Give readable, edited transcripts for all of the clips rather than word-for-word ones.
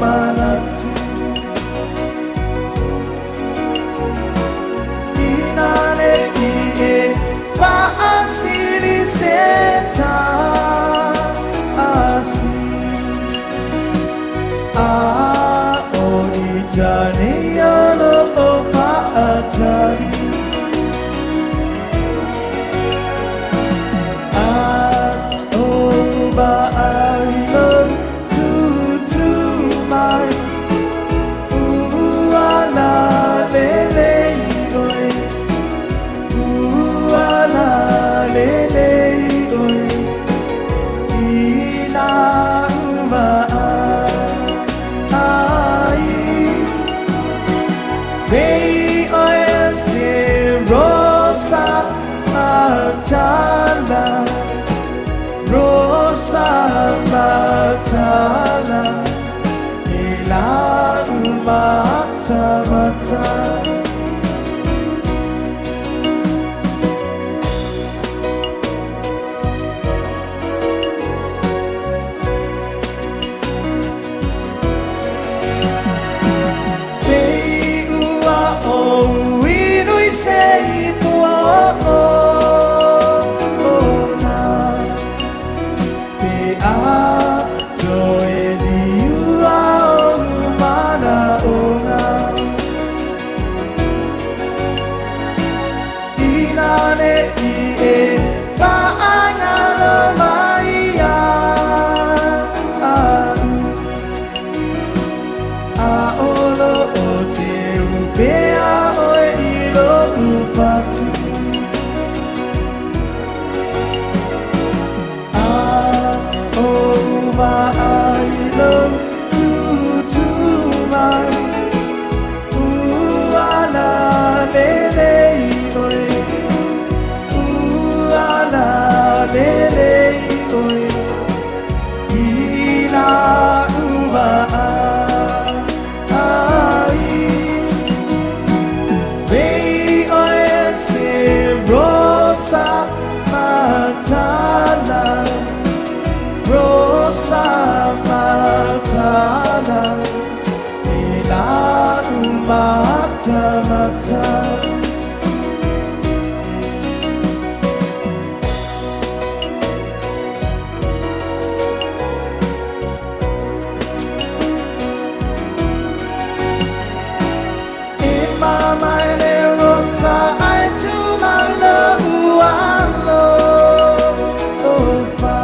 manatu. Ina nei e faasili se tasi, a o i tane alo o faatali. A o vaai lou tūtū mai, ua lalelei oe, ua lalelei oe, i la vaai. Nei oe se rosa matala, rosa matala, i la matamata. Te ua o inu i se i tua o ona, te ato e liua o mana ona. Ina nei e whaangalo mai au, a olo o te upea oe i lou fatu. A o vaai lou tūtū mai, ua lalelei oe, ua lalelei oe, i lau vaai. Nei oe se rosa matala, rosa matala, i lau matamata. E mama e le rosa ai tu mau alo fa.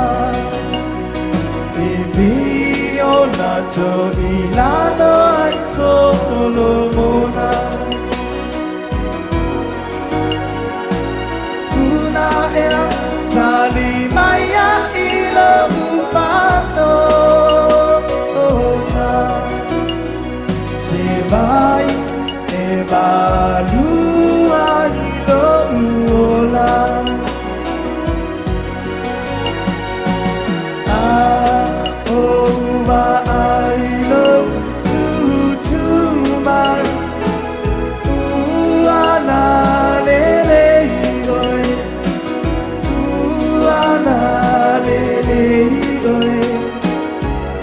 Bibi o na to i lalo ai Solomona. Funa ea tali mai ia i lou fano ona. Se vai e malua i lou ola. A o vaai lou tūtū mai, ua lalelei oe, ua lalelei oe,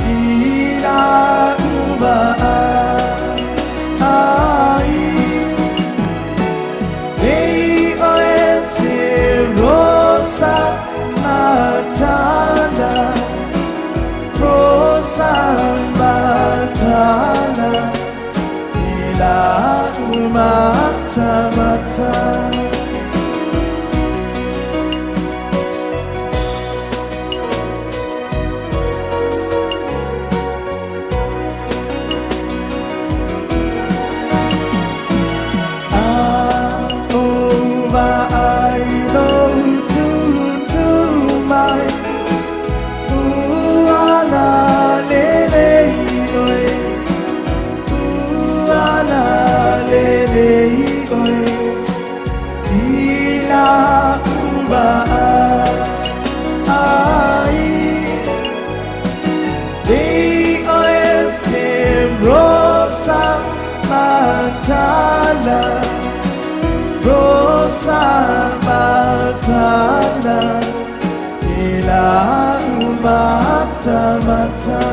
i lau vaai. Nei oe se rosa matala, rosa matala, i lau matamata. A o vaai lou tūtū mai, ua lalelei oe, ua lalelei oe, i lau vaai. Nei oe se rosa matala, rosa matala, i lau matamata.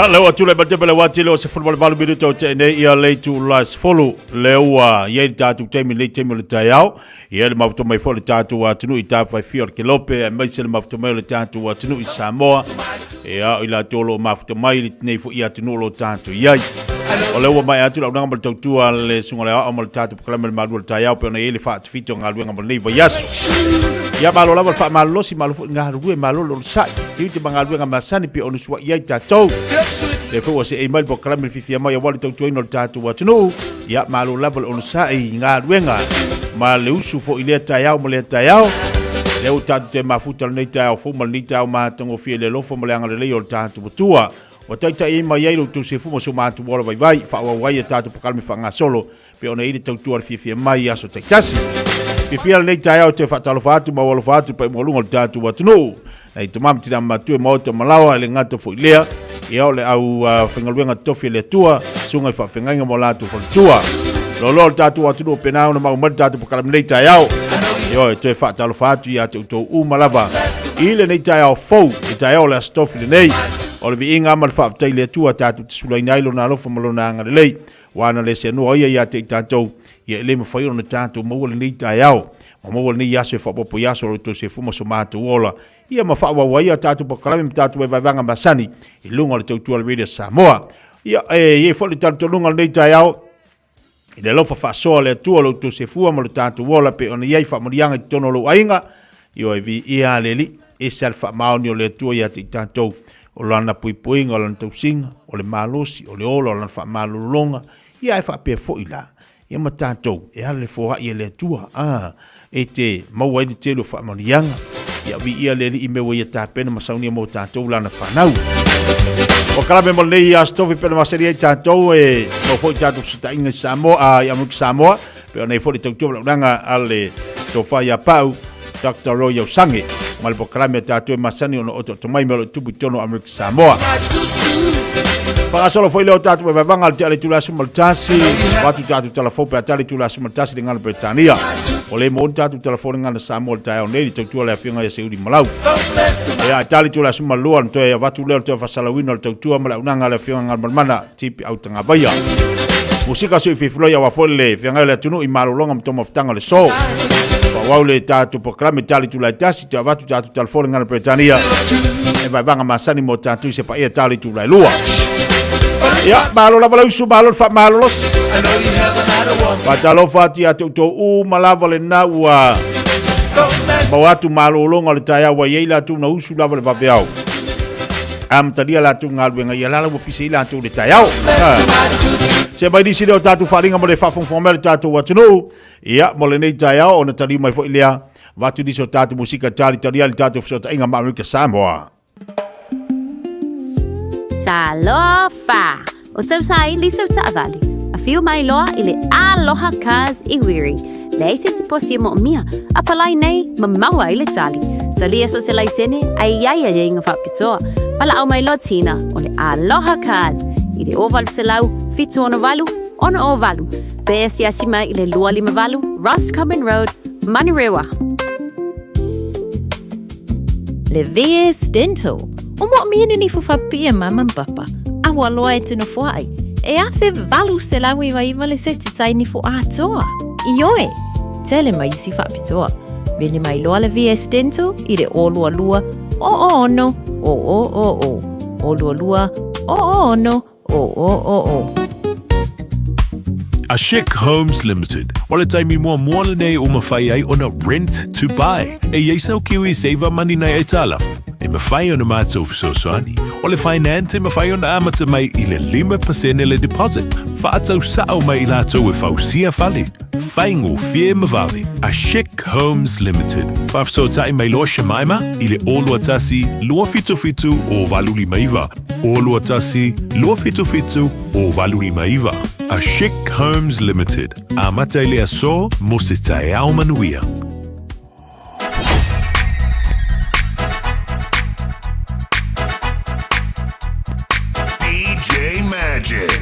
lea ua tulai mai le tele ua tele o se 18 minute o te nei ia le itula 10 lea ua i ai le tatou taimi nei taimi o le taeao. Ia le mafuta mai foi le tatou atunuu i tafaifia o le Kelope aemaise le mafuta mai o le tatou atunuu i Samoa. Ia o i latou o lo o mafuta mai lenei foi atunuu o lo o tatou i ai. O lea ua maea atu le auaunaga ma le tautua a le Susuga i le Aoao ma le tatou Polokalame o le Malu o le Taeao pei ona i ai le faatafita o galuega mo lenei vaiaso. Ia malo lava le faamalolosi, malo foi le galulue, malo le onosai. Tiute ma galuega masani pei ona sua'i ai tatou. Lea foi ua seei mai le polokalame le fiafia mai aua le tautuaina o le tatou atunuu. Ia malo lava le onosai i galuega ma le usu foi i lea taeao ma lea taeao. Lea ua tatou toe mafuta lenei taeao fou ma lenei taeao matagofie i le alofa ma le agalelei o le tatou Atua. Ua taitai ai mai ai lo outou sefu ma so matou ola vaivai, faaauau ai a tatou polokalame faagasolo pei ona i ai le tautua a le fiafia mai i aso taitasi. Fiafia lenei taeao e toe faatalofa atu ma alofa atu pa i mualuga o le tatou atunuu. Nai tama ma tina matua e maota malaoa e le gata foi lea. Ia o le au faigaluega totofi a le Atua, susuga i faafeagaiga ma o latou faletua. Loaloa le tatou atunuu pena ona mau mai le tatou polokalame nei taeao. Ioe, toe faatalofa atu ia te outou uma lava i lenei taeao fou, le taeao o le Aso Tofi lenei. O le viiga ma le faafetai i le Atua tatou te sulaina ai Lona alofa ma Lona agalelei. Ua ana le seanoa ia ia te i tatou, ia e le mafai ona tatou maua lenei taeao, ma maua lenei aso e faaopoopo i aso o lo outou sefu ma so matou ola, ia ma faaauau ai a tatou polokalame ma tatou vaevaevaga masani i luga o le tautua a le Radio Samoa. Ia, e i ai foi le talitonuga o lenei taeao, i le alofa faasoa o le Atua o lo outou sefua ma lo tatou ola pei ona i ai faamanuiaga i totonu o lou aiga, ioe, viia le Alii, ese lava le faamaoni o le Atua ia te i tatou, o lana puipuiga, o lana tausiga, o le malosi, o le ola, o lana faamalologa, ia ae faapea foi la, ia ma tatou, e ala le foai e le Atua, a, e te maua ai le tele o faamanuiaga, ia viia le Alii i mea ua ia tapena ma saunia mo tatou lana fanau. Ua kalame mo lenei aso tofi pena masani ai tatou e mau foi tatou fesootaiga i Samoa, a, i Amerika Samoa, pei ona i ai foi le tautua ma le auaunaga a le Tofa ia Pau, Dr. Roy Ausange, ma le polokalame a tatou e masani ona otooto mai mea o lo o tupu i totonu o Amerika Samoa. Faagasolo foi lea o tatou vaevaevaga a le tea le itula 11, avatu tatou talafou pe a tali itula 11 le gagana Peretania. Ua le maua ni tatou talafou le gagana Samoa i le taeao nei, le tautua a le Afioga ia Seuli Malau. Ia, e tali itula 12 ona toe avatu lea o le toe faasalauina o le tautua ma le auaunaga a le Afioga Galumalemana Tipi Autagavaia. Musika sui fifiloi aua foi le feagai o le atunuu i malologa ma taumafataga o le so. Faaauau le tatou polokalame tali itula e tasi, toe avatu tatou talafou le gagana Peretania e vaevaega masani mo tatou i se paia tali itula e lua. Ia, malo lava le usu, malo le faamalolosi. Faatalofa atu ia te outou uma lava lena ua maua atu malologa o le taeao ua i ai latou na usu lava le vaveao. Amatalia latou galuega ia lala ua pise i latou le taeao. Se mai nisi lea o tatou faaaliga mo le faafogafoga mai o le tatou atunuu. Ia, mo lenei taeao ona taliu mai foi lea avatu nisi o tatou musika talitali ai le tatou fesootaiga ma Amerika Samoa. Talofa! O Tausaili sau taavale, afio mai loa i le Aloha Cars i Wiri. Leai se tiposi e moomia, a palai nei, mamao ai le tali. Talia so se laisene, ae i ai aiaiga faapitoa. Valaau mai loa Tina o le Aloha Cars i le 0800 768 608 pe asiasi mai i le 258 Roscommon Road, Manurewa. Le VS Dental, o moomia ni nifo faapipii a mama ma papa, a ua loa e te nofoaʻi, e 1899 le seti tai nifo atoa. Ioe, tele ma isi faapitoa. Vili mai loa le VS Dental i le 022 006 0000, 022 006 0000. A Chic Homes Limited. O le taimi muamua lenei ua mafai ai ona rent to buy. E i ai sau kiwi saver money nai aitalafu, e mafai ona matou fesoasoani. O le finance e mafai ona amata mai i le 5% le deposit. Faatau sao mai i latou e fausia fale. Faigofie ma vave. A Chic Homes Limited. Faafesootai mai loa Shemaima i le 021 277 0859. 021 277 0859. A Chic Homes Limited. Amata i le aso mo se taeao manuia. DJ Magic.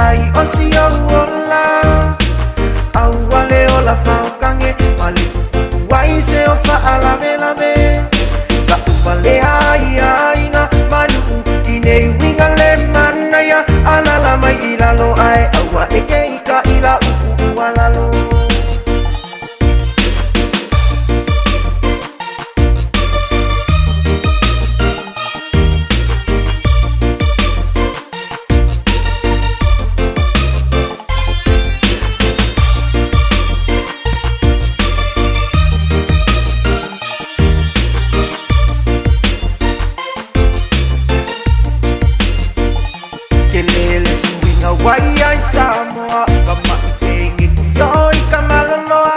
mai o si ou ola. Aua le ola faokange ma le pupupu ai se o faalavelave. Ka umalea ia aiga ma nuu i nei uiga le manaia. Alala mai i lalo ae aua e ke i ka ila upu ua lalo. Ke lele suiga wai ai Samoa ka maʻi ke ngeki o i ka maloloa.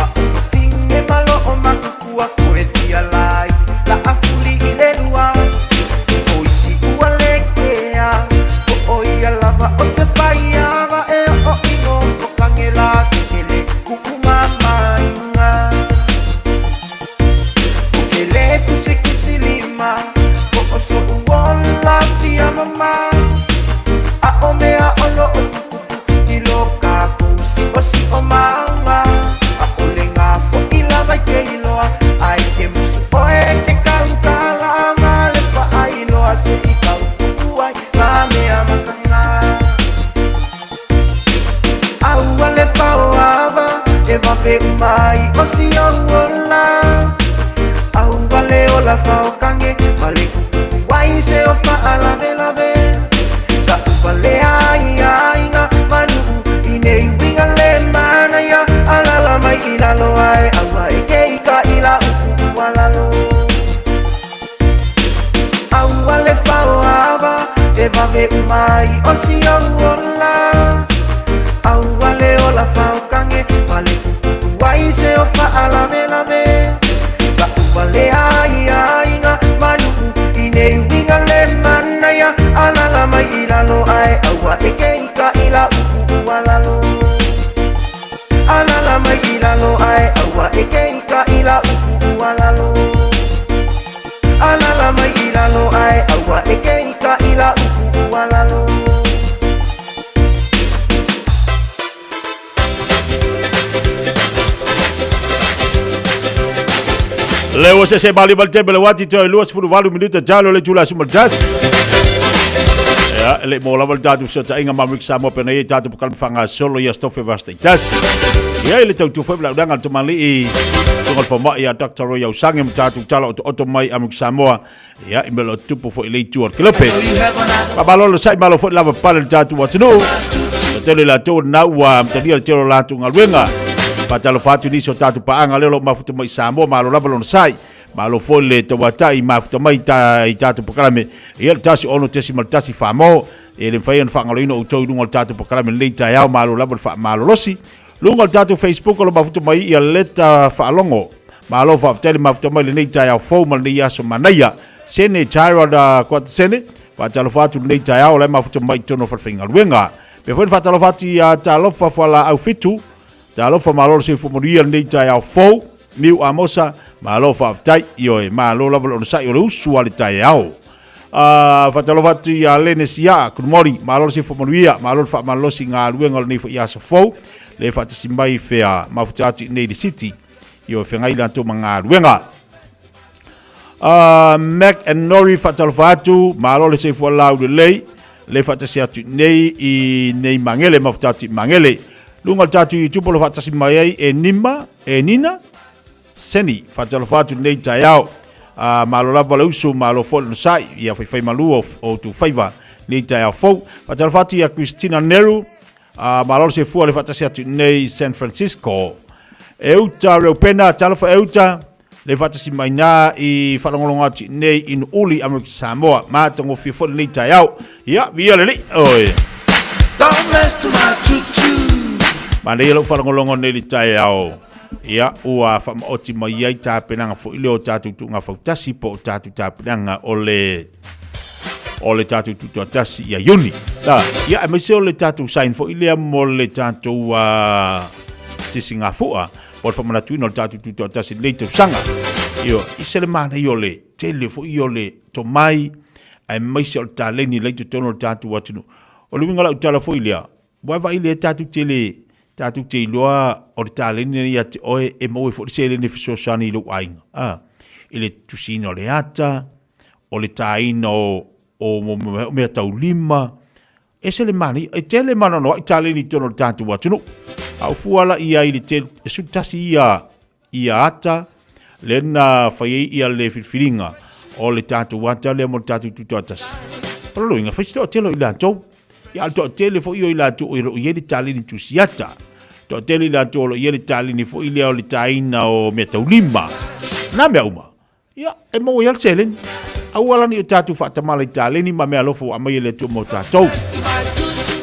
A o ka pinge malo o makukua koe fia lai la a fuli i le lua. O isi ua le kea ko o ia lava o se faiava e o ino ko kangela ke kele kuku mamainga. O ke le kusi kusi lima ko o soʻu ola fia mama. A o mea ono o tupupu i lo kākou siʻo siʻo manga. A o le ngā foʻi lava i ke iloa ai ke musu oe ke kaukala ma le paʻai loa se i kau kuku ai ngā mea makanga. Aua le faoava e wawe mai o si ou ola. Aua le ola faokange ma le kukuku ai se o faalavelave. Ka upalea ia aiga ma nuu i nei uiga le manaia. Alala mai i lalo ae aua e ke i ka ila upu ua lalo. Aua le faoava e wawe mai o si ou ola. Aua le ola faokange ma le kukuku ai se o faalavelave. Ka upalea ia aiga ma nuu i nei uiga le manaia. Alala mai i lalo ae aua e ke i ka ila upu ua lalo. Alala mai i lalo ae aua e ke i ka ila upu ua lalo. Alala mai i lalo ae aua e ke i ka ila upu ua lalo. Le ua se se mali mal tembe le wati toi 28 minuta jalo le tula sumal tas. Ya, le mo lava le tatu so tainga ma mik sa mo pena i tatu pokal fanga solo ia stofe vasta tas. Ia le tau tu foi la udanga to mali i tungal fama ia Dr. Roy au sange mtatu tala oto oto mai amik Samoa. Ia i melo tupu foi le itu o kelope. Pa malo sai malo foi lava pale le tatu atunu. Tele la tau na ua mtalia le telo la tu ngaluenga. Fatalofa atu nisi o tatou paaga lea o lo o mafuta mai i Samoa, malo lava lona sai. Malo foi le tauatai mafuta mai ta, i tatou pakalame. Ia le 1 6.1 Famo, e le mafai ona faagaloina outou i luga o le tatou pakalame lenei taeao, malo lava le faamalolosi. Luga o le tatou Facebook o lo mafuta mai ia leta faalogo. Malo faafetai le mafuta mai lenei taeao fou ma lenei aso manaia. Sene Tyrod uh, Sene, faatalofa atu lenei taeao o la e mafuta mai i totonu o Falefaigaluega. Pe foi le faatalofa atu ia Talofa Fualaau Fitu, Talofa malo le soifua manuia lenei taeao fou. Miu Amosa, malo faafetai. Ioe, malo lava le onosai o le usu a le taeao. Uh, faatalofa atu ia Lene Sia, good morning. Malo le soifua manuia, malo le faamalolosi i galuega o lenei foi aso fou. Le faatasi mai fea mafuta atu i nei le city. Ioe, fegai latou ma galuega. Uh, Mac and Nori faatalofa atu, malo le soifua lau lelei. Le faatasi atu nei i nei Mangele, mafuta atu i Mangele. Luga o le tatou YouTube o lo faatasi mai ai e Nima, e Nina, Seni, faatalofa atu lenei taeao. Uh, malo lava le usu, malo foi le nosai, ia faifai malu o, o tu faiva nei taeao fou. Faatalofa atu ia Christina Neru, uh, malo le soifua le faatasi atu nei San Francisco. Euta Reupena, talofa Euta, Le faatasi mai nā i whaalongolongo atu nei i Nu'uli Amerika Samoa. Matagofie foi lenei taeao. Ia, via le lii. Oi. Don't mess to my tutu. Manaia lou faalogologo nei le taeao. Ia, ua faamaoti mai ai tapenaga foi lea o tatou tuuga fautasi po o tatou tapenaga o le o le tatou tutoatasi ia Iuni. La, ia, aemaise o le tatou sign foi lea mo le tatou uh, sisigafua o le faamanatuina o le tatou tutoatasi i lenei tausaga. Ioe, i se le manaia o le tele foi o le tomai aemaise o le taleni la i totonu o le tatou atunuu. O le uiga o lau tala foi lea, ua e vaai lea tatou te le, tatou te iloa o le taleni lenei ia te oe e maua ai foi le seleni e fesoasoani i lou aiga, a, i le tusiina o le ata, o le taina o, o mea taulima, ese le manaia, e tele ma anoanoai taleni i totonu o le tatou atunuu. A o fua la i ai i le tele, e 11 ia ia ata, lea na fai ai ia le filifiliga o le tatou ata lea mo le tatou tutoatasi. O le loiga, fai se toatele o i latou. Ia, a o le toatele foi o i latou o lo o i ai le taleni tusiata. Toatele i latou o lo o i ai le taleni foi lea o le taina o meataulima. Na mea uma. Ia, e maua ai lava le seleni. Aua la ne i o tatou faatamala i taleni ma meaalofa ua aumai e le Atua mo tatou.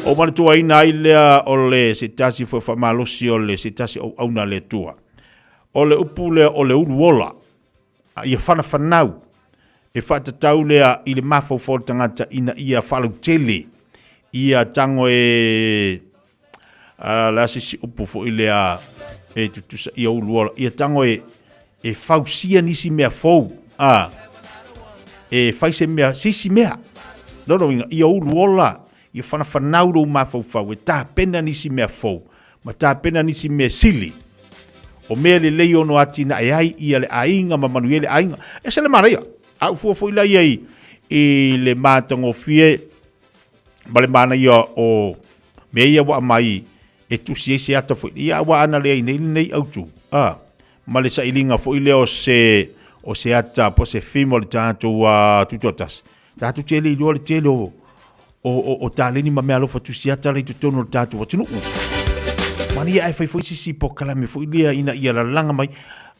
O manatuaina ai lea o le se tasi foi faamalosi o le se tasi auauna a le Atua. O le upu lea o le ulu ola, a ia fanafanau, e faatatau lea i le mafaufau o le tagata ina ia faalautele, ia tago e a le a se isi upu foi lea e tutusa ia ulu ola, ia tago e e fausia nisi mea fou, a e fai se mea, se isi mea. Lona uiga, ia ulu ola, ia fanafanau lou mafaufau e tapena nisi mea fou, ma tapena nisi mea sili. O mea lelei ono atinae ai ia le aiga ma manuia ai le aiga. E ese le manaia. A ou fua foi la i ai i le matagofie ma le manaia o mea ia ua aumai e tusi ai se ata foi ia aua ana leai nei lenei autu a ma le sailiga foi lea o se o se ata po o se theme o le tatou tutoatasi tatou te le iloa le tele o o, o, o taleni ma mea alofa tusi ata la i totonu o le tatou atunuu. Manaia ae fai foi sisi polokalame foi lea ina ia lalaga mai.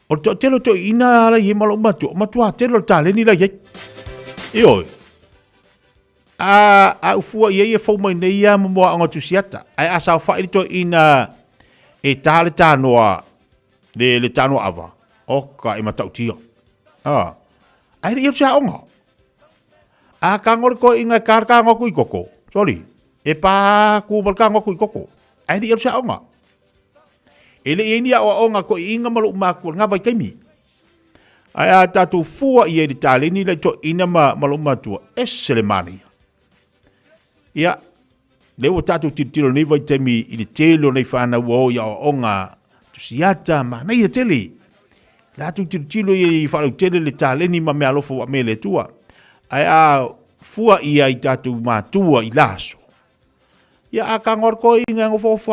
O le toatele o toeaiina la i ai ma lou matua, matua tele o le taleni la i ai. Ioe. A, a ufua i ai e fou mai nei ia mo aoga tusiata. Ae a saofai le toeaina e ta le tanoa, le, le tanoa ava, oka e matautia. A, ae le i alu se aoga. A kago le toeaina e ta le tanoa tuikoko, sorry, e pa ku ma le tanoa tuikoko. Ae le i alu se aoga. E le i ai ni aoaoga toeaina ma lou matua i lena vaitaimi. Ae a tatou fua i ai i le taleni la i toeaina ma, ma lou matua, ese le manaia. Ia, lea ua tatou tilotilo nei vaitaimi i le tele o nei whanau ua o i aoaoga tusiata, manaia tele. Latou tilotilo i ai faalautele le taleni ma mea alofa ua aumai e le Atua. Ae a fua i ai tatou matua i la aso, ia a kagoa le toeaina e nofonofo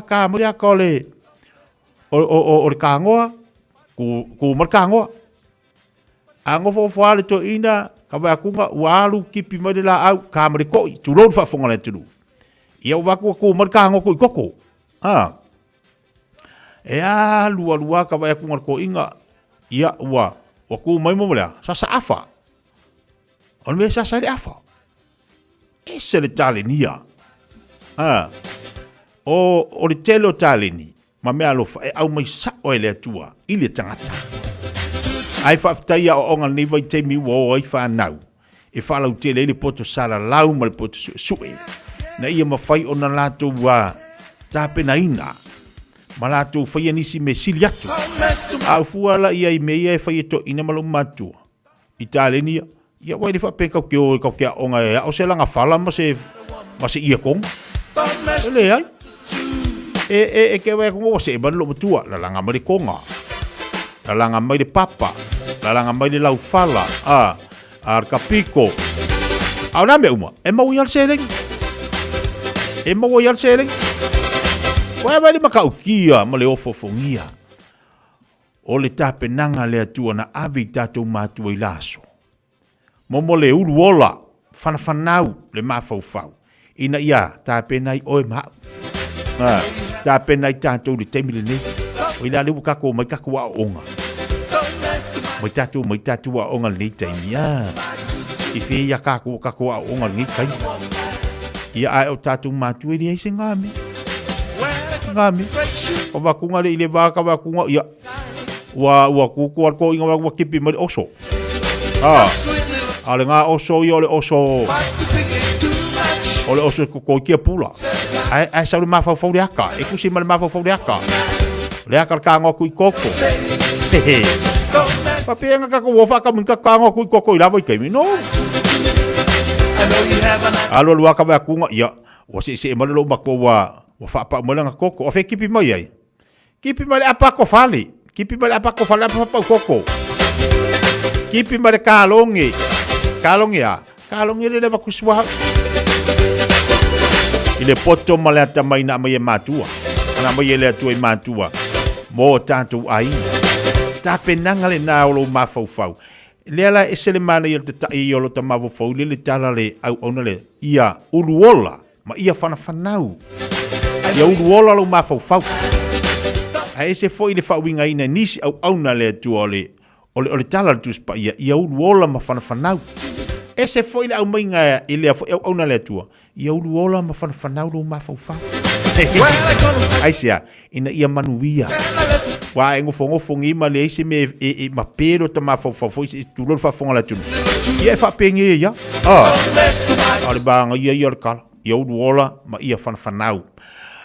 ka mai le ata o le, o, o, o, o le kānoa, ku, ku ma le kānoa. A nofonofo lava le toeaina, ka vaai atu ua alu kipi mai le laau, ka ma le to'i, tulou le faafofoga a le atunuu. Ia ua vaai atu ua ku mai le kānoa kui koko. A. E alu alu lava ka vaai atu le toeaina, ia ua, ua ku mai mo le a, sasa afa. O le mea e sasa ai le afa. Ese le talenia. A. O, o le tele o taleni, ma mea alofa e aumai sao e le Atua i le tagata. Ae faafetai aoaoga lenei vaitaimi ua o ai fanau e faalautele ai le poto salalau ma le poto suesue na ia mafai ona latou a tapenaina ma latou faia nisi mea sili atu. A o fua la ia i mea ia e fai e toeaiina ma lou matua i taleni ia, Ia ua le faapea kau te o kau te aoga e ao se langa fala ma se ma se ia konga. E leai. E e e ke wai konga se e lo matua la langa mai le konga. La langa mai le papa. La langa mai le lau fala. A a ka piko. A o nā mea uma, e mau i al seleng. E mau i al seleng. Koe vai le makaukia ma le ofofongia. O le tapenaga a le Atua na ave i tatou matua i la aso. Momo le ulu ola, whanafanau le mafaufau, ina ia tapena ai oe ma au. Ha, tapena ai tatou i le taimi lenei. O i la le ua kakou mai kakou aoaoga. Mai tatou mai tatou aoaoga lenei taimi. Ha, i whea ia kakou kakou aoaoga lenei taimi. Ia ae o tatou matua i leai se ngame. Ngame. O vakunga le i le vā ka vakunga, ia, ua, ua kuku al ko inga ua kipi mai le oso. Ha. A le ngā oso ia o le oso, o le oso ko kia pula. Ai, ai sau le mafaufau le aka. E kusi ma le mafaufau le aka. Le aka le kāngoa kui koko. Hehe. Papenga ka ko wofa ka munga kāngoa kui koko i lava i kaimi. No. Alu alu aka wea kunga, ia. Ua seesee mai le lou matua ua ua faapau mai lana koko. O fea e kipi mai ai? Kipi mai le apa kofale. Kipi mai le apa kofale apa faapau koko. Kipi mai le kaloge. Kaloge a? Kaloge le leva kusuaha. I le poto ma le atamai na aumai e matua. Na aumai e le Atua i matua mo tatou aiga. Tapenaga lena o lou mafaufau. Lea la e ese le manaia o le tata'i ia o lota mafaufau i le tala le auauna le ia uluola ma ia fanafanau. Ia uluola lou mafaufau. Ae ese foi le faauigaina e nisi auauna a le Atua o le o le o le tala a le Tusi Paia, ia uluola ma fanafanau. Ese foi le aumaiga i lea foi auauna a le Atua, ia uluola ma fanafanau lou mafaufau. Aisea? Ina ia manuia. Ua e nofonofo nei ma leai se mea e, e mape lo ta mafaufau foi se tulou le faafofoga a le atunuu. Ia e faapenei ai lava. Ah. A o le manaia ia o le tala, ia uluola ma ia fanafanau.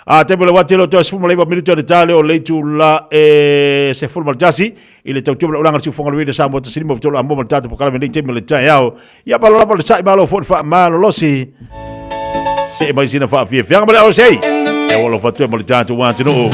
A taimi o le wā tele o toe 19 minute o le tale o le itula e 11 i le tautua ma le ulaga o le siufofoga o le Radio Samoa 153 Amoa ma le tatou polokalame nei taimi o le taeao. Ia malo lava le sa'i malo foi le faamalolosi. See mai sina faafiafiaga ma le ausi. E alofa atu ai mo le tatou atunuu.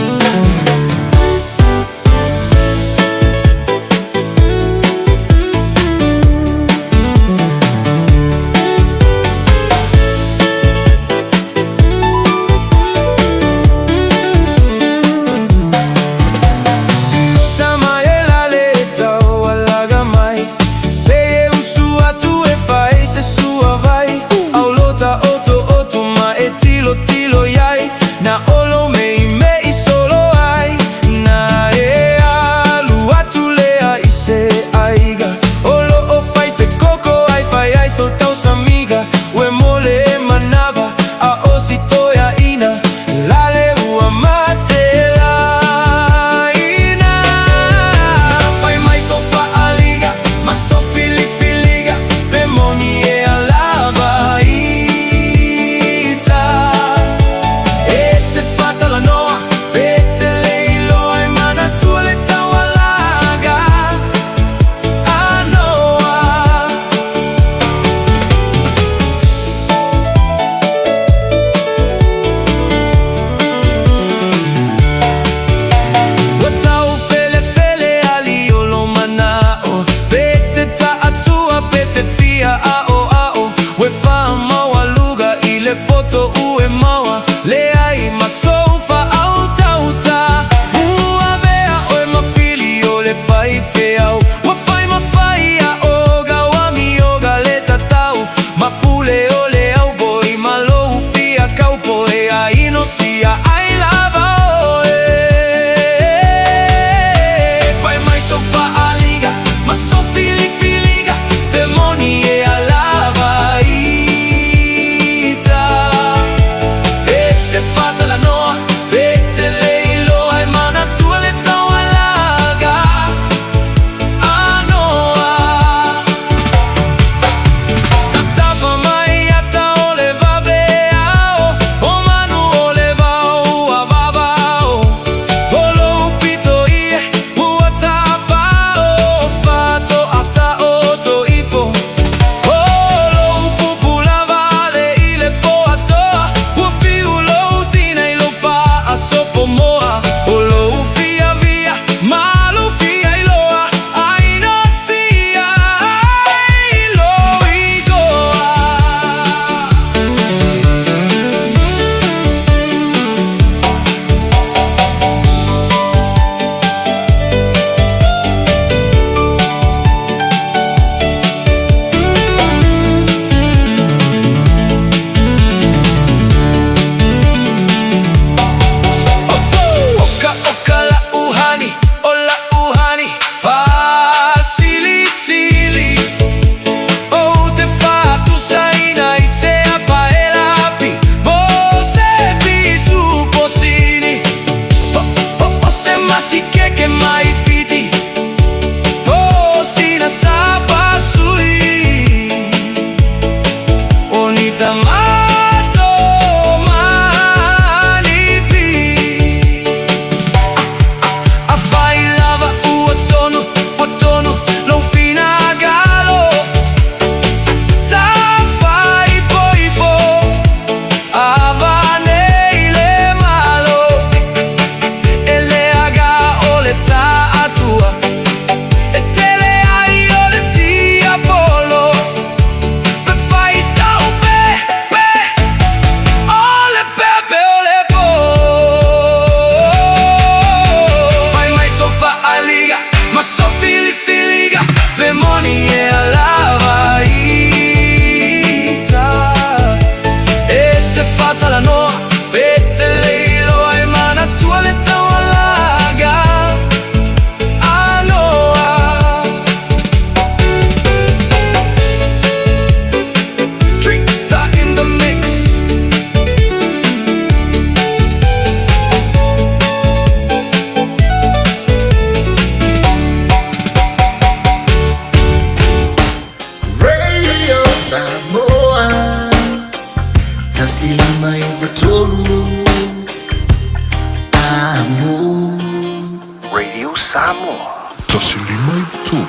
Samoa. 153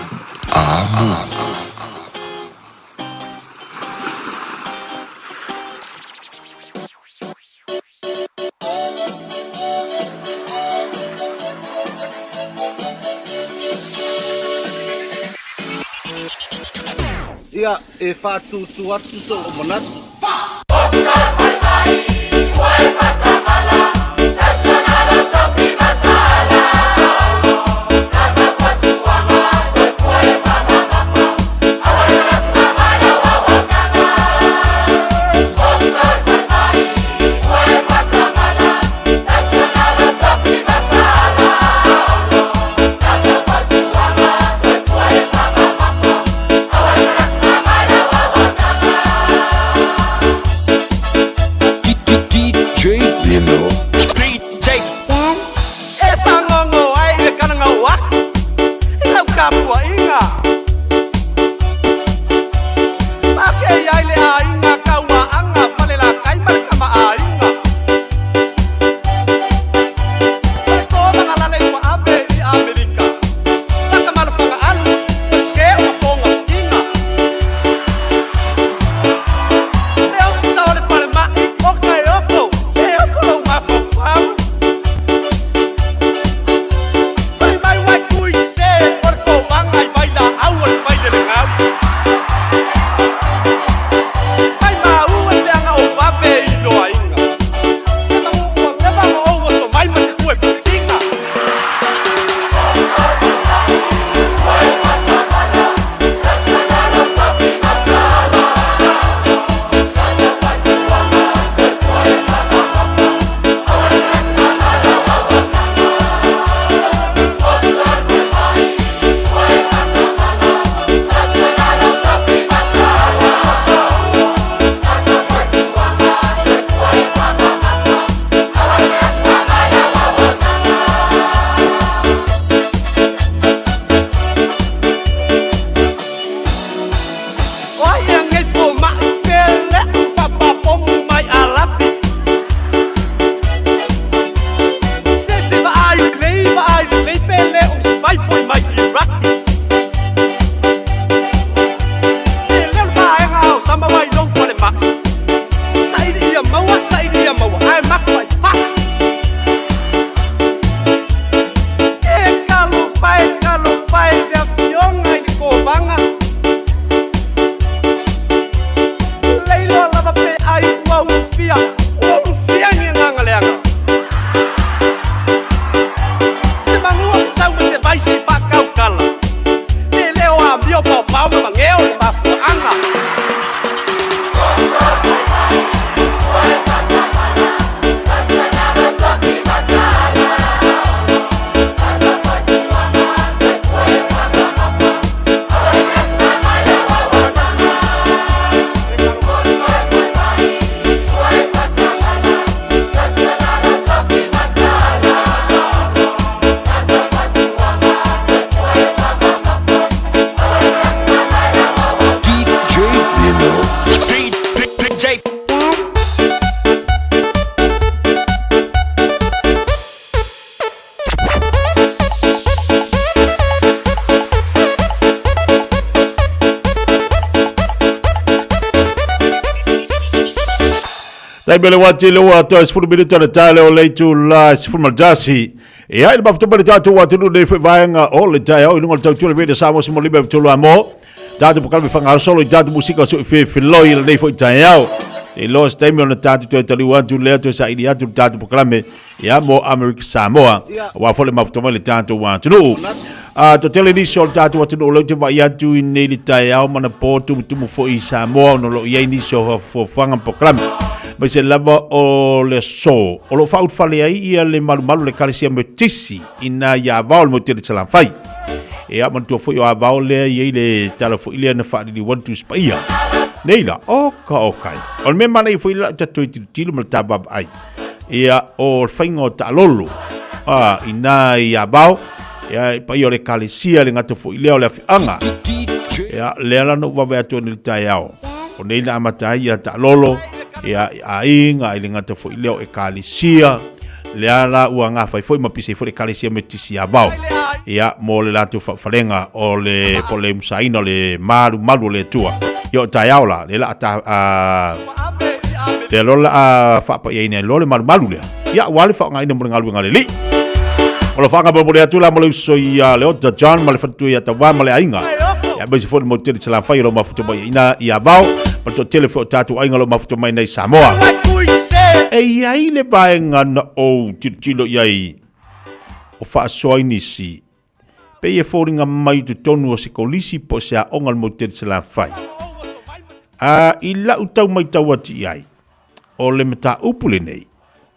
Amo. Ia, e faatūtū atu sou manatu. DJ Lino. DJ E fagogo ai le kanagau aku i lau tapuaiga. Make ai le aiga kauaaga Falelatai ma le Tamaaiga. O le tolaga lale ua ave i Amerika. Lata alu, o se o mafoga iga. Le ofisa o le falemai o Kaioko, se oko lou mafaufau. Fai mai uai tui se o le kovaga i vailaau o le failelegau. Mai maua i le aga o vave i loaiga. Se magu ua leva ma ou oso mai ma se tue pusiga. O ai e agei fomai pe leʻu papapomu mai alapi. Se se vaai lelei vaai lelei pe le o se vai foi mai Iraki. E leo le vaega o sama mai lou falemai. Saili ia maua, saili ia maua, ae maku ai faa. E talofa e, talofa e le afioga i le kovaga. Leiloa lava pe ai ua ulufia, ua ulufia ni agaga leaga. Se manua fesau ma se vai se i faakaukala. Pe le o amio paopao ma mageo le mafuaaga. DJ Lino. DJ Taimi o le wati le ua toe 10 minute o le tae leo le itu la 11. Ia i le mafuta le tatou atunuu nei foi vaega o le taeao i luga o le tautua le Radio Samoa se mo lima e tolu a mo. Tatou pakalame whangasolo i tatou musika so i whiwhiloi i lenei foi taeao. Te iloa se taimi ona tatou toe taliu atu lea toe saili atu le tatou pakalame ia mo Amerika Samoa. Aua foi le mafuta mai le tatou atunuu. A to tele nisi o le tatou atunuu leu te vai atu i nei le taeao mana pō tumutumu foi i Samoa ona o lo o i ai nisi o fuafuaga ma polokalame. Mai se lava o le aso o lo o faaulufale ai ia le malumalu o le Ekalesia Metotisi ina ia Avao le motu tele Salafai. Ia manatua foi o Avao lea i ai le tala foi lea na faaliliu ai le Tusi Paia. Nei la, oka oka e. O le mea manaia foi la ta toe tilotilo ma le ta vaavaai. Ia o le faiga o taalolo a ina i Avao ia i paia o le Ekalesia le gata foi lea o le afioaga. Ia lea la na ou vaavaai atu ai nei i le taeao. O nei na amata ai ia taalolo ia i aiga i le gata foi lea o Ekalesia. Lea la ua gafai foi ma pisi ai foi le Ekalesia Metotisi i Avao. Ia, mo le latou faafalega o le po le umusaina o le malumalu o le Atua. Ia o taeao la, le la ta a le lola a faapaiaina e loa le malumalu lea. Ia, ua le faaaogaina mo le galuega a le Alii. O lo faaaoga mo le atu la mo le uso ia Leota John ma le faletua ia Tauva ma le aiga. Ia aemaise foi le mau tele Salafai o lo mafuta mai ina ia Vao ma le toatele foi o tatou aiga o lo mafuta mai nei Samoa. E i ai le vaega na ou tilotilo i ai o faasoa i nisi, pei e foliga mai i totonu o se kolisi po o se aoga o le motu tele Salafai. A i lau tau matau atu i ai, o le mataupu lenei,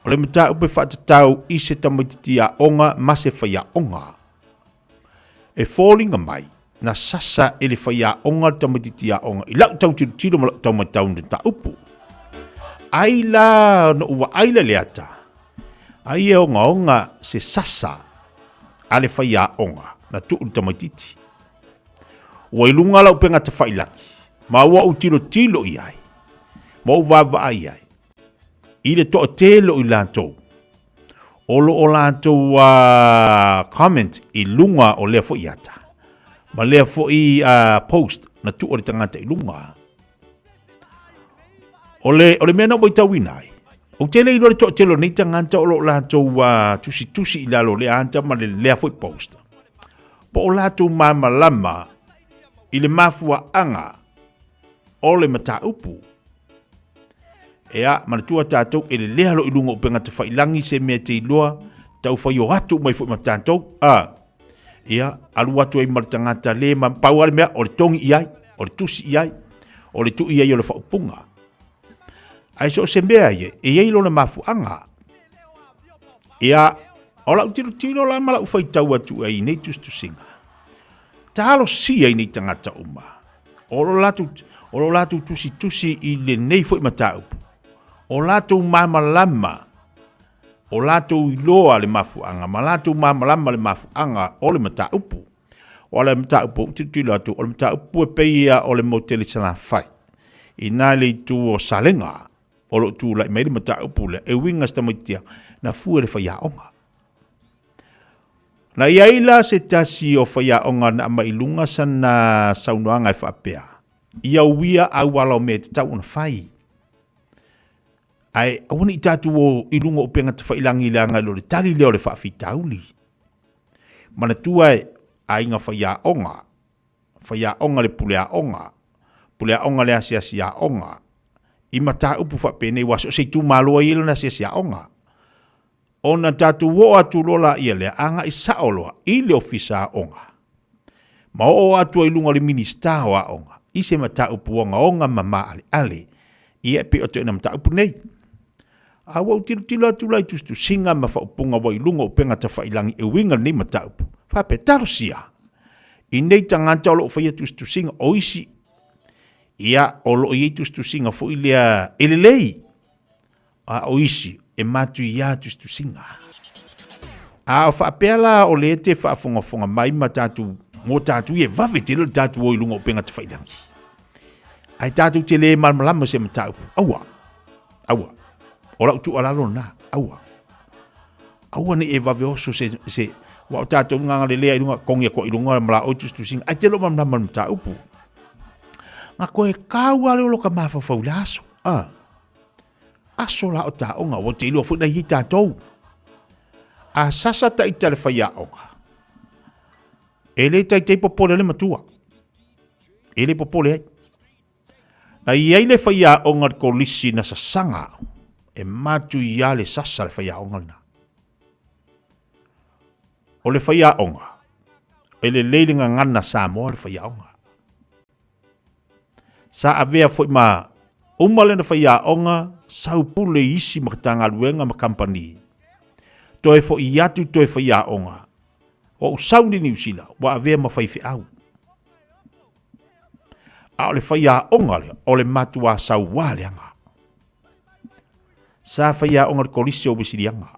o le mataupu e faatatau i se tamaitiiti aoga ma se faiaoga. E foliga mai, na sasa e le faiaoga le tamaitiiti aoga i lau tau tilotilo ma lau tau matau i le mataupu. Ai la na ou vaai la i le ata, ai e ogaoga se sasa a le faiaoga na tuu i le tamaitiiti. Ua i luga lau upega tafailagi, ma ua ou tilotilo i ai, ma ou vaavaai i ai, i le toatele o i latou o lo o latou comment i luga o lea foi ata, ma lea foi post na tuu e le tagata i luga. O le, o le mea na ou matauina ai, ou te le iloa le toatele o nei tagata o lo o latou tusitusi i lalo o lea ata ma le lea foi post, po o latou malamalama i le mafuaaga o le mataupu. Ea, manatua tatou e lelea loa i luga o upega tafailagi se mea e te iloa, taufai o atu uma ai foi ma tatou, a, ia, alu atu ai ma le tagata le ma, pau lava le mea, o le togi i ai, o le tusi i ai, o le tuu i ai o le faaupuga. Ae so o se mea ia, e i ai lona mafuaaga. Ia, o lau tilotilo la ma lau faitau atu ai i nei tusitusiga, talosia i nei tagata uma, o lo latou, o lo latou tusitusi i lenei foi mataupu, o latou malamalama, o latou iloa le mafuaaga, ma latou malamalama le mafuaaga o le mataupu. O le mataupu, ou tilotilo atu, o le mataupu e pei ia o le motele Salafai, i na le itu o Salega, o lo o tulai mai le mataupu lea, e uiga se tamaitiiti na fue le faiaoga. Na i ai la se tasi o faiaoga na aumai i luga sana saunoaga e faapea, Ia uia auala o mea e tatau ona fai. Ae aua ne i tatou o i luga o upega tafailagi leaga i lo le tali lea o le faafitauli. Manatua e aiga faiaoga, faiaoga le puleaoga, puleaoga le asiasi aoga, i mataupu faapenei aua so o se itumalo ai e i ai lona asiasi aoga. Ona tatou oo atu loa laia lea, agai sao loa i le Ofisa Aoga, ma oo atu ai i luga o le Minisita o Aoga i se mataupu ogaoga ma maaleale, ia e pei o ituaiga mataupu nei. A ua ou tilotilo atu la i tusitusiga ma faaupuga ua i luga o upega tafailagi e uiga i lenei mataupu, faapea, talosia i nei tagata o lo o faia tusitusiga, o isi, ia, o lo o i ai tusitusiga foi lea e lelei, A o isi e matuia tusitusiga. A o faapea la o lea te faafogafoga mai ma tatou, mo tatou ia e vave tele le tatou o i luga o upega tafailagi. Ae tatou te le malamalama se mataupu. Aua, aua, o lau tuualalo lena, aua. Aua ne i e vave oso se, se, aua o tatou gaga lelea i luga, togi atu i luga ma la oi tusitusiga, ae te le o malamalama i le mataupu. Na koe kau lava lea o lo ta mafaufau i le aso. Ah. Aso la o taoga, ua te iloa foi na i ai tatou. A sasa taita le faiaoga, e le taitai popole le matua. E le popole ai. Na i ai le faiaoga le kolisi na sasaga, e matu ia le sasa le faiaoga lena. O le faiaoga, e lelei le gagana Samoa le faiaoga. Sa avea foi ma uma lena faiaoga sau pule i isi Matagaluega ma kamupani. Toe foi atu toe faiaoga. Ua ou sau nei Niu Sila, ua avea ma faifeau. A o le faiaoga lea, o le matuā sauā leaga. Sa faiaoga i le Kolisi o Uesiliaga.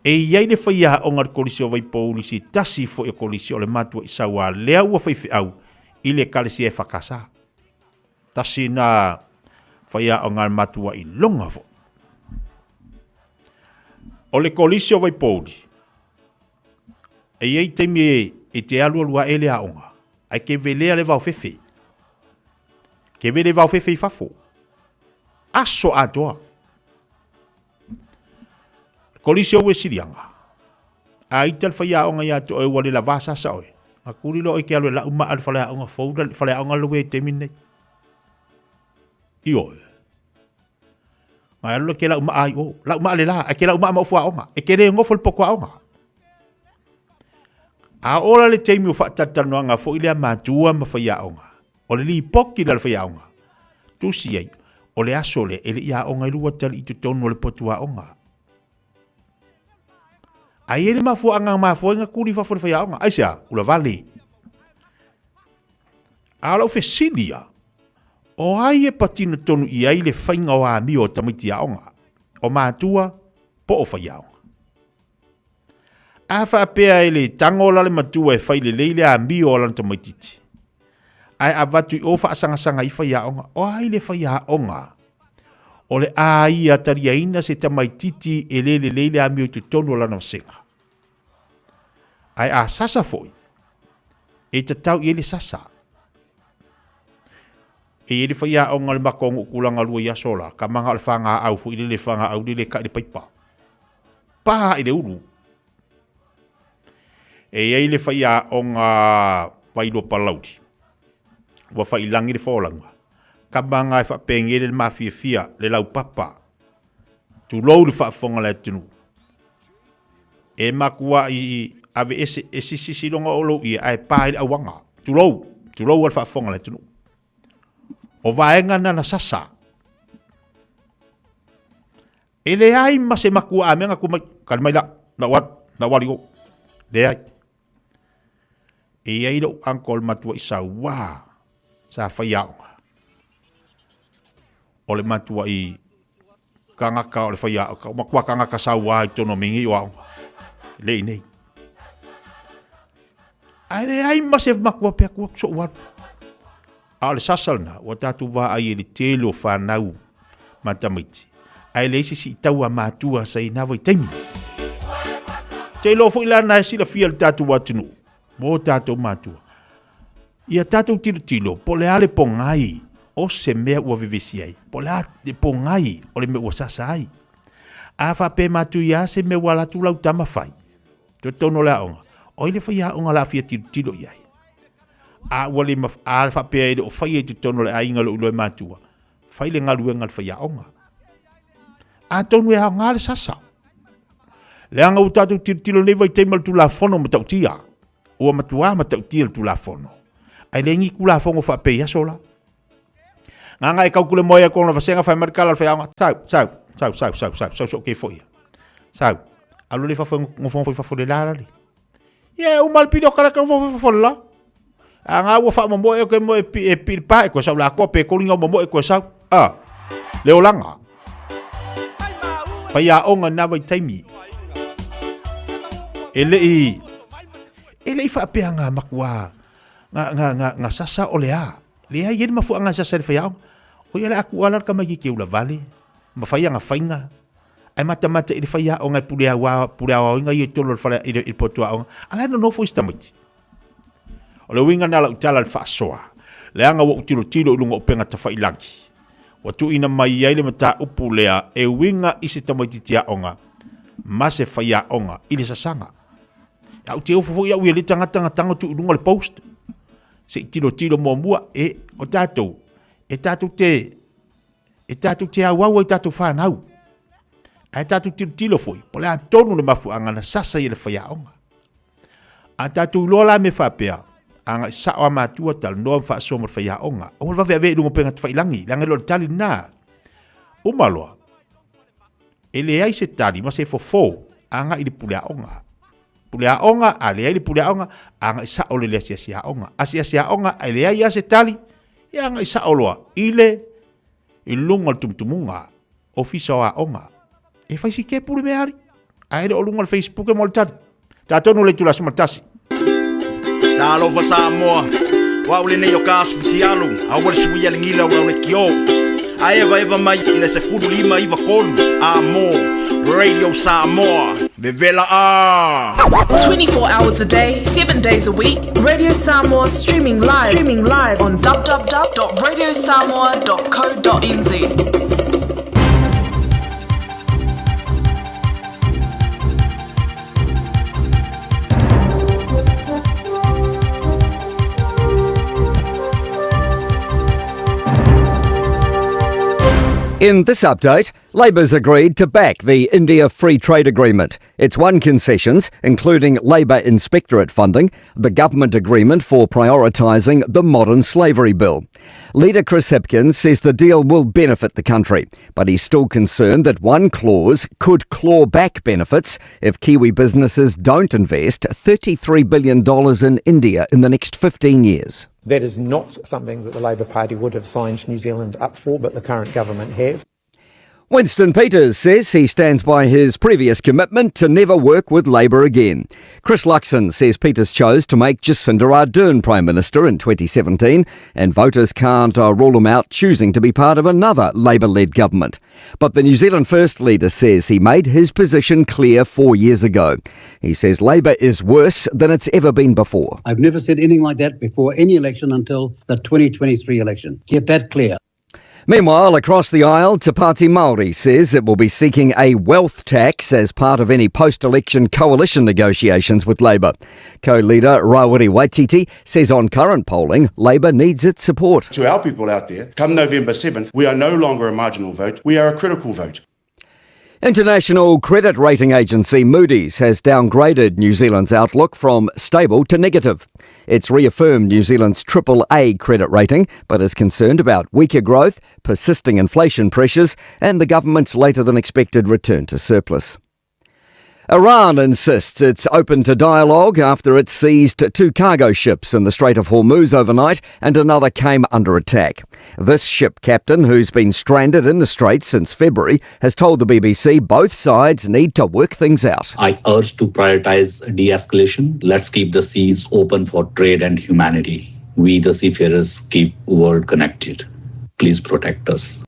E i ai le faiaoga o le Kolisi o Vaipouli, se tasi foi o kolisi o le matua'i sauā lea ua faifeau i le Ekalesia EFKS. Tasi na faiaoga a le matua'i loga foi. O le Kolisi o Vaipouli. E i ai taimi e te alualu ae le aoga, ae ke velea le vaofefe. Ke vele vaofefe i fafo. Aso atoa. Kolisi o Uesiliaga, a ita le faiaoga ia te oe ua le lavā sasa oe, na kuli loa oe ke alu e lau maa le faleaoga fou, le faleaoga le e taimi nei. Ioe. Ngai alu le ke lau maa ai o, lau maa le la, ai ke lau maa ma ofu aoga, e ke le ngofo le poko aoga. A ola le taimi o faatalatalanoaga foi lea matua ma faiaoga, O le lipoti lea a le faiaoga, tusi ai, o le aso lea e le i aoga ai le ua-tali i totonu o le potu aoga. A i ai le mafuaaga na mafua ai na tuli i fafo e le faiaoga, aisea? Ua vale. A o lau fesili ia, o ai e patino tonu i ai le faiga o amio a tamaiti aoga? O matua po o faiaoga? A faapea e le tago la le matua e fai lelei le amio a lana tamaitiiti, ae avatu i o faasagasaga ai faiaoga, o ai le faiaoga o le a ia taliaina se tamaitiiti e le lelei le amio i totonu o lana vasega? Ae a sasa foi, e tatau i ai le sasa. E i ai le faiaoga o le matou nuu tulaga lua i aso la, ka maga o le fagaau foi lele, fagaau lele e kai le paipa. Pa i le ulu. E i ai le faiaoga Vailoa Palauli, ua faiilagi le folauga, ka maga e faapegele le mafiafia, le laupapa, tulou le faafofoga a le atunuu. E matuai aveese e sisisi loga o lou ie ae pa i le auaga. Tulou, tulou a le faafofoga a le atunuu. O vaega na na sasa. E leai ma se matua amega tu mai, kali mai la, na u alu, na u alu i o. Leai. E i ai lou uncle matua i Saua, sa faiaoga. O le matua i Tagata o le faiaoga, matua tagata saua i totonu o mea nei o aoga. Le i nei. Ae leai ma se matua pea atu atu so'u alu. A o le sasa lena, ua tatou vaai i le tele o fanau ma tamaiti, ae leai se siitau a matua sa i na vaitaimi. Te iloa foi la na e silafia le tatou atunuu mo tatou matua. Ia tatou tilotilo po o le a le pogai o se mea ua vevesi ai, po o le a le pogai o le mea ua sasa ai. A faapea e matuia lava se mea ua alu atu lau tama fai, totonu o le aoga, o ai le faiaoga o le a fia tilotilo i ai? A ua le a faapea e le o faia i totonu o le aiga o lou iloa e matua, fai le galuega a le faiaoga. Atonu e aoga le sasa. Leaga ua tatou tilotilo nei vaitaimi o le Tulafono matautia. Ua matuā matautia le Tulafono. Ae leai ni Tulafono faapea i aso la. Nganga e kaukule moe ai kona vasega fai mai le kala o le faiaoga, sau, sau, sau, sau, sau, sau, sau, sau ke foi ia. Sau, alu le fafo, ngofo ngofo i fafo le la lale. Ia, uma le pili o kala ke ngofo ngofo le la. A ngā ua whaamomoe e koe mo e pi, e pi pa e koe sau la koa pe kori ngā momoe e koe sau. A, le olanga. Whaiaonga nā vai taimi. E lei, e lei whaapea ngā makuā, ngā, ngā, ngā, ngā sasa o le a. Leai e le mafuaaga e sasa i le faiaoga. O ia le aku ala le tamaititi e ula vale, ma fai ana faiga, ae matamata i le faiaoga e pule aua, pule aoaoina ia i totonu o le fale, i le, i le potu aoga, a la e nonofo isi tamaiti. O le uiga lena o lau tala i le faasoa, leaga ua ou tilotilo i luga o upega tafailagi, ua tuuina mai ai le mataupu lea e uiga i se tamaititi aoga ma se faiaoga i le sasaga. A ou te ofo foi au i le tagata na tago tuu i luga o le post, se i tilotilo muamua, e, o tatou, e tatou te, e tatou te auau ai tatou fanau. Ae tatou tilotilo foi, po o le a tonu le mafuaaga na sasa ai e le faiaoga. A tatou iloa la mea faapea, agai sao a matua, talanoa ma faasoa ma le faiaoga. Aua le vave ave i luga o upega tafailagi, leaga e le o le tali lena. Uma loa, e leai se tali ma se fofo agai i le pule aoga. Pule aoga, a leai le pule aoga, agai sao le le asiasi aoga. Asiasi aoga, a leai lava se tali, ia agai sao loa i le i luga o le tumutumuga, ofisa o aoga. E fai sitepu le mea ali, ae le o luga o le Facebook e mo le tali. Tatonu le itula 11. Talofa Samoa, o au lenei o ka asu futialu, aua le suia le gila o lau leitio. A evaeva mai i le 15 9 3, a mo Radio Samoa. Vevela ā! 24 hours a day, 7 days a week, Radio Samoa streaming live, streaming live on www.radiosamoa.co.nz. In this update, Labour's agreed to back the India Free Trade Agreement. It's won concessions, including Labour Inspectorate funding, the government agreement for prioritising the Modern Slavery Bill. Leader Chris Hipkins says the deal will benefit the country, but he's still concerned that one clause could claw back benefits if Kiwi businesses don't invest $33 billion in India in the next 15 years. That is not something that the Labour Party would have signed New Zealand up for, but the current government have. Winston Peters says he stands by his previous commitment to never work with Labour again. Chris Luxon says Peters chose to make Jacinda Ardern Prime Minister in 2017, and voters can't rule him out choosing to be part of another Labour led government. But the New Zealand First leader says he made his position clear four years ago. He says Labour is worse than it's ever been before. I've never said anything like that before any election until the 2023 election. Get that clear. Meanwhile, across the aisle, Te Pāti Māori says it will be seeking a wealth tax as part of any post-election coalition negotiations with Labour. Co-leader Rawiri Waititi says on current polling, Labour needs its support. To our people out there, come November 7th, we are no longer a marginal vote, we are a critical vote. International credit rating agency Moody's has downgraded New Zealand's outlook from stable to negative. It's reaffirmed New Zealand's AAA credit rating, but is concerned about weaker growth, persisting inflation pressures, and the government's later than expected return to surplus. Iran insists it's open to dialogue after it seized two cargo ships in the Strait of Hormuz overnight and another came under attack. This ship captain, who's been stranded in the strait since February, has told the BBC both sides need to work things out. I urge to prioritize de escalation. Let's keep the seas open for trade and humanity. We, the seafarers, keep world connected. Please protect us.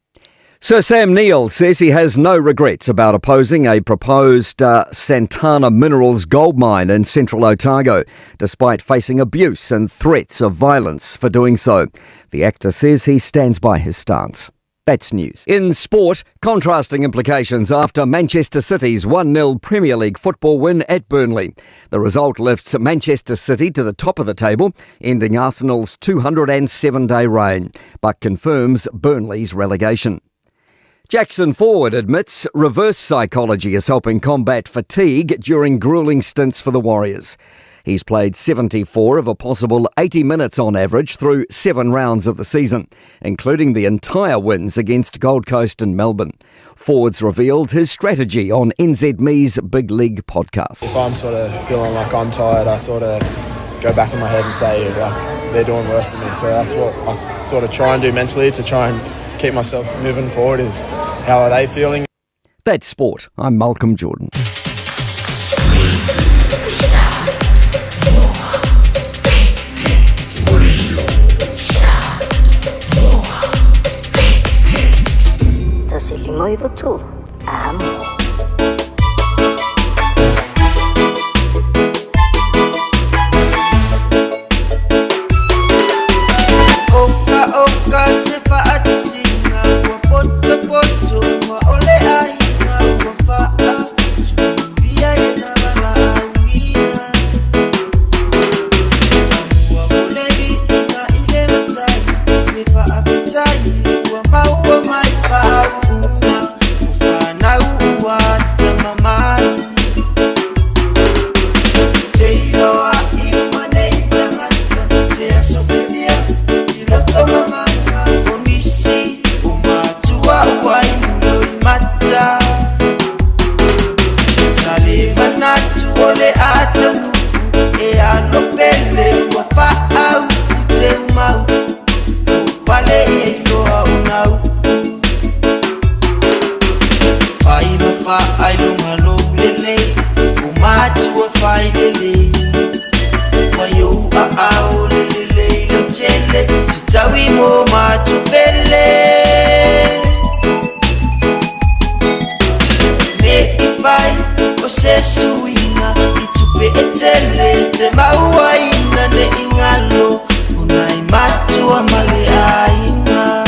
Sir Sam Neill says he has no regrets about opposing a proposed Santana Minerals gold mine in central Otago, despite facing abuse and threats of violence for doing so. The actor says he stands by his stance. That's news. In sport, contrasting implications after Manchester City's 1 0 Premier League football win at Burnley. The result lifts Manchester City to the top of the table, ending Arsenal's 207 day reign, but confirms Burnley's relegation. Jackson Ford admits reverse psychology is helping combat fatigue during grueling stints for the Warriors. He's played 74 of a possible 80 minutes on average through seven rounds of the season, including the entire wins against Gold Coast and Melbourne. Ford's revealed his strategy on NZME's Big League podcast. If I'm sort of feeling like I'm tired, I sort of go back in my head and say, like, they're doing worse than me. So that's what I sort of try and do mentally to try and keep myself moving forward is how are they feeling? That's sport. I'm Malcolm Jordan. Amo. Oka se faatisina ua potopoto ma o le aiga ua faatulia e na valaauina. Ua mo le viiga i le matai le faafetai ua maua mai faauuga o fanau ua atamamai. Te iloa i uma nei tagata se aso felia i loto mamana o nisi o matua ua imulo i mata. Sa le manatu o le a taunuu e alo pele ua faauu te umau o pale ia iloa ona uu. Fai ma faailoga lou lelei o matua fai lelei mai ou aao le lelei lautele se taui mo matou pele. Ne i fai o o se suiga i tupe e tele te mauaina ne i galo o nai matua ma le aiga.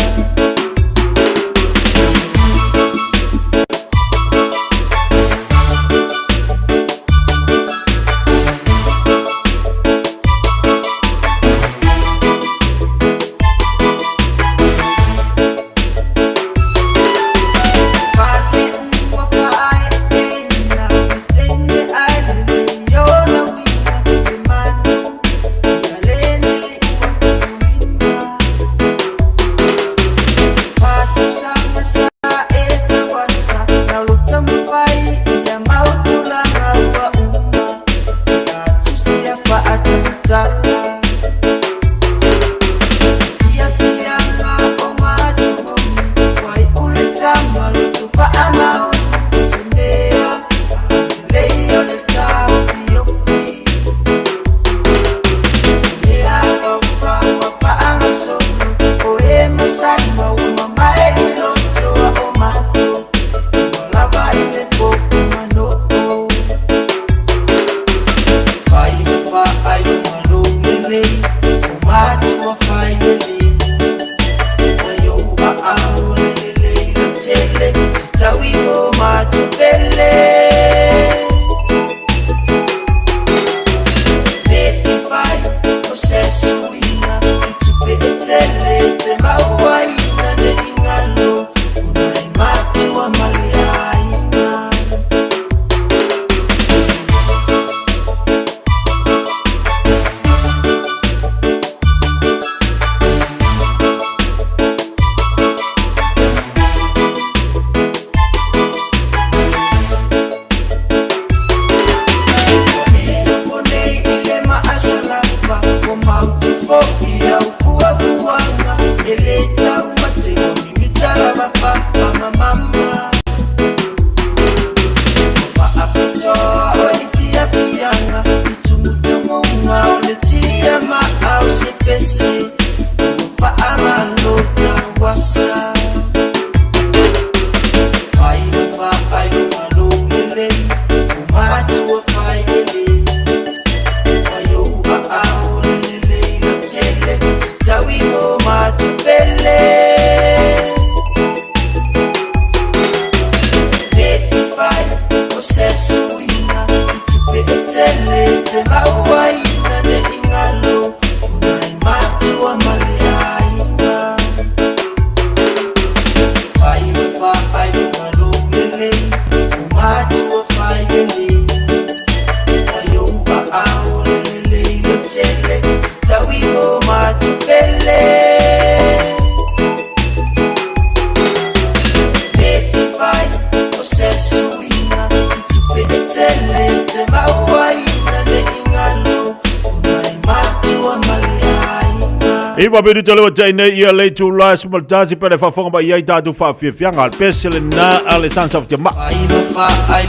Iwa minuta le watai nei ia le tū la sumaltasi pele faafofoga mai ai tatou faafiafiaga le pese lena a le Sons of Jama.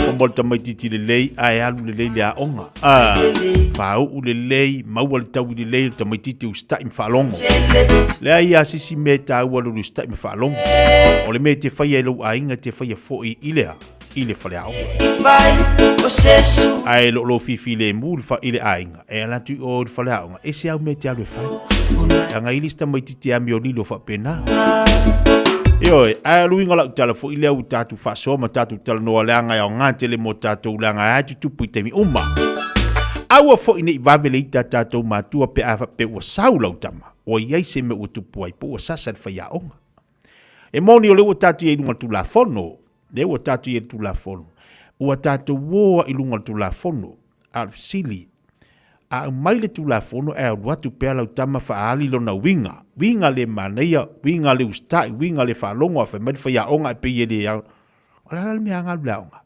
O mo le tamaititi lelei ae alu lelei le aoga. Ah, faauu lelei, maua le taui lelei le tamaititi usitai ma faalogo. Leai a sisi mea e taua lo le usitai ma faalogo. O le mea e te faia i lou aiga e te faia foi i le a? I le faleaoga. Ae lo lo fifilemu i le aiga. E ala atu i o i le faleaoga, ese au mea e te alu e fai. Leaga i le isi tamaititi e amiolilo faapena. Ioe, ae o le uiga o lau tala foi lea ua tatou faasoa ma tatou talanoa leaga e aoga tele mo tatou leaga e a tutupu i taimi uma. Aua foi ne i vave le ita a tatou matua pe a faapea ua sau lau tama, ua i ai se mea ua tupu ai po ua sasa le faiaoga. E moni o lea ua tatou i ai i luga o le Tulafono, lea ua tatou i ai i le Tulafono, ua tatou o ai i luga o le Tulafono, a o le fesili, a aumai le Tulafono ae alu atu pea lau tama faaali lona uiga, uiga le manaia, uiga le usitai, uiga le faalogo a fai mai le faiaoga ae pei e le ao, o le a la le mea a galu le aoga?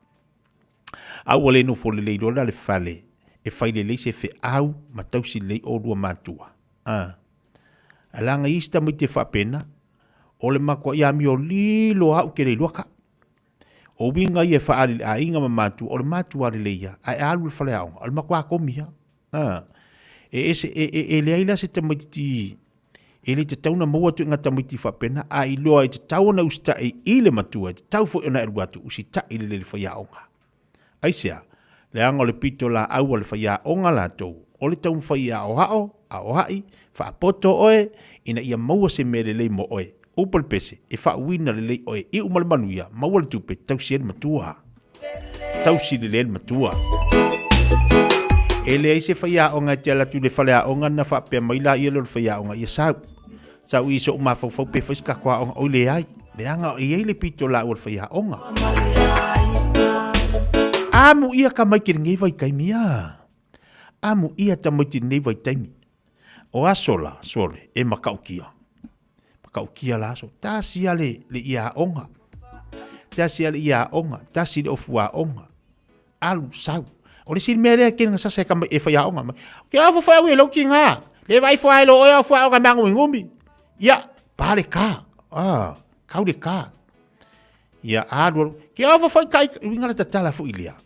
A ua le nofo lelei loa la le fale e fai lelei se feau ma tausi lelei oulua matua. A. Ae leaga i isi tamaiti e faapena, o le matuai amio lilo au ke le iloa ka. O uiga ia e faaali i le aiga ma matua, o le matua lelei ia, ae a alu i le faleaoga, o le matua komi ia. A. E ese, e, e, e leai la se tamaititi e le tatau ona maua atu i ngā tamaiti faapena, a iloa e tatau ona usitai i le matua, e tatau foi ona e alu atu usitai lelei i le faiaoga. Aisea? Leaga o le pitolaau a le faiaoga latou, o le taumafai e aoao, aoai, faapoto oe, ina ia maua se mea lelei mo oe. Upu a le pese, e faauiina lelei oe, iu ma le manuia, maua le tupe, tausi ai le matua. Tausi lelei ai le matua. E leai se faiaoga e te alu atu i le faleaoga na faapea mai laia lea o le faiaoga, ia sau. Sau i so'u mafaufau pe fai se tatou aoga, oi leai, leaga e i ai le pitolaau a le faiaoga. Amu ia tamaiti i lenei vaitaimi a. Amu ia tamaiti i lenei vaitaimi. O aso la, sole, e matautia. Matautia la aso. Tasi a le, le ia aoga. Tasi a le ia aoga. Tasi le ofu aoga. Alu, sau. O le isi mea lea ke na sasa e ka e faiaoga mai. Ke au fai au e lou kinga. Le vai fua e lo oe au fua aoga mangu ngumi. Ia, pa le ka. Ah, kau le ka. Ia, alu alu. Ke au fai kai winga la tatala fu ilia.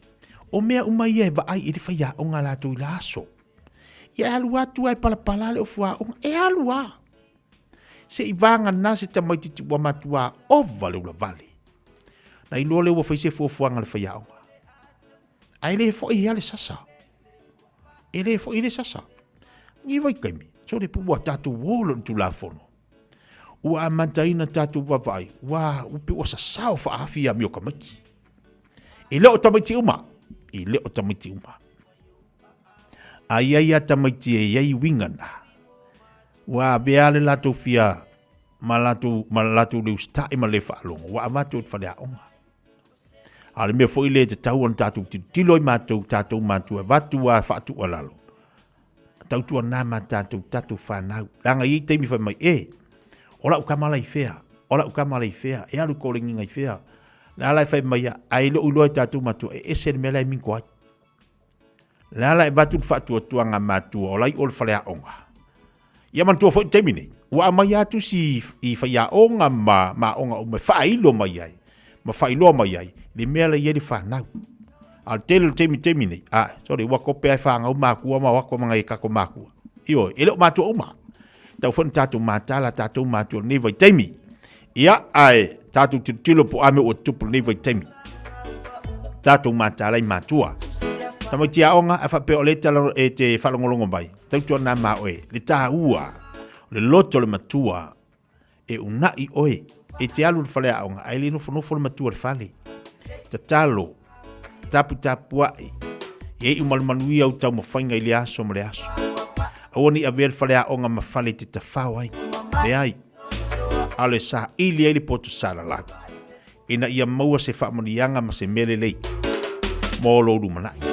O mea uma ia e vaai i le faiaoga latou i la aso. Ia e alu atu ai palapala le ofu aoga. E alu a. Se i vagana se tamaitiiti ua matua ova le ulavale. Na iloa lea ua fai se fuafuaga a le faiaoga. Ae le foi ia le sasa. E le foi le sasa. Ni vaitaimi, sole pu ua tatou o lo Tulafono. Ua amataina tatou vaavaai, ua upe ua sasao faaafi ia mio tamaiti. E le o tamaiti uma, e le o tamaiti uma. A i ai a tamaiti e i ai uiga na, ua avea le latou fia ma latou, ma latou le usitai ma le faalogo, ua avatu i le faleaoga. A o le mea foi lea e tatau ona tatou tilotilo ai matou, tatou matua, avatu a faatuualalo, tautuana ma tatou, tatou fanau. Leaga e i ai taimi fai mai, e, o lau tama la i fea, o lau tama la i fea, e alu i kolegiga i fea. Le ala e fai mai ia, ae le o iloa e tatou matua, e ese le mea la e minko ai. Le ala e avatu le faatuatuaga a matua o la i o le faleaoga. Ia manatua foi le taimi nei, ua aumai lava tusi i faiaoga ma ma aoga uma e faailo mai ai ma faailoa mai ai le mea la i ai le fanau. A o le tele o le taimi taimi nei, a, sorry, ua kope lava e fanau makua ma o atu ma nai tatou makua. Ioe, e le o matua uma. Tau foi na tatou matala tatou matua i lenei vaitaimi. Ia, ae tatou tilotilo po o a mea ua tutupu i lenei vaitaimi. Tatou matala i matua. Tamaiti aoga, a faapea o lea e te faalogologo mai, tautuana ma oe, le taua, le loto o le matua, e una'i oe, e te alu i le faleaoga, ae le nofonofo le matua i le fale. Tatalo, taputapua'i, ia iu ma le manuia au taumafaiga i le aso ma le aso. Aua ne i avea le faleaoga ma fale e te tafao ai. Leai, a o le saili ai le poto salalau, ina ia maua se faamanuiaga ma se mea lelei mo lou lumanai.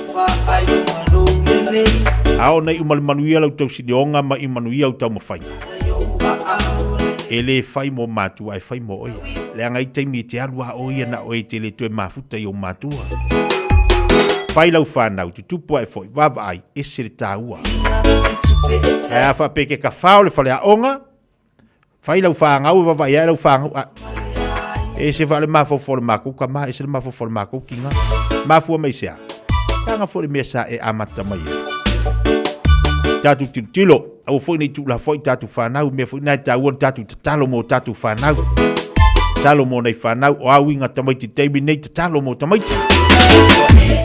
A oo nei uma le manuia lau tausilioga ma i manuia au taumafaiga, e le fai mo matua ae fai mo oe. Leaga i taimi e te alu a oe ia na oe e te le toe mafuta i ou matua. Fai lau fanau, tutupu ae foi, vaavaai, ese le taua. Ae a faapea ke kafao le faleaoga, Fai lau fanau e vavaai ae lau fanau a e se faale mafaufau o le makou tama ese le mafaufau o le makou tina. Mafua mai se a? Leaga foi le mea sa e amata mai ai. Tatou tilotilo, aua foi ne i tuulafoai tatou fanau, mea foi na e taua le tatou tatalo mo tatou fanau. Tatalo mo nai fanau, o a uiga tamaiti i le taimi nei, tatalo mo tamaiti.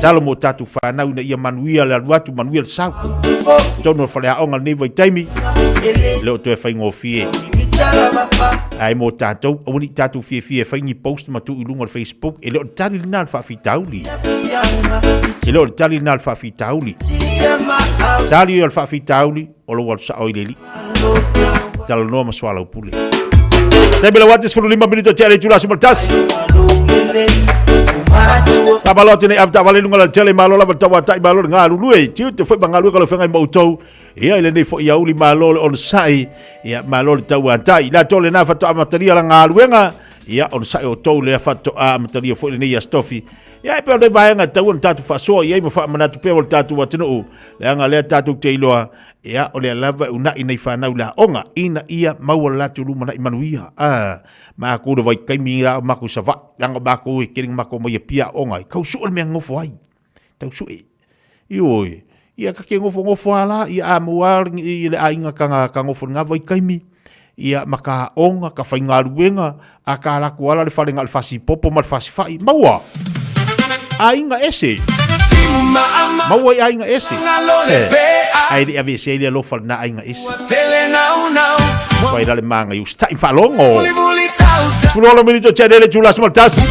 Tatalo mo tatou fanau ina ia manuia le alu atu, manuia le sau. Totonu o le faleaoga lenei vaitaimi, e le o toe faigofie. Ae mo tatou, aua ne i tatou fiafia e fai ni post ma tuu i luga o le Facebook, e le o le tali lena o le faafitauli. E le o le tali lena o le faafitauli. Tali o le faafitauli, o lou alu sao i le alii. Talanoa ma soalaupule. Taimi lau ate 15 minute o tea le itula 11. Faamalo atu nei ave taavale luga la tele malo lava le tauatai malo le galulue tiu te foi ma galuega lau feagai ma outou ia i lenei foi auli malo le onosai ia malo le tauatai la tole na faatoa amatalia la galuega ia onosai outou lea faatoa amatalia foi lenei aso tofi ia e pei o le vaega e tatau ona tatou faasoa i ai ma faamanatu pea o le tatou atunuu leaga lea tatou te iloa Ia, o lea lava e una'i nei fanau i le aoga, ina ia maua le latou lumanai manuia. A, makou le vaitaimi a o makou i Savaii, leaga o makou e tele na makou omai i Apia aoga ai, tau sue le mea e nonofo ai, tau sue. Ioe, ia ta te nofonofo lava la, ia a maua lava i le aiga ta ta nofo i lena vaitaimi, ia ma ta aoga, ta faigaluega, a ta alu atu lava la i le fale na o le fasipopo ma le fasifai, maua! Aiga ese! Maua i aiga ese. Ae le i aveesea ai le alofa o lena aiga ese. Ua i lale maga i usitai ma faalogo. 16 minute o tia le itula 11.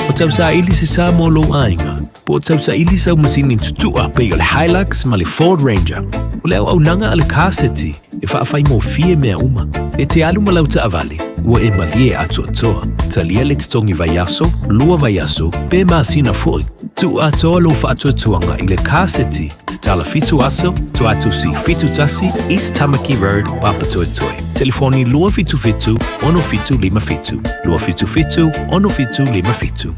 O tausaili se sa mo lou aiga, po o tausaili sau masini tutua pei o le Hilux ma le Ford Ranger. O le auaunaga a le Car City e faafaigofie mea uma. E te alu ma lau taavale, ua e malie atoatoa. Talia le totogi vaiaso, lua vaiaso, pe masina foi. Tuu atoa lou faatuatuaga i le Car City, tatala 7 aso, Toatusi 71, East Tamaki Road, Papatoetoe. Telefoni 277 6757, 277 6757.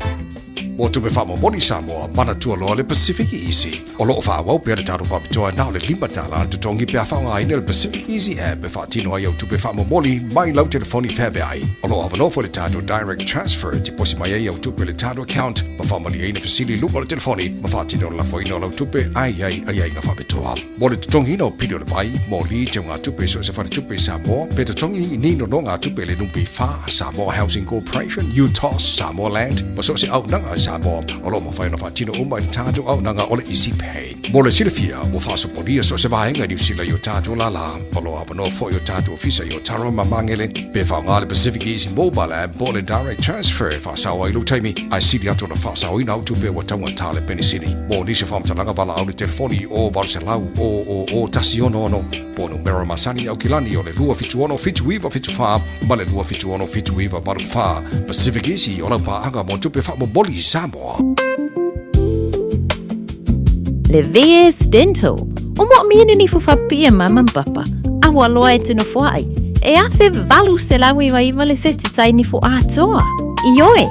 Mo tupe faamomoli Samoa, manatua loa le Pacific Easy. O loo faaauau pea le tatou faapitoa na o le $5 le totogi pe a faaaogaina le Pacific Easy app e faatino ai au tupe faamomoli mai lau telefoni feaveai. O loo avanoa foi le tatou Direct Transfer e tiposi mai ai au tupe i le tatou account ma faamalieina fesili i luga o le telefoni ma faatino le lafoina o lau tupe a i ai aiaiga faapitoa. Mo le totogiina o pili o le vai, moli, teugatupe i so o se faletupe i Samoa, pe totogi ni nonogatupe i le NPF, Samoa Housing Corporation, UTOS, Samoa Land, ma so o se auaunaga i Samoa, o lo o mafai ona faatino uma i le tatou auaunaga o le Easy Pay. Mo le silafia, ua faasopolia so o se vaega i Niu Sila i o tatou lālā. O lo o avanoa foi o tatou ofisa i Otara ma Magele, pe faaaoga le Pacific Easy Mobile App po o le Direct Transfer e faasao ai lou taimi, ae sili atu ona faasaoina au tupe ua taugata le penisini. Mo nisi o faamatalaga valaau i le telefoni o 800 000 166 po o numera masani Aukilani o le 276 7974 ma le 276 7984. Pacific Easy o lau paaga mo tupe faamomoli i Samoa. Le VS Dental, o moomia ni nifo faapipii e mama ma papa, a ua loa e te nofoaʻi, e 1899 le seti tai nifo atoa. Ioe,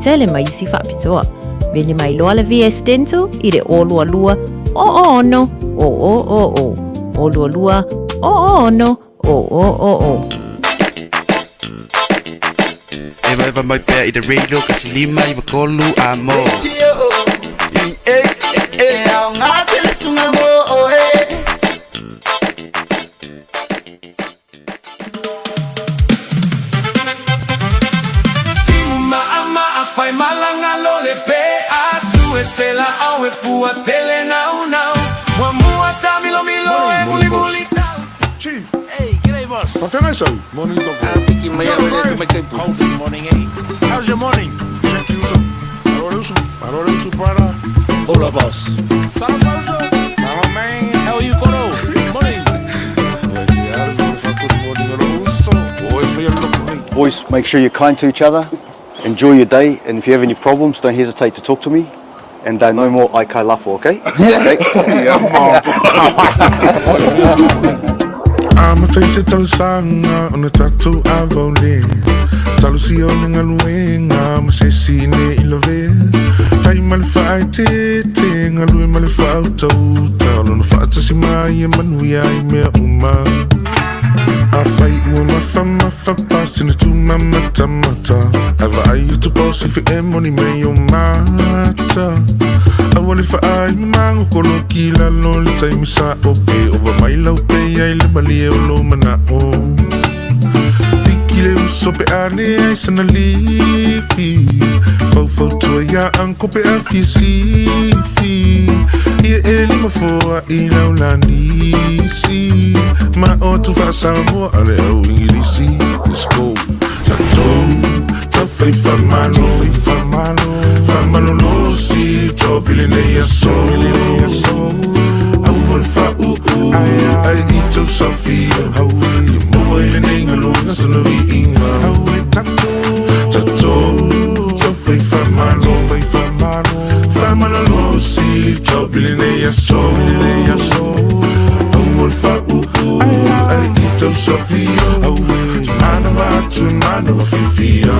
tele ma isi faapitoa. Vili mai loa le VS Dental i le 022 006 000 022 006 000. Eva eva mai pea i te radio kasi lima i vakolu a mo. Chief. Hey, g'day boss. Whawhengai sau. Morning, Doc. Ah, piki mai au e te mai Cold this morning, eh? How's your morning? Check you uso. Arore uso. Arore uso para. Hola, boss. Hello, man. How are you, Koro? Morning. Boys, make sure you're kind to each other. Enjoy your day, and if you have any problems, don't hesitate to talk to me. And no more Aikai Lafo, okay? okay? Amata i se talosaga ona tatou avaole Talosia o le galuega ma se isi ne i lavea Fai ma le faaeteete, galue ma le faautauta O lona faatasi mai e manuia ai mea uma Afai ua mafamafa pasina tumamatamata Ae vaai atu po o se moni mai o mata Aua le faai mamago koloki lalo le taimi sa o pe Ova mai lau pe ai le malie o lo manao Piki le uso pe ane ai sana lifi Faufautua ia anko pe a fia sifi Ia e lima foa i laulanisi Ma o tu faasamoa a le au ingilisi Let's go Tatou taufai faamalo Faamalolosi job i lenei aso Aua le faauu ai i tausafia Ia maua i lenei galuega sana viiga Tatou taufai faamalo Faamalolosi job i lenei aso Aua le faauu ai i tausafia Manava atu manava fiafia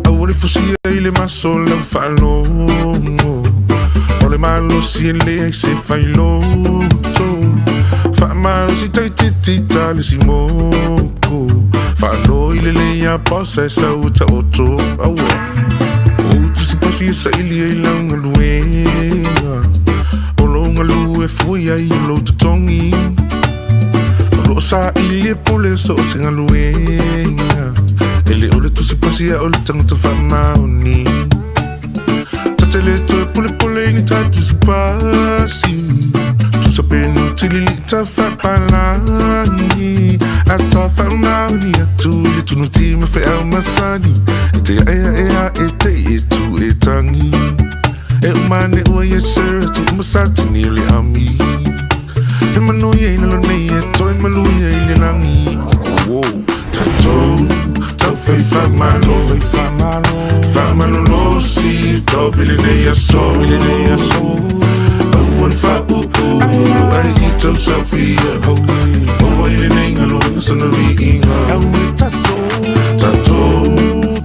Aua le fusia i le maso lau faalogo O le malosi e leai se failoto Faamalosi taititi le simoko Faalo i le lei a posa e sau e taoto Aua O tusipasi e saili ai lau galuega O lou galue fui ai o lou totogi O loo saili e pule so o se galuega E le o le tusipasi a o le tagata faamaoni Tatele toe pulepule i ni ta tusipasi Tusa penu tilili ta faapalagi A ta faamaoni atu i le tunuti ma feau masani E te aea ea e te i e tu e tangi E umane ua yes sir atu umasatini o le ami He manuia i lalo nei e toe maluia i le lagi Wow. Tatou taufai faamalo Faamalolosi job i lenei aso Aua le faauu ai i tausafia Maua i lenei galuega sana viiga Tatou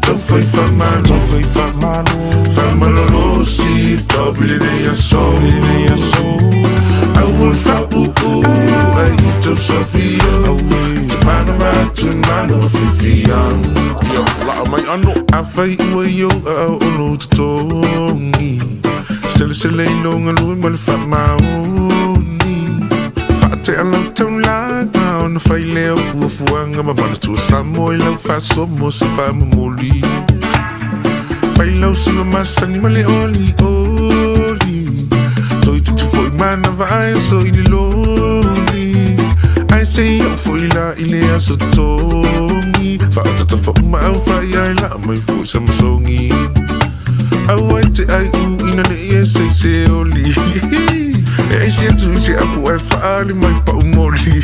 taufai faamalo Taufai faamalo Faamalolosi Taopi lenei aso Aua le faauu Ai i tausafia Te manava atu e manava fiafia Ia, laa mai ano. Afai ua i ou aao o lou totogi Selesele i lou galue ma le faamaoni Faatea lau taulaga ona fai lea o fuafuaga ma manatua Samoa i lau faasoa mo se faamomoli Fai lau siva masani ma le olioli Toeitiiti foi manava ae oso i le loli Ae se i oo foi la i le aso totogi Faaotatafa uma au fai ae laa mai foi sa masogi Aua e te aiu ina ne i e se i se oli E aisi atu i se apu ae faaali mai pau moli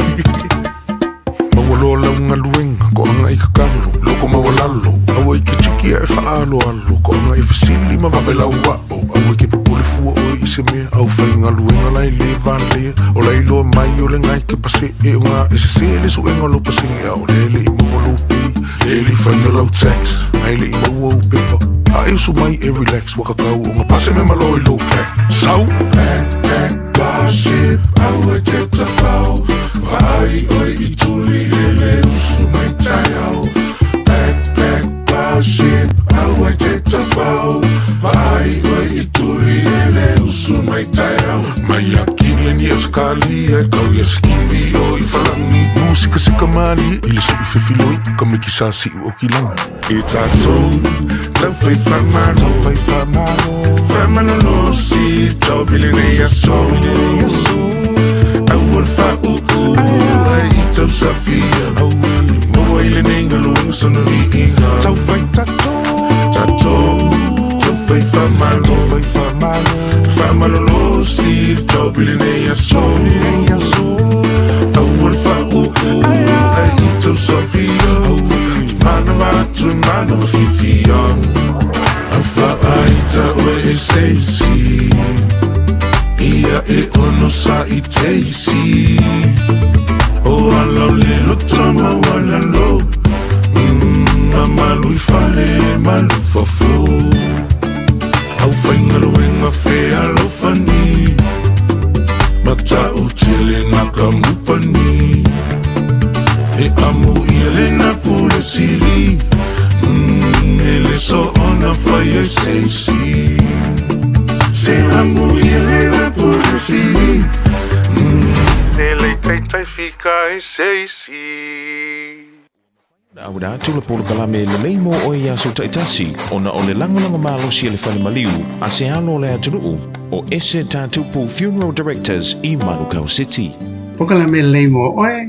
Maua loa lau galuega, koaga i kakalo, loko maualalo, aua i ke tiki a e faaaloalo, koaga i fesili ma vave lau ao, aua ke popole fua oe i se mea, au faigaluega la e lē valea, o la iloa mai o le gai ke paseʻe o gā e sesē le suega o lou pasene a o lea e le i maua lou pay, lea e le i faia lau tax, a e le i maua ou pepa, a e usu mai e relax, ua kakau o ga pase me malo i lou pack, sau! Pack, pack, Starship, aua te tawhao Vaai oe i tuli e le usu mai taeao Pack, pack, Starship, aua te tawhao Vaai oe i tuli e le usu mai taeao Mai a Kilian i Ausekalia e kau ia Skivi o i Whalangi Musikasika malie i le sui fefiloi ka mikisa siu o Kilani E tātou, tauwhai whamaro, tauwhai whamaro, whamalolosi, taopi lenei aso, aua le whauu, ai i tausafia, maua i lenei galuega sona viiga. Tauwhai tātou, tātou, tauwhai whamaro, tauwhai whamaro, whamalolosi, taopi lenei aso, aua le whauu, ai i tausafia, Manawa atu e manawa fiafia A whaaita oe e seisi Ia e ono sa i teisi O ala o le loto maualalo mm, A malu i fale malu fafo Au whaingaluenga fealofani Matautia le nakamupani E amo ia le na pule sili mm, E le so ona fai e seisi Se amo ia le na pule sili mm, E le taitai fika e seisi Auina atu le polokalame lelei mo oe i aso taitasi ona o le lagolago malosi a le Fale Maliu a se alo o le atunuu o Ese Tatupu Funeral Directors i Manukau City. Polokalame lelei mo oe,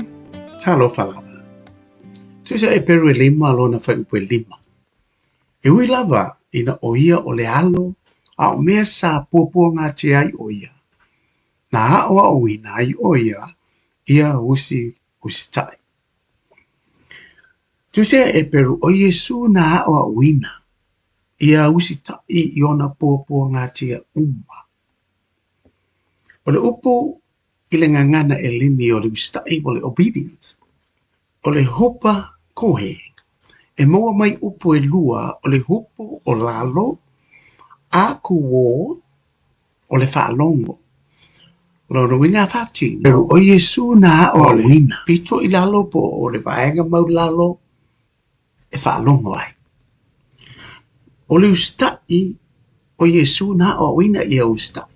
talofa lava. Tusa e Peru e lima lona fuaiupu e lima. E ui lava ina o ia o le alo a o mea sa puapuagatia ai o ia, na aʻoaʻoina ai o ia ia usi usitaʻi. Tusia e Eperu, ʻo Iesū na aʻoaʻoina ia usitaʻi i ona puapuagatia uma. ʻO le upu i le gagana ʻEleni o le usitaʻi o le obedient, ʻo le hupa kohe, e maua mai upu ʻelua o le hupu o lalo a kūō, o le faalogo. O lona uiga a faatino, ʻo Iesū na aʻoaʻoina pito i lalo po o le vaega maulalo e faalogo ai. ʻO le usitaʻi o Iesū na aʻoaʻoina ia usitaʻi.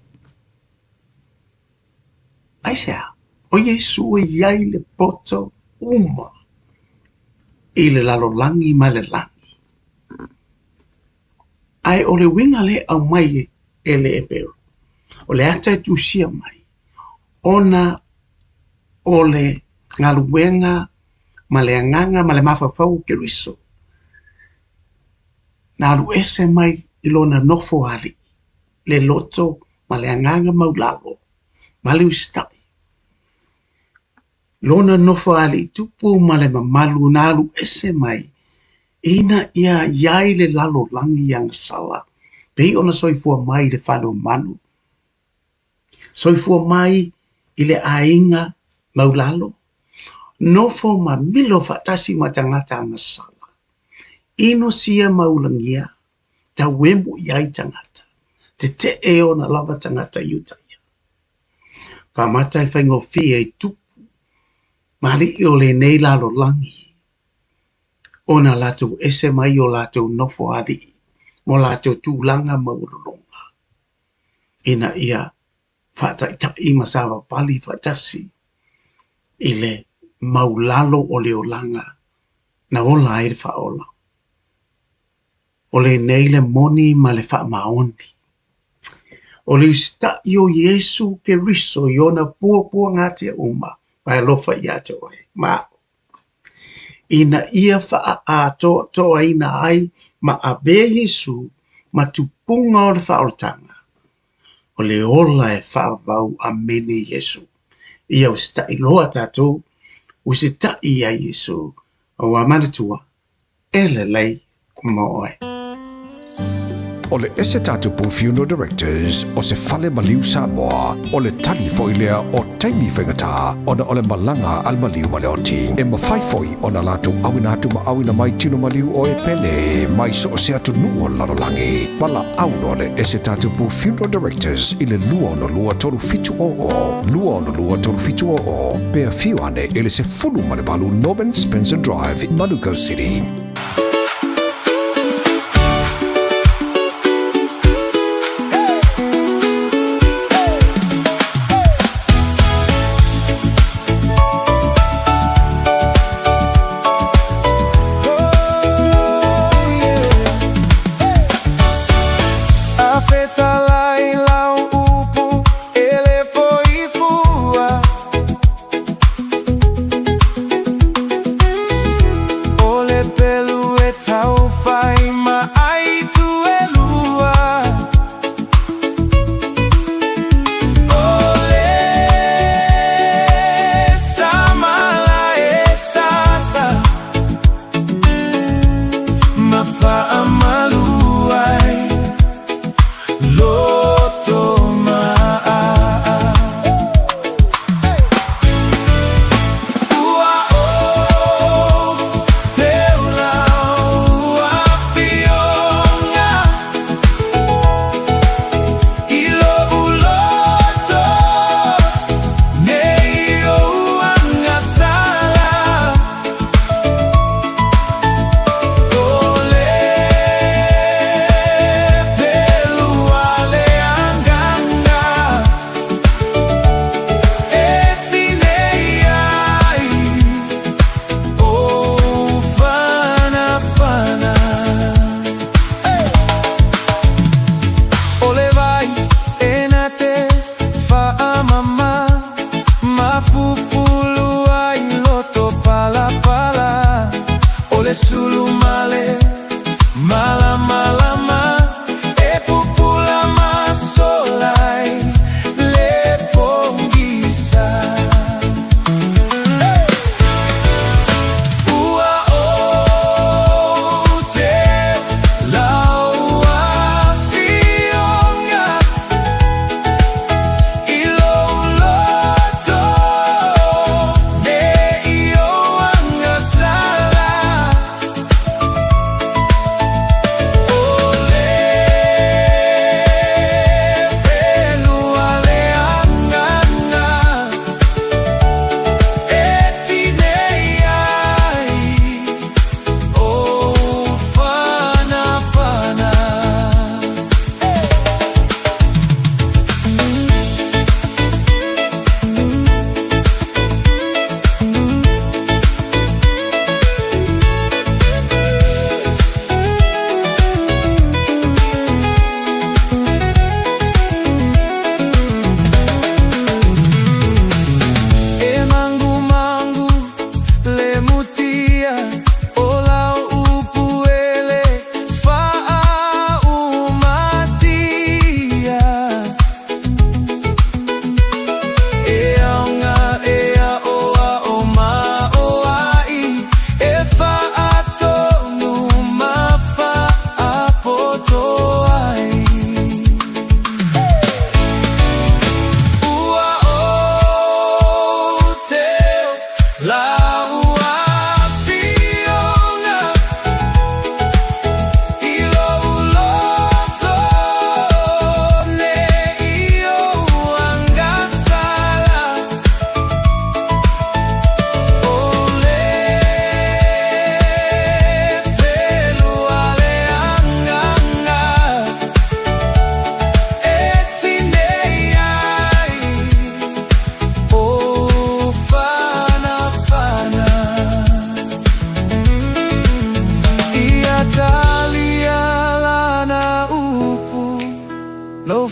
Aisea? ʻO Iesū e i ai le poto uma i le lalolagi ma le lani. Ae o le uiga lea e aumai e le Eperu, o le ata e tusia mai, ona o le galuega ma le agaga ma le mafaufau o Keriso, na alu ese mai i lona nofo alii, le loto ma le agaga maulalo ma le usitai. Lona nofo alii tupu ma le mamalu na alu ese mai ina ia i ai le lalolagi agasala pei ona soifua mai i le fale o manu, soifua mai i le aiga maulalo, nofo ma milo faatasi ma tagata agasala, inosia ma ulagia. tauemu i ai tagata, tetee ona lava tagata Iutaia. Faamata e faigofie i tupu ma alii o lenei lalolagi ona latou ese mai o latou nofo alii ma o latou tulaga maualuluga ina ia faataitai ma savavali faatasi i le maulalo o le olaga na ola ai le Faaola. O lenei le moni ma le faamaoni. O le usita'i o Iesu Keriso i ona puapuagatia uma ma e alofa ia te oe ma a'u, ina ia faaatoatoaina ai ma avea Iesu ma tupuga o le faaolataga, o le ola e faavavau Amene Iesu. Ia usita'i loa tatou, usita'i ia Iesu, auā manatua, e lelei mo oe. O le ese tatou Funeral Directors o se fale maliu Samoa, o le tali foi lea o taimi faigata ona o le malaga a le maliu ma le oti. E mafai foi ona latou auina atu ma auina mai tino maliu o e pele mai so o se atunuu o le lalolagi. Valaau loa le ese tatou Funeral Directors i le 262 3700, 262 3700, pe afio ane i le 18 Norman Spencer Drive, Manukau City.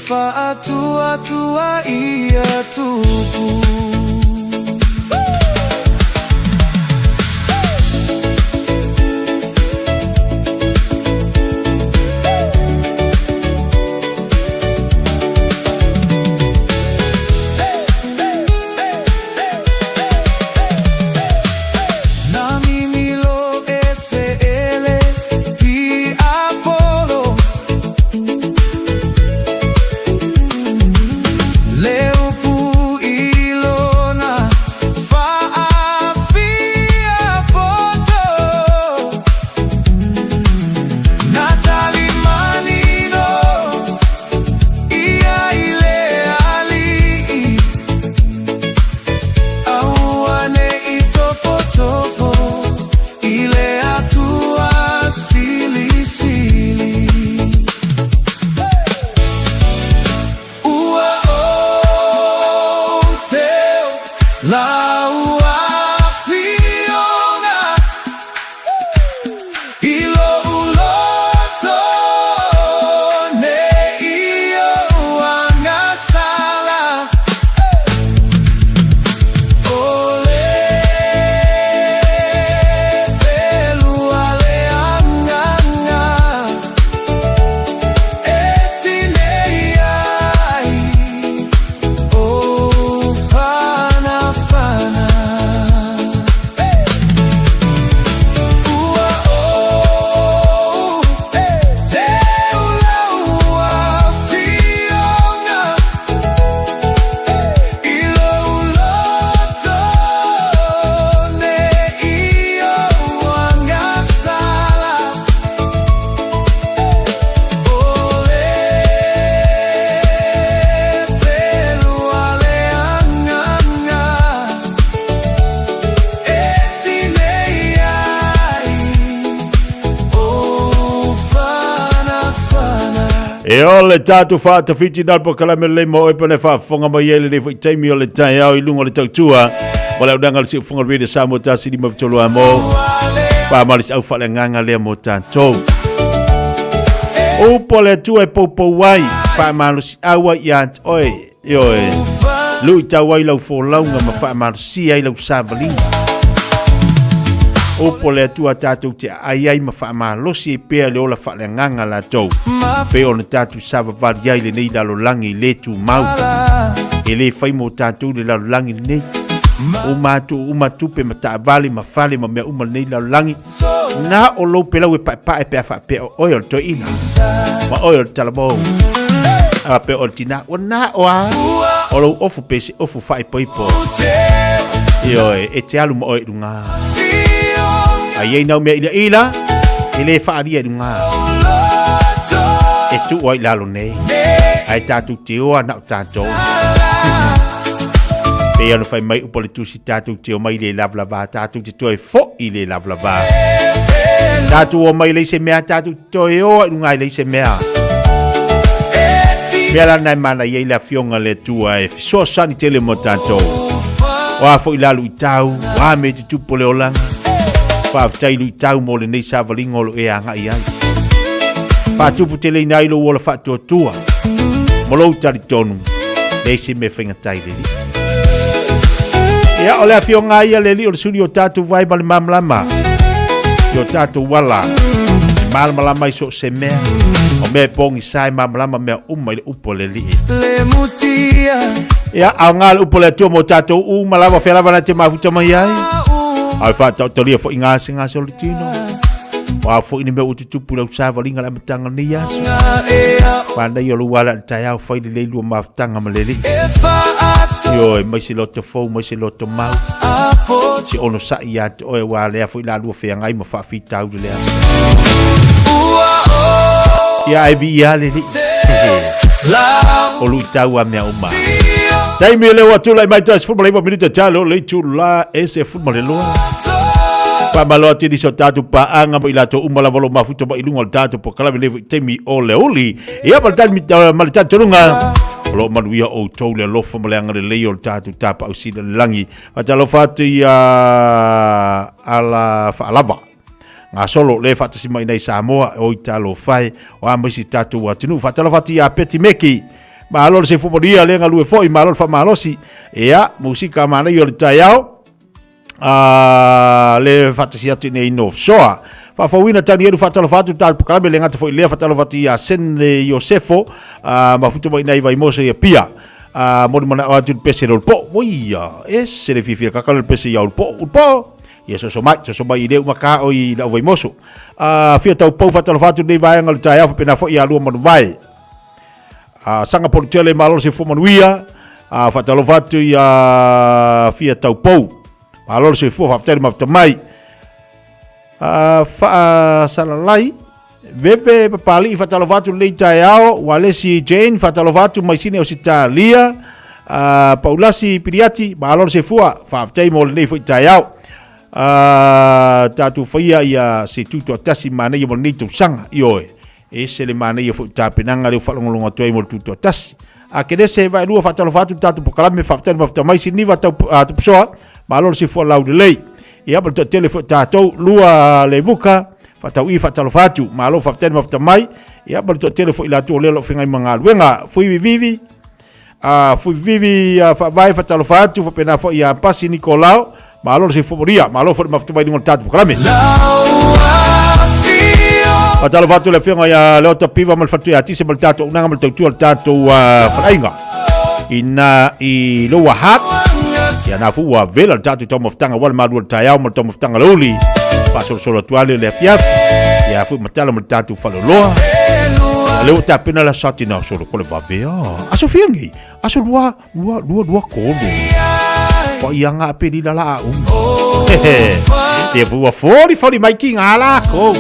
Faatuatua ia Tupu. Na mimilo ese ele ti Apollo Le upu ilona faafia poto Na talimanino ia ile alii Aua ne i tofotofo i le Atua Silisili. Ua ou teu lau afioga i lou loto ne i ou agasala. O le pelu a le agaga e tinei ai ou fanafana. Ua ou teu lau afioga I lou loto ne i ou agasala O le pelu a le agaga e tinei ai ou fanafana. E o le tātou whaatawhiti nā po kalame le mo oe pene whaafonga mai ele le fai taimi o le taeao i lunga o le tautua. O le aunanga le siufunga le sa mo tasi lima fitolu a mo. Wha si au whaale nganga lea mo tātou. Upo le tua e poupou ai, whaamalosi aua i ant oe, ioe. Lui tau ai lau fōlaunga ma whaamalosi ai lau sāvalinga. Upo le Atua tātou te ai ai ma faamalosi ai pea le ola faaleagaga latou, pei ona tatou savavali ai lenei lalolagi le tumau. E le fai mo tatou le lalolagi lenei. Uma atu uma tupe ma taavale ma fale ma mea uma lenei lalolagi. Na o lou pelau e paepae pe a faapea o oe o le toeaina ma oe o le talavou. A faapea o le tinā, ua na o a o lou ofu pe se ofu faaipoipo. Ioe, e te alu ma oe i luga. A i ai nau mea ilaila, e le faaalia i luga. E tuu ai i lalo nei. Ae tatou te oa na o tatou. Pei ona fai mai upu a le tusi tatou te omai le lavalava, tatou te toe fo'i le lavalava. Tatou omai leai se mea, tatou te toe oa i luga i leai se mea. Mea la na e manaia ai le afioga a le Atua e fesoasoani tele mo tatou. O a foi la luitau, o a mea e tutupu o le olaga. Faafetai luitau mo lenei savaliga o lo o e agai ai. Faatupu teleina ai lou ola faatuatua ma lou talitonu, leai se mea faigata i le Alii. Ia, o le afioga ia le Alii o le suli o tatou vai ma le malamalama i o tatou ala. E malamalama i so o se mea, o mea e pogisa e malamalama mea uma i le upu a le Alii. Le mutia. Ia, aoga le upu a le Atua mo tatou uma lava, fea lava na te mafuta mai ai. Ae faataotalia foi gasegase o le tino. O a foi ni mea ua tutupu i lau savaliga i le amataga o lenei aso. Manaia o lou ala i le taeao fai lelei lua mafutaga ma le Alii. Ioe, mai se loto fou, mai se loto mau. Se onosai ia te oe, aua lea foi la lua feagai ma faafitauli le aso. Ia, ae viia le Alii. O luitau a mea uma. Taimi lea ua tulai mai tai 19 minute talo le itula e 12. Faamalo atu i nisi o tatou paaga ma i latou uma lava o lo o mafuta mai i luga o le tatou polokalame i lenei foi taimi o le uli. Ia ma le tali ma le talitonuga o lo o manuia outou le alofa ma le agalelei o le tatou Tapaau Sili i le lagi. Faatalofa atu i ala faalava gasolo le faatasi mai nei Samoa o i talofa e o a mai si tatou atunuu. Faatalofa atu ia Peti Meki. Malo le soifua manuia le galue foi, malo le faamalosi. Ia, musika manaia o le taeao. A le faatasi atu i nei North Shore. Faafouina Tanielu faatalofa atu tatou polokalame le gata foi lea faatalofa atu ia Sene Iosefo a mafuta mai nei Vaimoso ia Pia. A moli manao atu le pese le Ulupo. Oia, ese le fiafia kaka le pese ia Ulupo. Ulupo! Ia soso mai, soso mai i le umaka o i lau Vaimoso. A fia tau pau faatalofa atu nei vaega o le taeao faapena foi ia lua manuvae. A sanga polutele malo le soifua manuia. A faatalofa atu ia fia taupou. Malo le soifua faafetai le mafuta mai. A faasalalai Veve Papali'i faatalofa atu lenei taeao. Walesi Jane faatalofa atu mai Sini Ausetalia. A Paulasi Piliati malo le soifua faafetai mo lenei foi taeao. A tatou faia ia se tutoatasi manaia mo lenei tausaga. Ioe. E ese le manaia foi o tapenaga lea ua faalogologo atu ai mo le tutoatasi. A Kenese Vaelua faatalofa atu i le tatou polokalame faafetai le mafuta mai Siniva tau Tupusoa malo le soifua laulelei. Ia ma le toatele foi o tatou lua le vuka faatau'i faatalofa atu malo faafetai le mafuta mai. Ia ma le toatele foi i latou o lea o lo o feagai ma galuega. Fui Vivivi a Fui Vivivi Faavae faatalofa atu faapena foi ia Pasi Nikolao malo le soifua manuia malo foi le mafuta mai luga o le tatou polokalame. Faatalofa atu le afioga ia Leota Piva ma le faletua ia Tise ma le tatou auaunaga ma le tautua o le tatou faleaiga ina i Lower Hutt. Ia na fu ua vela le tatou taumafataga ua le malu o le taeao ma le taumafataga lauli. Faasolosolo atu ale le afiafi. Ia fu matala ma le tatou faleoloa. Ia lea ua tapena la sati na solo ko le vave a. Aso fia nei? Aso lua lua lua lua kolu. Wa ia ngā peli la la a umu. Ia fu ua fori fori mai ki ngā la ko.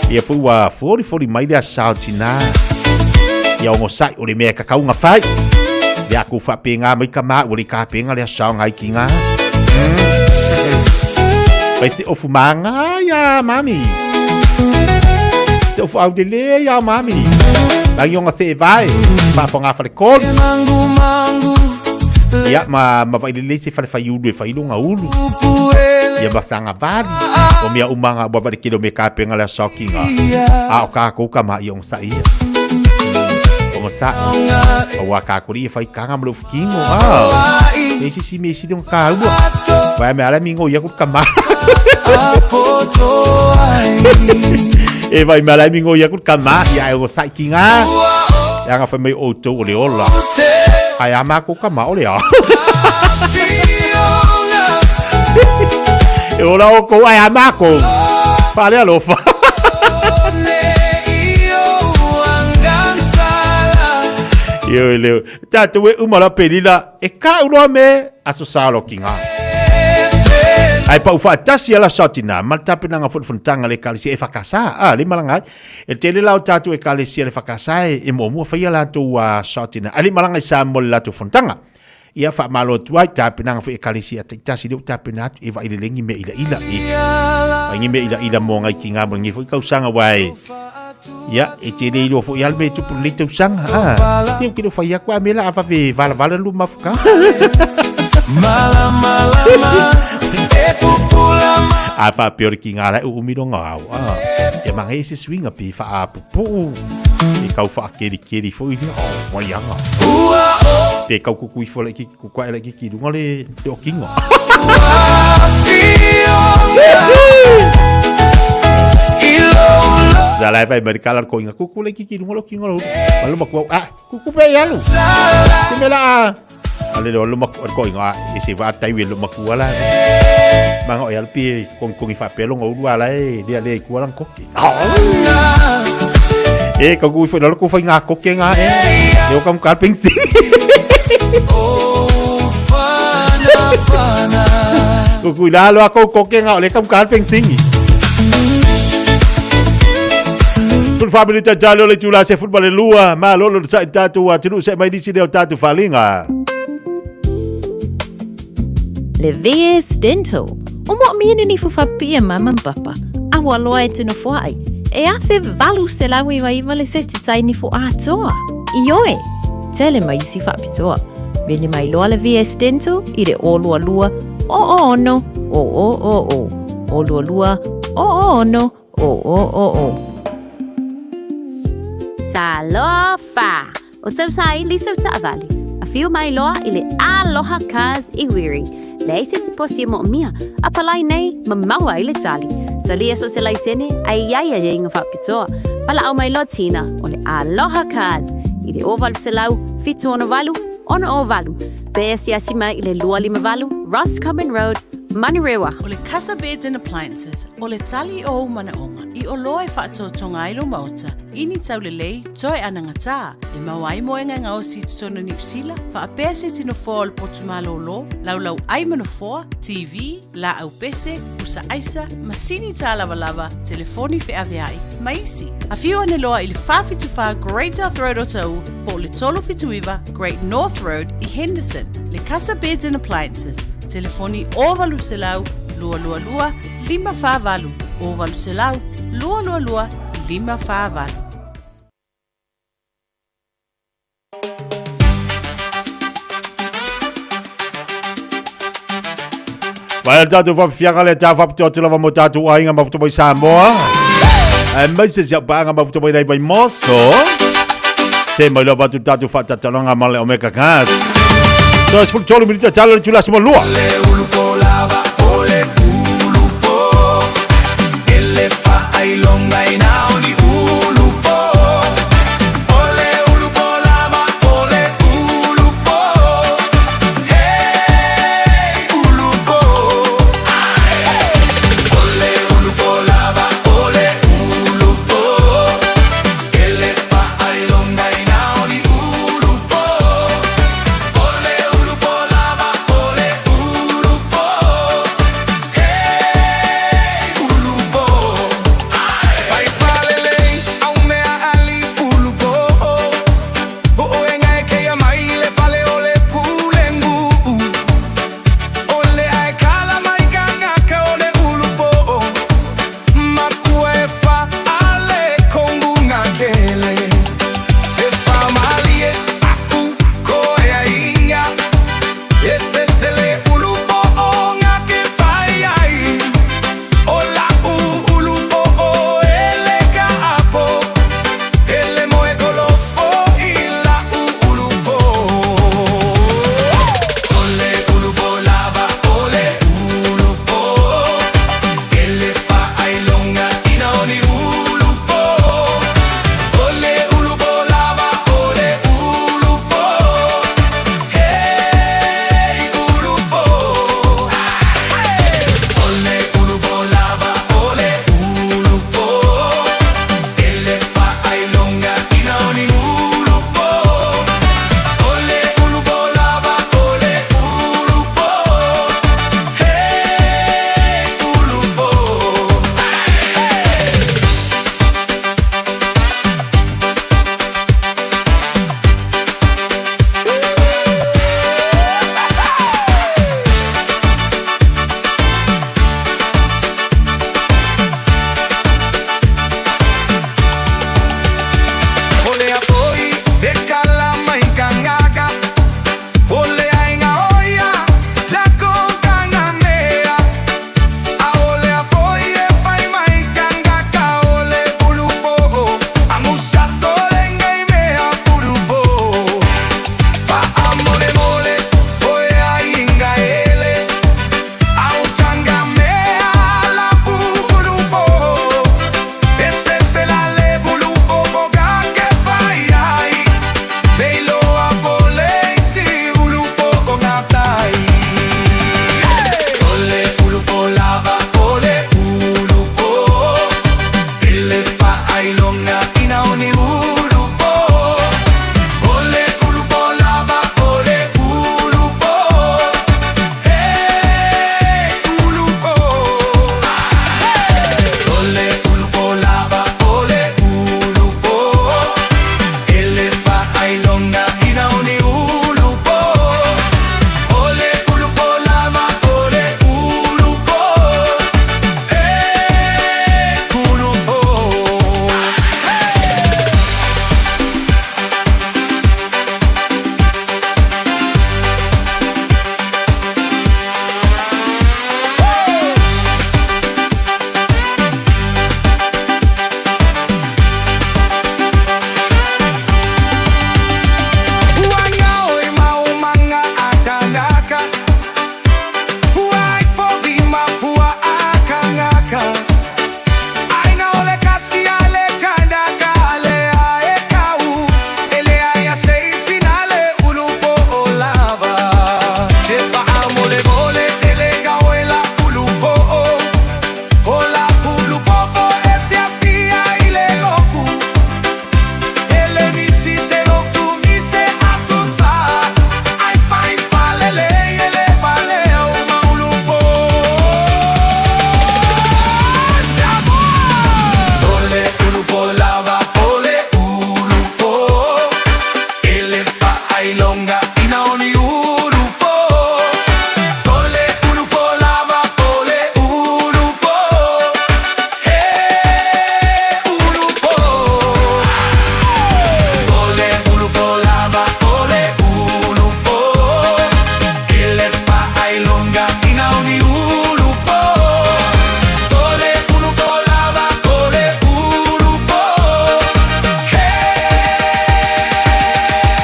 Ia fu ua fori fori mai le asao tina. Ia ongo sai o le mea kakaunga fai. Le aku whapenga mai ka maa ua le kapenga le asao ngai ki ngā. Vai se ofu manga ia mami. Se ofu au de le ia mami. Langi onga se e vai. Whaafonga whare kolu. Ia ma ma vai lelei se fale fai ulu e fai longa ulu. Ia ma sanga vali. O mea umanga ua vale kilo me kapenga le asokinga. A o ka kou ka ma ia onga sa ia. Onga sa. Aua ka kori e fai kanga ma le ufukingo. Ah. E si si me si donga ka ua. Vai me ala mingo ia ku ka ma. E vai me ala mingo ia ku ka ma. Ia e onga sa ikinga. Ia nga fai mai outou o le ola. Ai a mako ka ma o le a. E ola o kou ai a mako. Fale alofa. Io leo. Tātou e uma la pelila e ka uloa me aso salo ki ngā. Ai pau whaatasi ala satina, ma le tapenaga foi le fonotaga a le Ekalesia e whakasa, a, le malaga ai. E tele la o tātou Ekalesia le whakasa e, e muamua whaia latou a satina. A le malaga i Samoa le latou fonotaga. Ia whaamalo atu ai, tapenaga foi Ekalesia taitasi lea ua tapena atu, e vailelegi mea ilaila. E, vaingi mea ilaila mo ngai ki ngā mo lenei foi tausaga wa e. Ia, e tele iloa foi ale me tupu lenei tausaga. Ah, ia ke le whai aku a me la a vave valavala lu mafuka. A wha peo ki ngā lai u umi longa au. Ah, ia manga e se swinga pe wha a pupuu. E kau wha keri keri foi ni oh, mai anga. Pe kau kuku i fo le ki kuku ai le ki ki runga le te okinga. Za lai vai mai kala ko inga kuku le ki ki runga lo kinga lo. Malu maku ah kuku pe yalu. Se mela a. Ale lo lo maku ko inga e se va tai we lo maku ala. Manga o yal pi kong kong i fa pelo ngo ulu ala e dia le ku ala koke. E ka ku fo lo ku fa nga koke nga e. E o kam ka pengsi. Ku ku la lo ko koke nga o le kam ka pengsi. Sul family ta jalo le tula se football le lua ma lo lo sa tatu wa tinu se mai disi le tatu falinga. Le VS Dental. O mo mi ni fu pia mama papa. A ua loa e tino fuai. E afe valu se lau iwa iwa le seti tai ni fu atoa. Ioe. Tele mai isi faapitoa. Veli mai loa le VS Dental i le o lua lua o o ono o o o o. O lua lua o o ono o o o o. Talofa! O tausaili sau taavale, afio mai loa i le Aloha Cars i Wiri. Leai se tiposi e moomia, a palai nei ma maua ai le tali. Talia so se laisene, ae i ai aiaiga faapitoa. Valaau mai loa Tina o le Aloha Cars i le 0800 768 608 pe asiasi mai i le 258 Roscommon Road, Manurewa. O le Casa Beds and Appliances, o le tali o ou manaoga i oloa e faatotoga ai lou maota i ni taulelei toe anagatā e maua ai moega e gaosi i totonu o Niu Sila, faapea se tino foa o le potu malōlō, laulau ʻai ma nofoa, TV, laau pese, pusa aisa, masini tālavalava, telefoni feaveai, ma isi. Afio ane loa i le 474 Great South Road o Taʻu po o le 379 Great North Road i Henderson. Le Casa Beds and Appliances, telefoni 0800 222 548, 0800 222 548. Vai le tatou faafiafiaga le ta faapitoa atu lava mo tatou aiga mafuta mai Samoa. Aemaise si au paaga mafuta mai nei Vaimoso. Se mai loa atu tatou faatatalanga ma le Omega Cars. So, 13 minita tala le tula lua. Le ulupo lava o le ulupo Ele faailoga ina o ni ulupo O le ulupo lava o le ulupo Hey ulupo O le ulupo lava o le ulupo Ele faailoga ina o ni ulupo O le ulupo lava o le ulupo.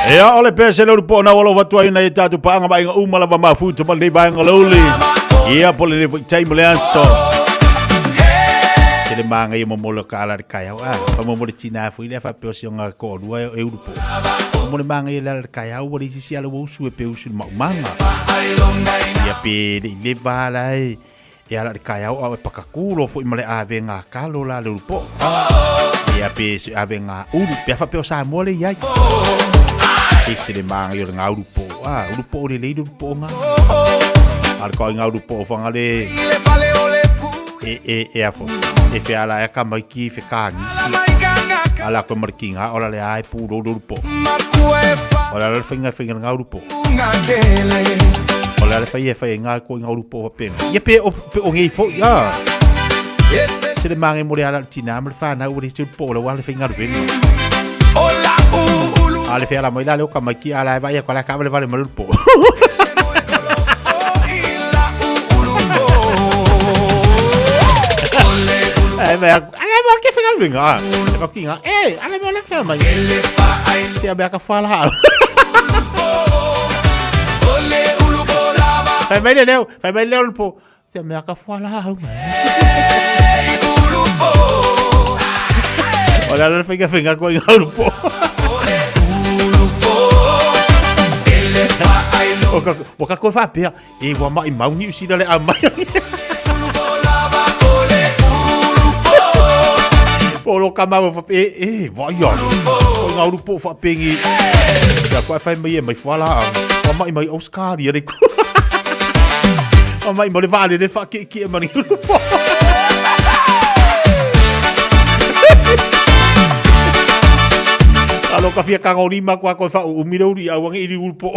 Ia, o le pese le ulupo na ua atu ai nai tatou paaga ma aiga uma lava mafuta ma lenei vaega loli. Ia, po le foi taimi le aso. Se le manga ia momola ka ala le kai au. Ah, pa momola tina foi le fa pe o si onga ko lua e ulupo. Momola manga ia le kai au wa le sisi ala wa usu e pe usu ma umanga. Ia pe le le vala e. E ala le kaeao ao e pakaku lo foi ma le ave ngā kalo la le ulupo. Ia pe se ave ngā ulu, pe afa pe o Samoa le iai. E se le manga i o le ngā ulupo. Ah, ulupo o le leile ulupo o ngā. A le koi ngā ulupo o whanga le... E, e, e afo. E fe ala e ka mai ki fe kāngisi. Ala koe mariki ngā, ora le ae pū lo ulupo. Ora le whainga whainga ngā ulupo. O le ale whai e whai e ngā ko i ngā urupo o wapenga. Ia pe o, pe o ngei fo, ia. Se le mange mo le ala tina, ma le whanau o le se urupo o le wale whai ngā ruwenga. A le whai ala mai la le o ka mai ki ala e vai a kwa la ka vale vale ma le urupo. E mea, ala mea ke whai ngā ruwenga. E mea ki ngā, e, ala mea le whai mai. Tia mea ka whala. Fai mai le leo, fai mai le leo le po. Tia mea ka whala hau mai. O le ala le whainga whainga koe ngā uru po. O ka, o ka koe whapea, e wa mai maungi usira le au mai. Po lo ka mau whape, e, e, vai a. Ko ngā uru po whapengi. Kia koe whai mai e mai whala au. Wa mai mai Australia le ko. Wa mai mo le vale le whake ki e mani uru po. Alo ka fia kangorima kua koe wha umi le uri au ange iri uru po.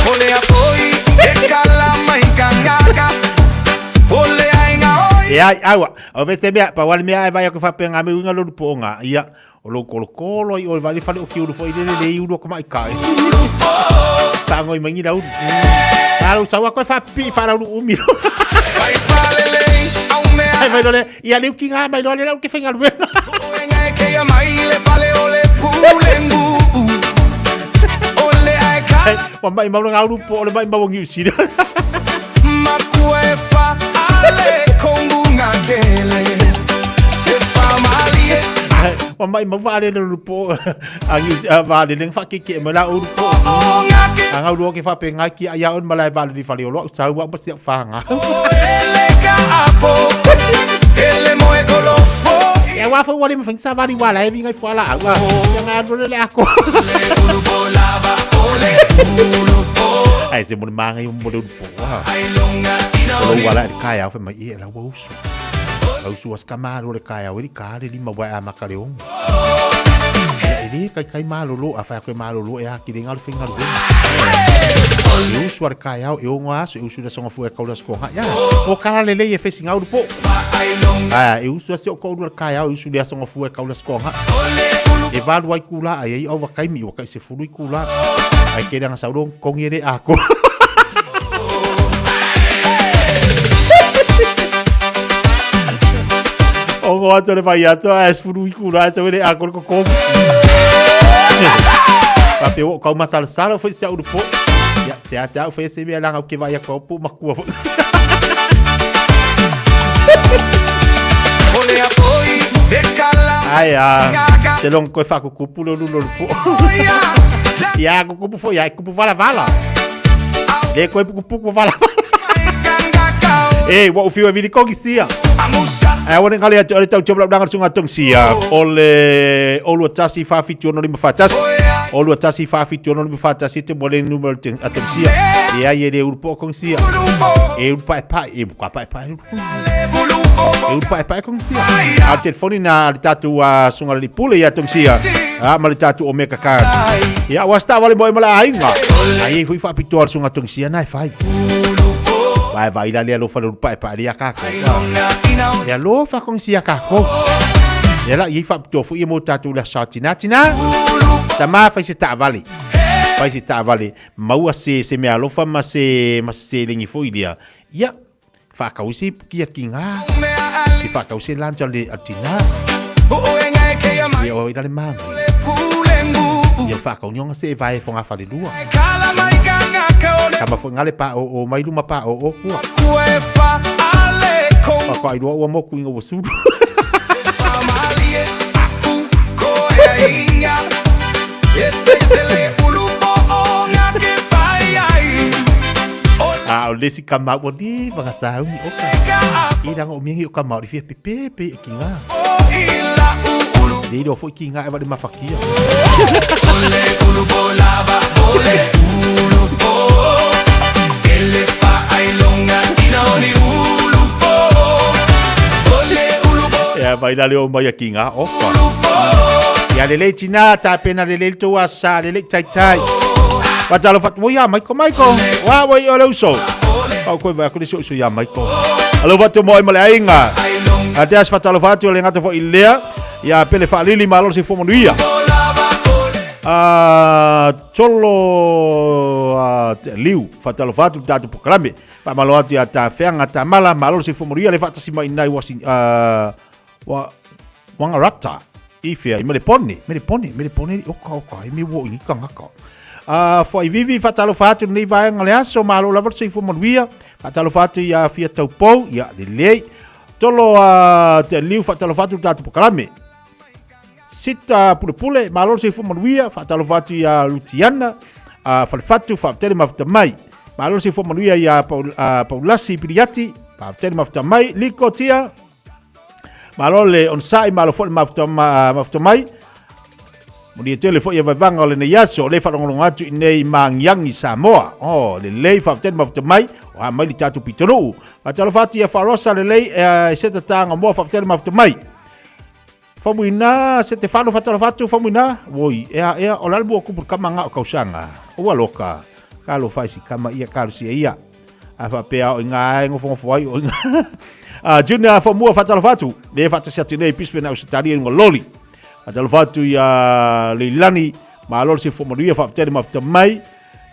Ole a foi e kala mai kangaka. Ole ai ngā oi. E ai, aua, o vese mea, pa wale mea ai vai o ka whape ngā me uinga lolu po ngā, ia, o lo kolo kolo i o vale whale o ki uru fo i lele le i uru o ka mai kai. Tāngoi mai ngira uru. Alo, saua koe whapi, whara uru umi. Ai vai lole, ia leu ki ngā mai lole lau ke whainga luenga. Wa mai mau ngā uru po, ole mai mau ngiu sira. Makua e fa ale kongunga kele. Se fa malie. Wa mai mau vale le uru po, a ngiu a vale le wha ke ke mai la uru po. A ngā uru o ke whape ngā ki a ia on malai vale li whale o loa, sau wa masia whanga. Ele ka apo. Ele moe kolofo. Ia wā fau wale mawhang sa wari wala e vingai whala au. Ia ngā uru le ako. Ai se mo le manga i mo le uru po. O lo wala e kai au whai mai e la wa usu. La usu was ka māro le kai au e ka le lima wa a maka le ongo. Ia e le kai kai mālolo a whai koe mālolo e a ki le ngā le whainga le E usu a le kai au e ongo aso e usu le songa fua e kaula skonga. Ia, o kala le lei e whesi ngā uru po. Aia, e usu a se o kaulu le kai au e usu le asonga fua e kaula skonga. E valu ai kula ai ai au wakaimi wa kai se fulu i kula. Ai ke ranga sauro kongi e le ako. O ngā atu le vai atu a es fulu i kula ai tau e le ako le kokomu. Pape o kau masala sala foi se uru po. Ia, te a se au foi se mea langa o ke vai a kau pu makua foi. Ole a foi e kala. Ai a, te long koe whakukupu lo lulo po. Ia, kukupu foi, ia, kupu vala vala. Le koe puku vala vala. E, wa ufiwa vili kongi sia. Ai, wane ngale atu, ole tau tiola udanga sunga tong sia. Ole, olu tasi fa fitu ono lima fa tasi. Olu tasi fa fitu ono lima fa tasi te mole numero te atong sia. E ai e le urupo kong sia. E urupa e pa, e buka pa e pa e urupo. E urupa e pa e kong sia. A telefoni na le tatu a sunga le pule ia tong sia. A ma le tatu o meka ka. Ia wa sta wale moe mala ainga. Ai e hui fa pito al sunga tong sia na e fai. Vai vai la le alofa le urupa e pa le ka ko. E alofa kong sia ka ko. E la i fa pito fu i mo tatu la sa tina tina. Tama fai se ta vale. Fai se ta vale. Maua se se mea alofa ma se ma se lengi foi lia. Ia whakausi kia ki ngā. Ki whakausi lanja le a tina. Ia o ira le manga. Ia whakaunionga se e vae fo ngā wharerua. Kama fo ngale pa o o mai luma pa o o kua. Whakairua ua moku inga ua suru. A o lesi ka mau o ni mga sauni oka. I ranga o miangi o ka maori fia pepe pe e ki ngā. Leiro foi ki ngā e wale mawhakia. Ea mai la leo mai a ki ngā oka. Ia lelei tina, tā pena lelei tō asa, lelei tai tai. Watalo fatu, ia maiko maiko. Wa wai o le uso. Au koe vai aku le uso ia maiko. Alo fatu mo ai ma le ainga. A te as fatalo fatu le ngata fo i lea. Ia pele whaalili malo se fo manuia. A tolo a te liu fatalo fatu tātu pokalame. Pa malo atu ia tā wheanga tā mala malo se fo manuia le whaatasi mai nai wasi wa wangarata. I whia i mere pone, mere pone, mere pone oka oka, i me wo i ka ngaka. A fo i vivi fatalo fatu nei vaenga le aso malo lava se fo manuia, fatalo fatu ia fia taupou, ia lelei. Tolo a te liu fatalo fatu tātu pokalame. Sita pule pule, malo se fo manuia, fatalo fatu ia Lutiana, a falefatu faafetele mafuta mai. Malo se fo manuia ia Paulasi Piliati, faafetele mafuta mai, liko tia. Malo le onsai malo fo mafuta mafuta mai. Moni tele fo ia vavanga o le nei aso, le whalongolonga atu i nei mangiangi Samoa. Oh, le lei faafetele mafuta mai, o ha mai li tātou pitonuu. Fatalo fatu ia wharosa le lei e se tatanga moa faafetele mafuta mai. Famuina, se te whano fatalo fatu, famuina, woi, ea, ea, o lalbu o kupu kama ngā o kausanga. O aloka, ka lo whaisi kama ia, ka lo ia. A whapea o inga ai, ngofo ngofo ai, o inga. A Junior whamua fatalo fatu, le whatasi atu nei Brisbane au sitaria ingo loli. Fatalo fatu ia Leilani, ma loli se whamanuia whaptere mafuta mai.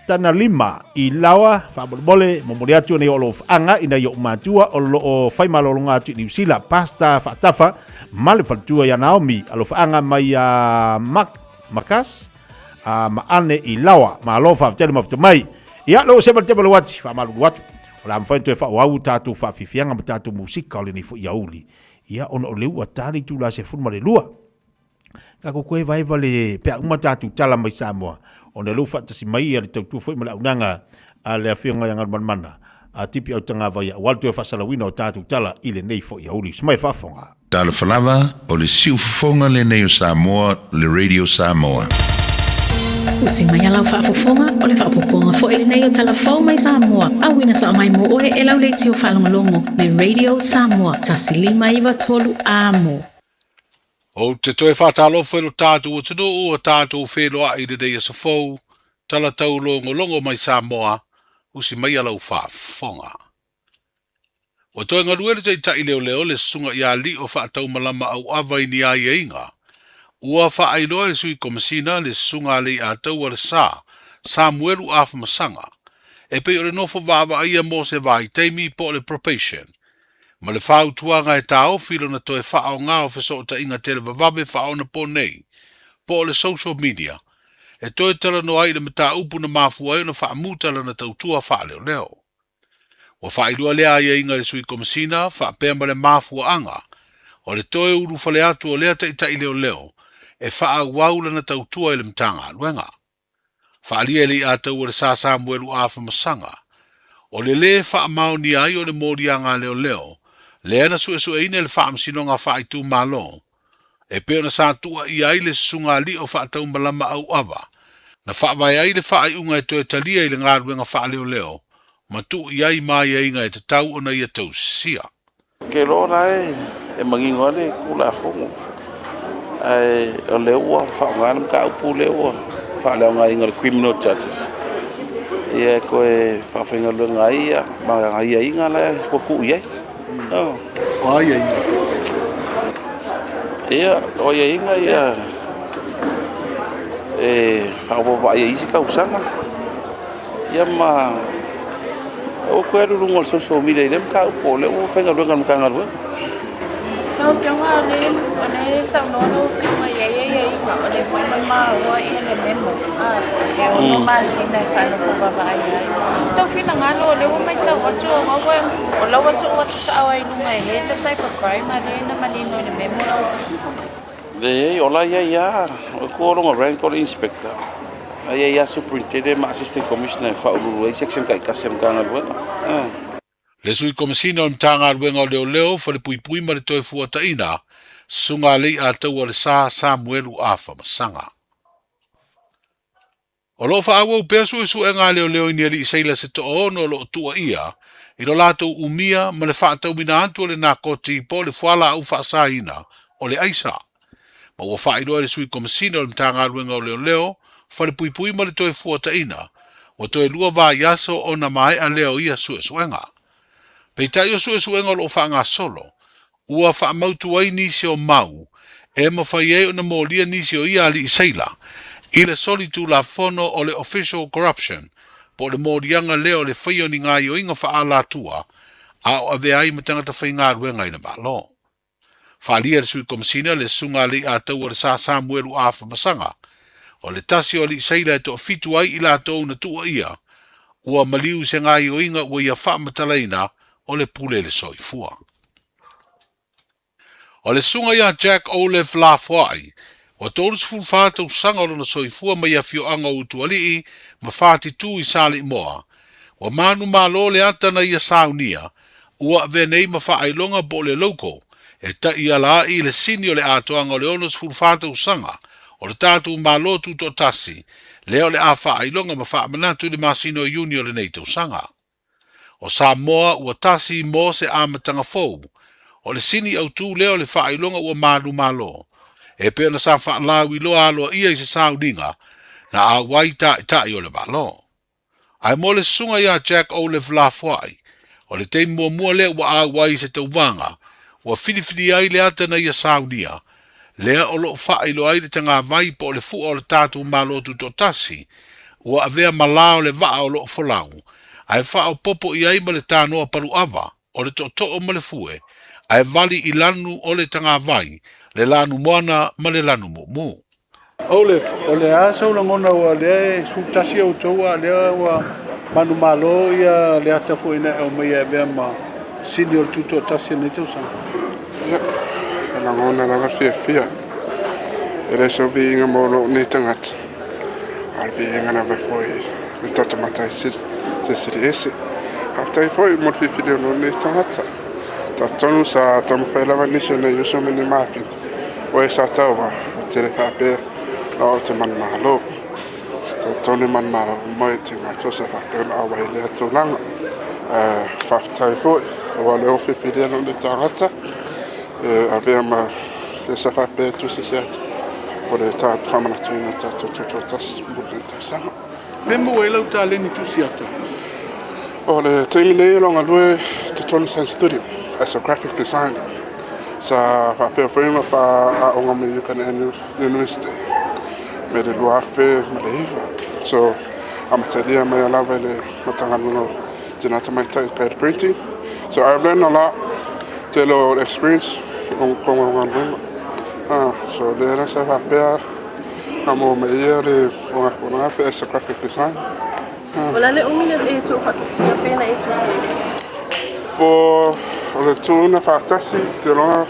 Tana lima i lawa, whaamolomole, momoli atu nei o lo whaanga, ina i o matua, o lo o whaimalolonga atu i New Zealand, pasta whaatafa, male whalatua ia Naomi, alo whaanga mai a Makas, a maane i lawa, ma lo whaafetele mafuta mai. Ia, lo se male te malo ati, whaamalulu atu. O la mwhain toe whaoau tātou whaafifianga ma tātou musika o le nei fo ia uli. Ia, ona o leu a tāri tūla se funu ma le lua. Ka ko koe vai vale pea uma tātou tala mai Samoa. O ne lou whaatasi mai ia le tautua foi ma le aunanga a le awhionga ia ngarumanumana. A tipi au tanga vai a waltu e whaasalawina o tātou tala i le nei fo ia uli. Sumai whaafonga. Talofa lava, o le siufofoga lenei o Samoa, le Radio Samoa. Usi mai a lau faafofoga o le faaopoopoga foi lenei o Talafou mai Samoa. Auina sao mai mo oe e lau leitio faalogologo le Radio Samoa 1 5 93 amo. O te toe whātalofa i lo tātou o tunuu o tātou whenua i le aso fou, tala tau logologo mai Samoa, usi mai a lau faafofoga. Ua toe galue le taita'i leoleo le susuga ia Lio Faataumalama Auava i ni aiaiga. Ua faailoa e le sui komasina le susuga a Leiataua le Sa, Samuelu Afamasaga. E pei o le nofo vaavaaia mo se vaitaimi po o le probation. Ma le fautuaga e taofi lona toe faaogā o fesootaiga televavave faaonaponei po o le social media. E toe talanoa ai i le mataupu na mafua ai ona faamuta lana tautua faaleoleo. Ua faailoa lea aiaiga i le sui komasina faapea ma le mafuaaga o le toe ulufale atu o lea taita'i leoleo e faaauau lana tautua i le Matagaluega. Faaalia e Leiataua le Sa Samuelu Afamasaga. O le lē faamaonia ai o le moliaga a leoleo lea na suesueina i le faamasinoga faaitumālō e pei ona sa tuuaia ai le susuga a Lio Faataumalama Auava na faavae ai le faaiuga e toe talia i le galuega faaleoleo ma tuu i ai ma aiaiga e tatau ona ia tausia. Ke loa la e manino ai le Tulafono, ae o lea ua faaaoga le mataupu lea ua faaleaogaina o le criminal charges ia e toe faafaigaluega ai ia ma aiaiga la ua tuu i ai. O aiaiga? Ia, o aiaiga ia e faaopoopo ai isi tausaga ia ma o koe alu luga o le social media i lea mataupu o lea ua faigaluega le Matagaluega. Lau Afioga o le o le saunoa lau Afioga i ai aiaiga o le foi mai maua ia le memo, e ono masina e faanofo vaavaai ai. Sou finagalo o lea ua matau atu aua ua o la ua tuu atu sao ai i luga e head le cyber crime a lea na manino i le memo lau afioga. Leai, o la e i ai lava, o le kua o lona rank o le inspector, la e i ai lava superintendent ma assistant commissioner e faauluulu ai section taitasi a le Matagaluega. Le Sui Komesina o le Matagaluega o Leoleo, Falepuipui ma le Toefuataiga, Susuga Aleiataua Lesa Samuelu Afamasaga. O lo o faaauau pea suesuega a leoleo i ni alii seila se toaono o lo o tuuaia i lo latou umia ma le faatauina atu o le nakoti po o le fualaau faasaina o le aisa. Ma ua faailoa e le Sui Komesina o le Matagaluega o Leoleo, Falepuipui ma le Toefuataiga, ua toe lua vaiaso ona maea lea o ia suesuega. Peitai o suesuega o lo o faagasolo, ua faamautu ai nisi o mau e mafai ai ona molia nisi o ia alii seila i le solitulafono o le official corruption po o le moliaga lea o le faia o ni gaoioiga faaalatua a o avea ai ma tagata faigaluega i le Malo. Faaalia e le Sui Komesina le Susuga Aleiataua Lesa Samuelu Afamasaga, o le tasi o alii seila e toafitu ai i latou na tuuaia, ua maliu i se gaoioiga ua ia faamatalaina o le pule i le soifua. O le susuga ia Jack Olef Lafoai, ua 34 tausaga o lona soifua mai afioaga o Utualii ma Fatitū i Saleimoa, ua manumalo le ata na ia saunia, ua avea nei ma faailoga po o le logo e taiala ai i le sini o le atoaga o le 64 tausaga o le tatou Malo Tutoatasi, lea o le a faailoga ma faamanatu i le masina o Iuni o lenei tausaga. O Samoa ua tasi mo se amataga fou. O le sini autū lea o le faailoga ua manumalo, e pei ona sa faalauiloa aloaia i se sauniga na auai taitai o le Malo. Ae mo le susuga ia Jack Olaf Lafoai, o le taimi muamua lea ua auai i se tauvaga, ua filifilia ai le ata na ia saunia, lea o lo o faailoa ai le tagavai po o le fua o le tatou Malo Tutoatasi, ua avea ma la o le vaa o lo o folau, ae faaopoopo i ai ma le tanoa paluava o le tootoo ma le fue, ae vali i lanu o le tagavai, le lanu moana ma le lanu mumu. Olaf, o le a sou lagona aua o lea e 11 outou a o lea ua manumalo ia le ata foi na e aumaia e avea ma sini o le Tutoatasi o lenei tausaga? Ia, e lagona lava fiafia. E le sau viiga mo lou nei tagata, a o le viiga lava foi le tatou Matai se sili ese. Faafetai foi mo le filifili o lou nei tagata. Talitonu sa taumafai lava nisi o nei uso ma nei mafine, o e sa tauva, ua tele faapea na o te manumalo. Talitonu e manumalo uma i te matou sa faapea ona auai i lea tulaga. Faafetai foi aua o lea ua filifilia lou nei tagata e avea ma le sa faapea e tusi se ata o le tagata faamanatuina o tatou tutoatasi mo lenei tausaga. Mea maua ai lau taleni tusi ata? O le taimi nei o lo o galue totonu sa studio as a graphic designer. Sa faapea foi ona faaaoga mai i Ukana University mai le 2009. So amatalia mai lava i le Matagaluega o Tina Tamaitai kai le printing. So I've learned a lot, tele o experience o konga o galuega. So lea la sa faapea na maua mai ia le o as a graphic design. O le a le umi na e tuufaatasia pe na e tusi ai? For o le tuuna faatasi te loa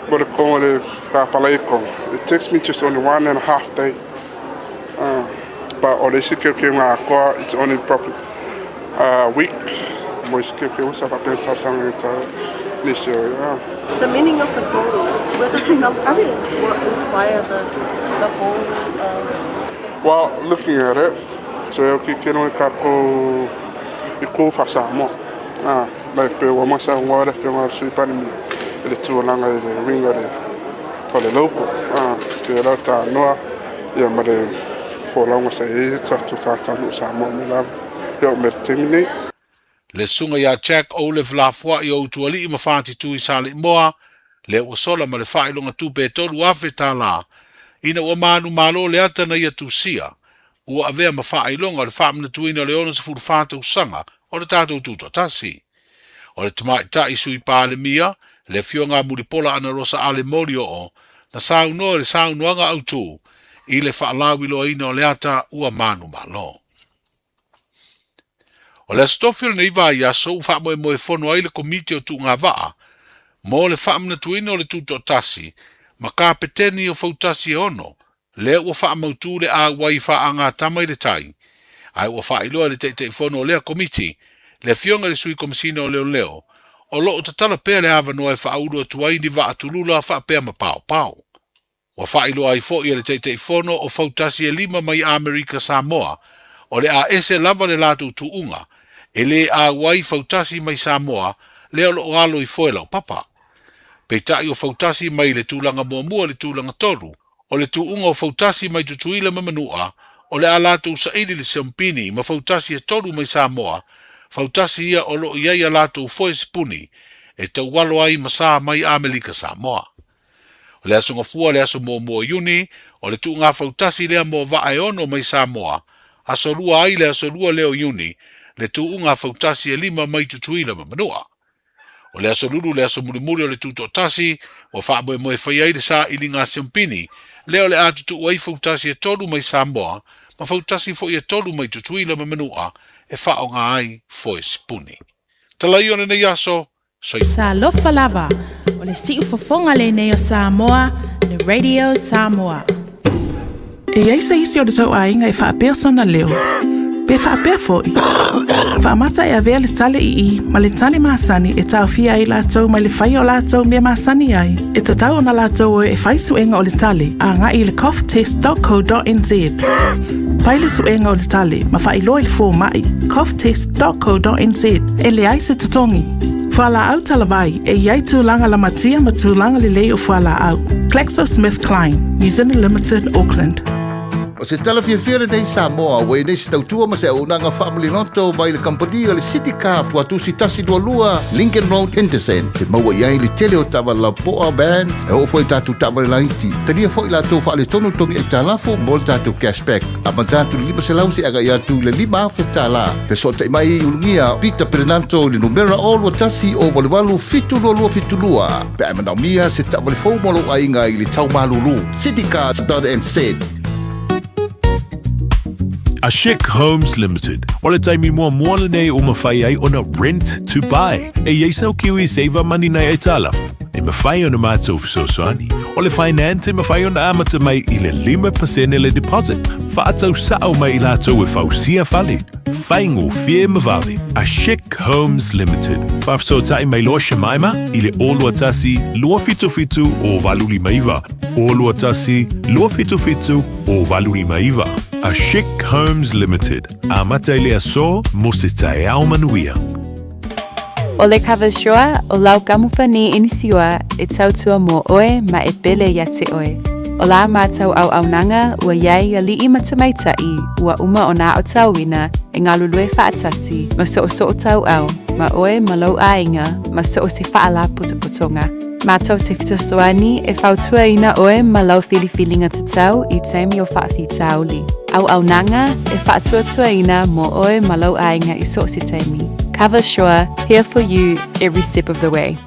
mo le kongo le whakapala i kongo. It takes me just only 1.5 day. But o le isi keukeu ngā akoa, it's only probably a week. Mo isi keukeu sa whapea tausaga i tau nisi o ia. The meaning of the photo, where does it come from? What inspired the whole... Well, looking at it, so e oki keno i kākou i kou wha-Samoa. Like pe ua masa ngā le whionga o le Sui Palemia i le tualanga i le winga le whale laupo. Te rau tā noa ia ma le fōlaunga sa e i tātou tātanu o Samoa me lava. Ia o me le taimi nei. Le susuga ia Jack Olaf Lafoai o Utualii ma Fatitū i Saleimoa, lea ua sola ma le faailoga tupe e $3,000 ina ua manumalo le ata na ia tusia, ua avea ma faailoga o le faamanatuina o le 64 tausaga o le tatou Tutoatasi. O le tamaitai Sui Palemia, le Afioga a Mulipola Anarosa Ale Molioo, na saunoa i le saunoaga autū i le faalauiloaina o le ata ua manumalo. O le Aso Tofi o lenei vaiaso ua faamoemoe fono ai le Komiti o Tuugavaa mo le faamanatuina o le Tutoatasi ma Kapeteni o Fautasi e ono, lea ua faamautu le auai faagatama i le tai, ae ua faailoa e le Taitaifono o lea Komiti, le Afioga i le Sui Komesina o Leoleo, o lo o tatala pea le avanoa e faaulu atu ai ni vaa tulula faapea ma paopao. Ua faailoa ai foi e le Taitaifono o Fautasi e lima mai Amerika Samoa, o le a ese lava le latou tuuga, e le auai Fautasi mai Samoa lea o lo o alo i foe laupapa. Peitai o Fautasi mai le tulaga muamua i le tulaga tolu, o le tuuga o Fautasi mai Tutuila ma Manua, o le a latou saili le siompini ma Fautasi e tolu mai Samoa, Fautasi ia o lo o i ai a latou foe sipuni e taualo ai ma sa mai Amelika Samoa. O le Aso Gafua le aso muamua o Iuni, o le tuuga fautasi lea mo vaa e ono mai Samoa, aso lua ai le aso lua lea o Iuni, le tuuga fautasi e lima mai Tutuila ma Manua. O le aso lulu le aso mulimuli o le Tutoatasi, ua faamoemoe fai ai le sailiga a Siompini, lea o le a tutuu ai fautasi e tolu mai Samoa, ma fautasi foi e tolu mai Tutuila ma Manua e faaaoga ai foe sipuni. Talaia o lenei aso, Soifua. Talofa lava, o le siufofoga lenei o Samoa, le Radio Samoa. E i ai se isi o le tou aiga e faapea sona leo? Pe faapea foi? Faamata e avea le tale ii ma le tale masani e taofia ai latou mai le faia o latou mea masani ai. E tatau ona latou o e fai suega o le tale agai i le coughtest.co.nz. Fai le suega o le tale ma faailoa i le fomai coughtest.co.nz. E leai se totogi. Fualaau talavai, e i ai tulaga lamatia ma tulaga lelei o fualaau. GlaxoSmithKline, New Zealand Limited, Auckland. O se tala fiafia lenei Samoa ua i nei se tautua ma se auaunaga faamaliloto mai le kamupani o le City Car Tuatusi 122 Lincoln Road Henderson. Te maua i ai le tele o taavale lapoa, van, e oo foi i tatou taavale laiti. Talia foi latou faaletonu togi aitalafu mo le tatou cashback. Amata atu i le 500 seia agai atu i le 5,000 tala. Fesootai mai i Ulugia Peter Perenanto i le numera 021 088 722 pe a e manaomia se taavale fou mo lou aiga i le tau malulu. Citycars.nz. A Chic Homes Limited, o le taimi muamua lenei ua mafai ai ona rent to buy. E i ai sau Kiwi Saver Money nai aitalafu, e mafai ona matou fesoasoani. O le finance e mafai ona amata mai i le 5% le deposit. Faatau sao mai i latou e fausia fale. Faigofie ma vave. A Chic Homes Limited. Faafesootai mai loa Shemaima i le 021 277 0859. 021 277 0859. A Chic Homes Limited. Amata i le aso mo se taeao manuia. O le Kavashoa o lau kamupani inisiua e tautua mo oe ma e pele ia te oe. O la mātou auaunaga ua iai aliʻi ma tamaitaʻi ua uma ona aotauina e galulue faatasi ma soosoo tauau ma oe ma lou aiga ma so o se faalapotopotoga. Mātou te fesoasoani e fautuaina oe ma lau filifiliga tatau i taimi o faafitauli. Auaunaga e faatuatuaina mo oe ma lou aiga i so o se taimi. Cover Sure, here for you every step of the way.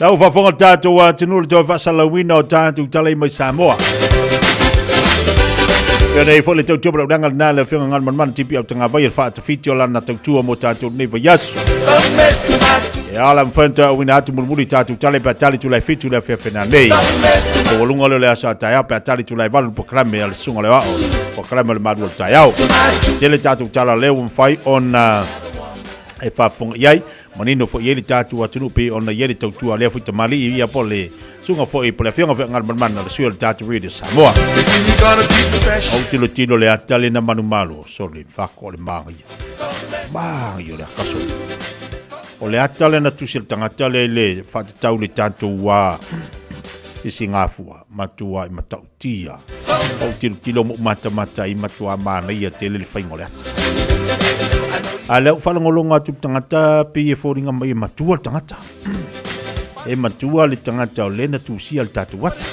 Lau faafofoga le tatou atunuu le toe faasalauina o tatou tala i mai Samoa. Ia nei foi le tautua malaulaga lena le afioga Galumalemana TP Autagavai e le faatafiti o lana tautua mo tatou lenei vaiaso. E ala mafai ona toe auina atu mulimuli i tatou tala pe a tali tulai fitu le afiafi nanei. Taualuga lea o le aso a taeao pe a tali tulai valu le polokalame a le Susuga o le Aoao, polokalame o le Malu o le Taeao. Tele tatou tala lea ua mafai ona e faafofoga i ai. Manino foi i ai le tatou atunuu pei ona i ai le tautua a lea foi tamalii ia po o le susuga foi po o le afioga foi a Galumalemana le sui o le tatou Radio Samoa. Ou tilotilo le ata lena manumalo sole fako o le māgaia. Māgaia o le akaso. O le ata lena tusi le tagata le le faatatau le tatou a sisigafua matua i matautia. Ou tilotilo mo matamata i matua manaia tele le faiga o le ata. A lea ua faalogologo atu le tagata pei e foliga mai e matua le tagata. E matua le tagata o lea na tusia le tatou ata.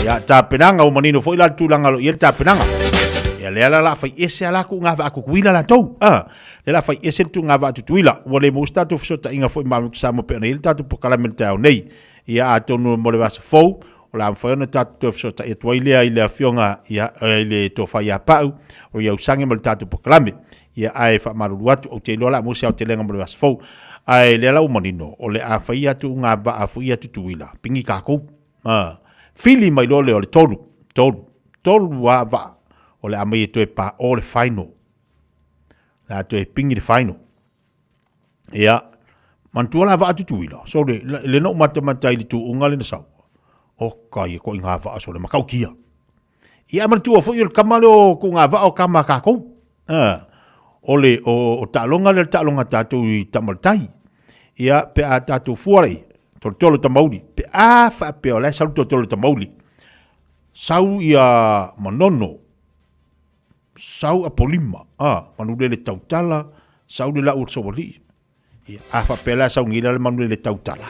Ia, tapenaga, ua manino foi la le tulaga o lo o i ai le tapenaga. Ia lea la la fai ese ala ku ngā vaa Tutuila latou. A, lea la fai ese le tu ngā vaa Tutuila. Ua le maua se tatou fesootaiga foi ma Samoa pei ona i ai le tatou polokalame i le taeao nei. Ia atonu mo le vaiaso fou, o le a mafai ona tatou toe fesootai atu ai lea i le afioga ia, i le Tofa ia Pau o Iausage ma le tatou polokalame. Ia ae faamalulu atu, ou te iloa o le a maua se aotelega mo le vaiaso fou. Ae lea la ua manino, o le a fai atu ngā vaa foi ia Tutuila, pingi kākou. A, fili mai loa lea o le tolu, tolu, tolu a vaa o le a mai e toe paʻo le final. Le a toe pingi le final. Ia, manatua la vaa Tutuila, so le, le na ou matamata i le tuuga le na sau. O ka ia koʻi ngā vaa so le matautia. Ia, manatua foi o le kama lea o ku ngā vaa o kama a kākou. A, o le, o, o taaloga lea le taaloga a tātou i Tamaletai. Ia, pe a tātou fua lei, tolotolo tamauli, pe a faapea o la e sau le tolotolo tamauli, sau ia Manono, sau Apolima, a, Manulele Tautala, sau le lau o le Saualii. Ia, a faapea la sau nei la le Manulele Tautala,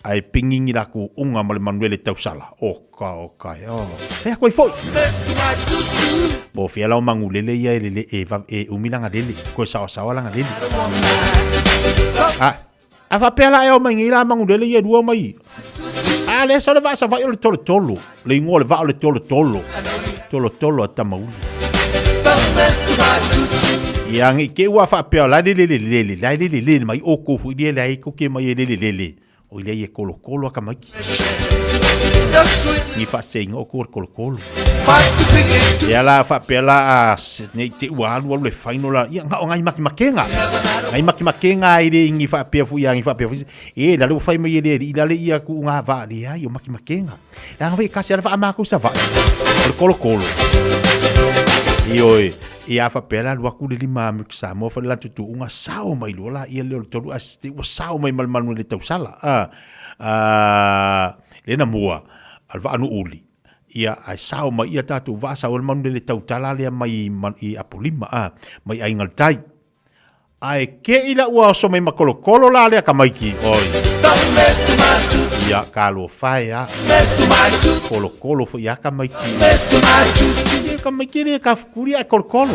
ae pingingi la kuʻuga ma le Manulele Tausala, o ka, o ka, o, e ako ai foi. Po o fea la o Manulele ia e lele, e, e umi lana lele, koe saoasaoa lana lele. A, a faapea la e ao mai nei la Manulele ia e lua mai. A lea sau le vaa Savaii o le Tolotolo, le igoa o le vaa o le Tolotolo. Tolotolo a Tamauli. Ia ngi ke ua faapea la lele lele lele, la lele lele mai o ko fu ile la ko ke mai lele lele. O ile e kolokolo a kamaiki. Ni faaseinga o ko kolokolo. Ia la faapea la a nei te ua alu alu le final la. Ia nga o ngai makimakenga. Ngai makimakenga ai le ingi faapea fu ia ngi faapea fu. E la le ua fai mai e le alii la le ia ku ngā vaa leai o makimakenga. Leaga foi e kasi ala faamākou Savaii. O le kolokolo. Ioe, ia faapea la alu atu le lima Amerika Samoa fai le latou tuuga sao mai loa la ia lea o le tolu ae ua sao mai ma le manu e le tausala. A, a, lea na mua, a le vaa Nuuuli. Ia, ae sao mai ia tatou vaa sao ai le manu le tautala lea mai i Apolima, a, mai Aiga i le Tai. Ae ke ila ua oso mai ma kolokolo la lea tamaiti, oi. Ia, talofa e a. Kolokolo foi a tamaiti. Ia, tamaiti le kafukuri ae kolokolo.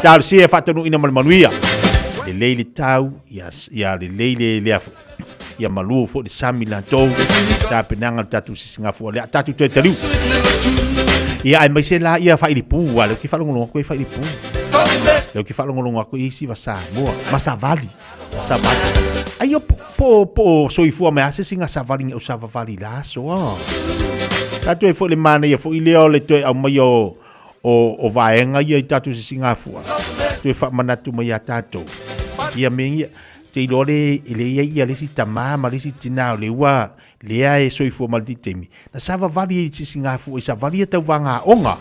Talosia e faatanuuina ma le manuia. Lelei le tau, ia, ia lelei le, lea foi. Ia malu foi le sami latou. Tapenaga le tatou sisigafua lea. Tatou toe taliu. Ia aemaise la ia failipu a lea ou te faalogologo atu ai failipu. Lea ou te faalogologo atu i isi va Samoa ma savali. Ma savali. Ai o po po po soifua mai a se isi ga savali nge au savavali la aso a. Tatou e foi le manaia foi lea o le toe aumaia o o o vaega ia i tatou sisigafua. Toe faamanatu mai ia tatou. Ia mea ia Te iloa le, e le i ai ia le isi tamā ma le isi tinā o le ua lea e soifua mai le taimi. Na savavali ai i sisigafua i savali ia tauvaga aoga.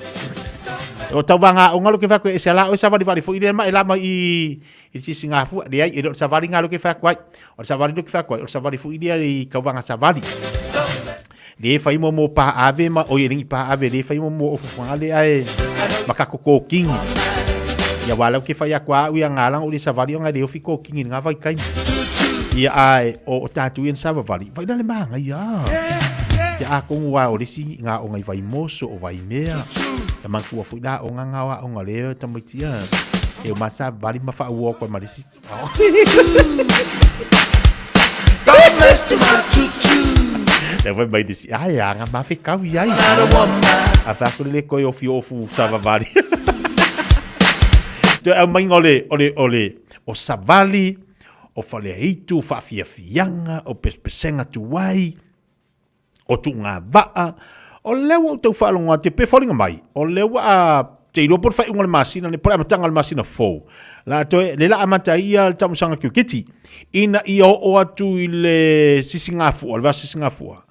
O tauvaga aoga lo ke fai atu e ese ala oe savalivali foi lea ma e la mai i i sisigafua. Leai, e le o le savali nga lo ke fai atu ai. O le savali lo ke fai atu ai, o le savali foi lea i tauvaga savali. Le fai mo mo pa ave ma oi e lengi pa ave le fai mo mo ofu fale ae ma ka koko kingi. Ia wala ke fai aku au ia ngalang o le savali o ngai le ofi ko kingi nga vai kai. Ia ae o o tātou ia sava vali. Vai le manga ia. Ia a kongu wa o le si nga o ngai vai moso o vai mea. Ia mantua foi la o nga nga wa o nga le tamaiti ia. E o masa vali ma fa ua ko ma le si. Lea foi mai disi, ai a nga mafe kau i ai. A fa ko le koi ofi ofu savavali. Toe au mai ole ole ole o savali, o faleaitu, faafiafiaga, o pesepesega tuai. o tuuga vaa, o lea ua ou tau faalogo atu, pe foliga mai, o lea ua a, te iloa po o le faaiuga o le masina lenei, po o le amataga o le masina fou, la toe, le la amata ai ia le taamilosaga kiriketi, ina ia oo atu i le sisigafua, le vaiaso sisigafua,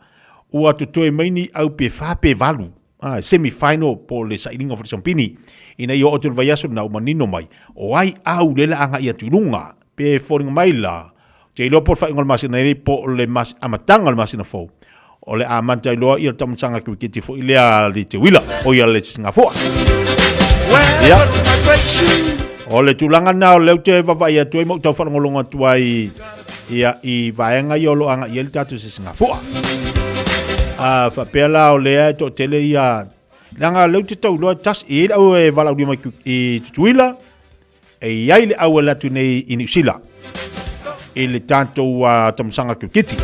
ua totoe mai ni au pe fa pe valu, a, semi final po o le sailiga o Falesompini, ina ia oo atu i le vaiaso lena ua manino mai, o ai au lea la agai atu i luga, pe foliga mai la, Ou te iloa po o le faaiuga o le masina nei po o le amataga o le masina fou, o le a amata ai loa ia le taamilosaga kiriketi foi lea a le Teuila, o ia le Sisigafua. Ia. O le tulaga lena o lea ou te vaavaai atu ai ma ou tau faalogologo atu ai ia i vaega ia o lo o agai ai le tatou Sisigafua. A faapea la o lea e toatele ia Leaga leu te tau loa tas i le au e valaaulia mai i Tutuila, e i ai le au e latu nei i Niu Sila i le tatou tamasanga kirikiti.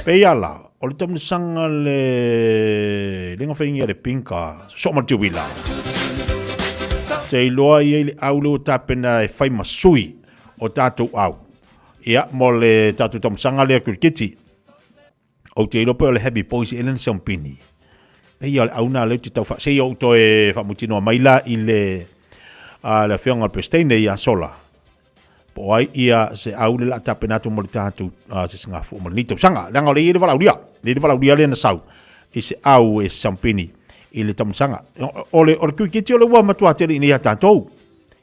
Pei a la, o le tamasanga le le ngawhaingia le pinka, so ma te wila. Te iloa i ai le au le o tapena e whai masui o tatou au. Ia, mo le tatou tamasanga lea kirikiti. Ou te iloa pe o le Happy Boys e lena Seompini. Pei o le auna leu te tau wha, sei ou toe whamutinoa mai la i le, le afioga o le President ia Sola. Po ai ia se au le la tapena atu mo le tātou se singafu mo le ni tausaga. Leaga o le i le valaulia, le le valaulia le na sau i se au e Seompini i le tamusaga. O le, o le kirikiti o le ua matua tele i nei a tātou.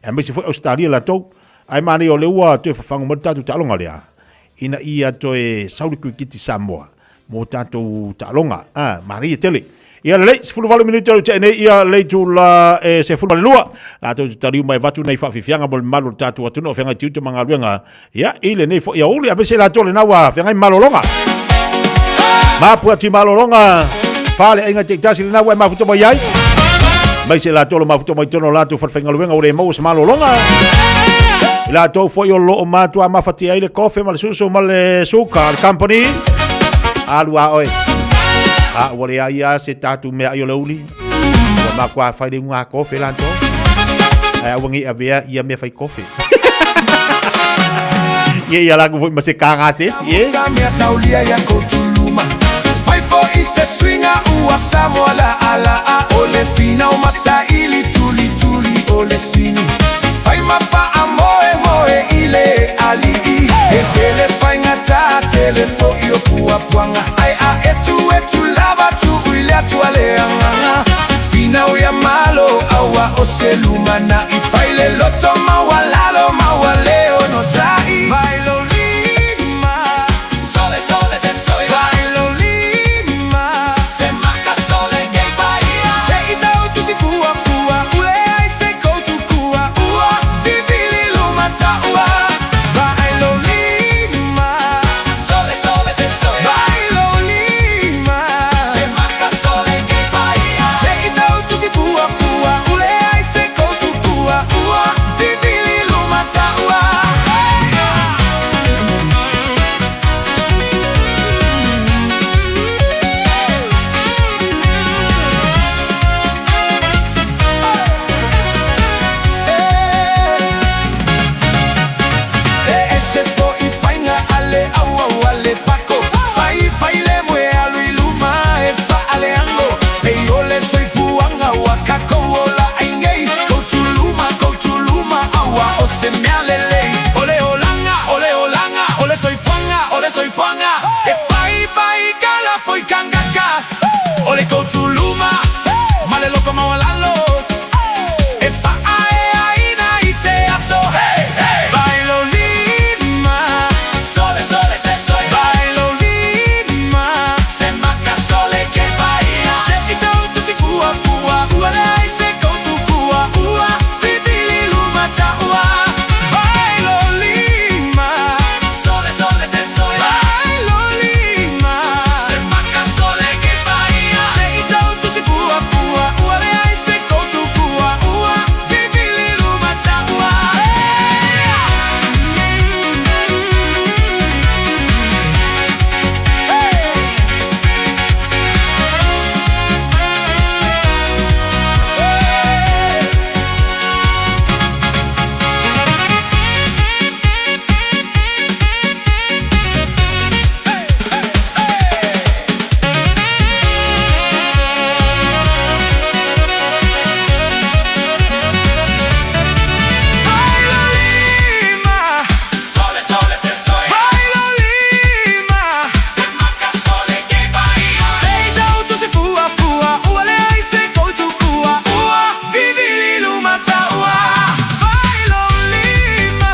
Aemaise foi Ausetalia latou. Ae manaia o lea ua toe fafagu mai le tatou taaloga lea ina ia toe sau le kirikiti Samoa mo tatou taaloga. Ah, manaia tele. Ia lelei, 18 minute o le tea nei ia le itula e 12. Latou te taliu mai avatu nei faafiafiaga mo le mamalu o le tatou atunuu o feagai tiute ma galuega. Ia, i lenei foi aoauli, aemaise latou lena ua feagai malologa. Mapu atu i malologa, fale aiga taitasi lena ua e mafuta mai ai. Aemaise latou o lo mafuta mai tonu o latou falefaigaluega ua le maua se malologa. I latou foi o lo o matua mafatia ai le kofe ma le susu ma le suka a le company. Alu a oe. A ua leai lava se tatou meaai o le uli. Ua matua fai le unga kofe latou. Ae aua nei avea ia mea fai kofe. Ia ia laku foi ma se kaga se esi, e. Sa mea taulia ia kotuluma Fai foi se suiga ua Samoa la ala a o le finau masaili tuli tuli o le sini Fai ma faamoemoe i le alii E tele faigata tele foi o puapuaga Ai a etu etu lava tuu i le Atua le agaga Finau ia malo aua o se lumanai Fai le loto maualalo maua le onosai Vai lo lima Sole sole se soi Vai lo lima Se maka sole ke paia Se i tau tusi fua fua Ule ai se koutu kua ua Vivili luma taua Vai lo lima Sole sole se soi Vai lo lima Se maka sole ke paia Se i tau tusi fua fua Ule ai se koutu kua ua Vivili luma taua E ese foi faiga a le auau a le pako Fai fai le moe alu i luma e faaleago Pei o le soifuaga ua kakou ola ai nei Koutuluma, koutuluma, aua o se mea lelei O le olaga, o le olaga, o le soifuaga, o le soifuaga E fai fai kala foi kangaka O le koutuluma, ma le loko maualalo E faaeaina i se aso Hey, hey! Vai lo lima Sole, sole, se soi Vai lo lima Se maka sole ke paia Se i tau tusi fua fua Ua leai se koutu kua Ua vivili luma taua Vai lo lima Sole, sole, se soi Vai lo lima Se maka sole ke paia Se i tau tusi fua fua Ua leai se koutu kua Ua vivili luma taua Vai lo lima Sole, sole, se soi Vai lo lima Se maka sole ke paia Se i tau tusi fua fua Ua leai se koutu kua Ua vivili luma taua Vai lo lima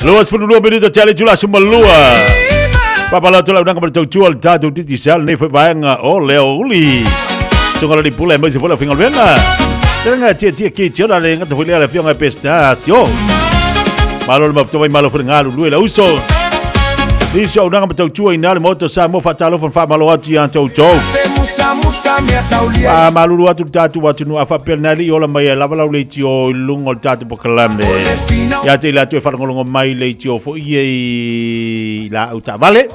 22 minute tea le itula 12. Papala atu lau nanga ma le tautua le tatou Digicel nei foi vaega o le aoauli. Songa le pule aemaise foi le aufaigaluega. Tele tia tia ki tia le ngata foi lea le afioga e Pestasio. Malo le mafuta mai malo foi le galulue le uso. Nisi o auaunaga ma tautua i ina le Maota o Samoa, faatalofa ma faamalo atu ia te outou. Faamalulu atu le tatou atunuu, a faapea lena e le i ola mai ai lava lau leitio i luga o le tatou polokalame. Ia te i latou e faalogologo mai leitio foi i laau taavale,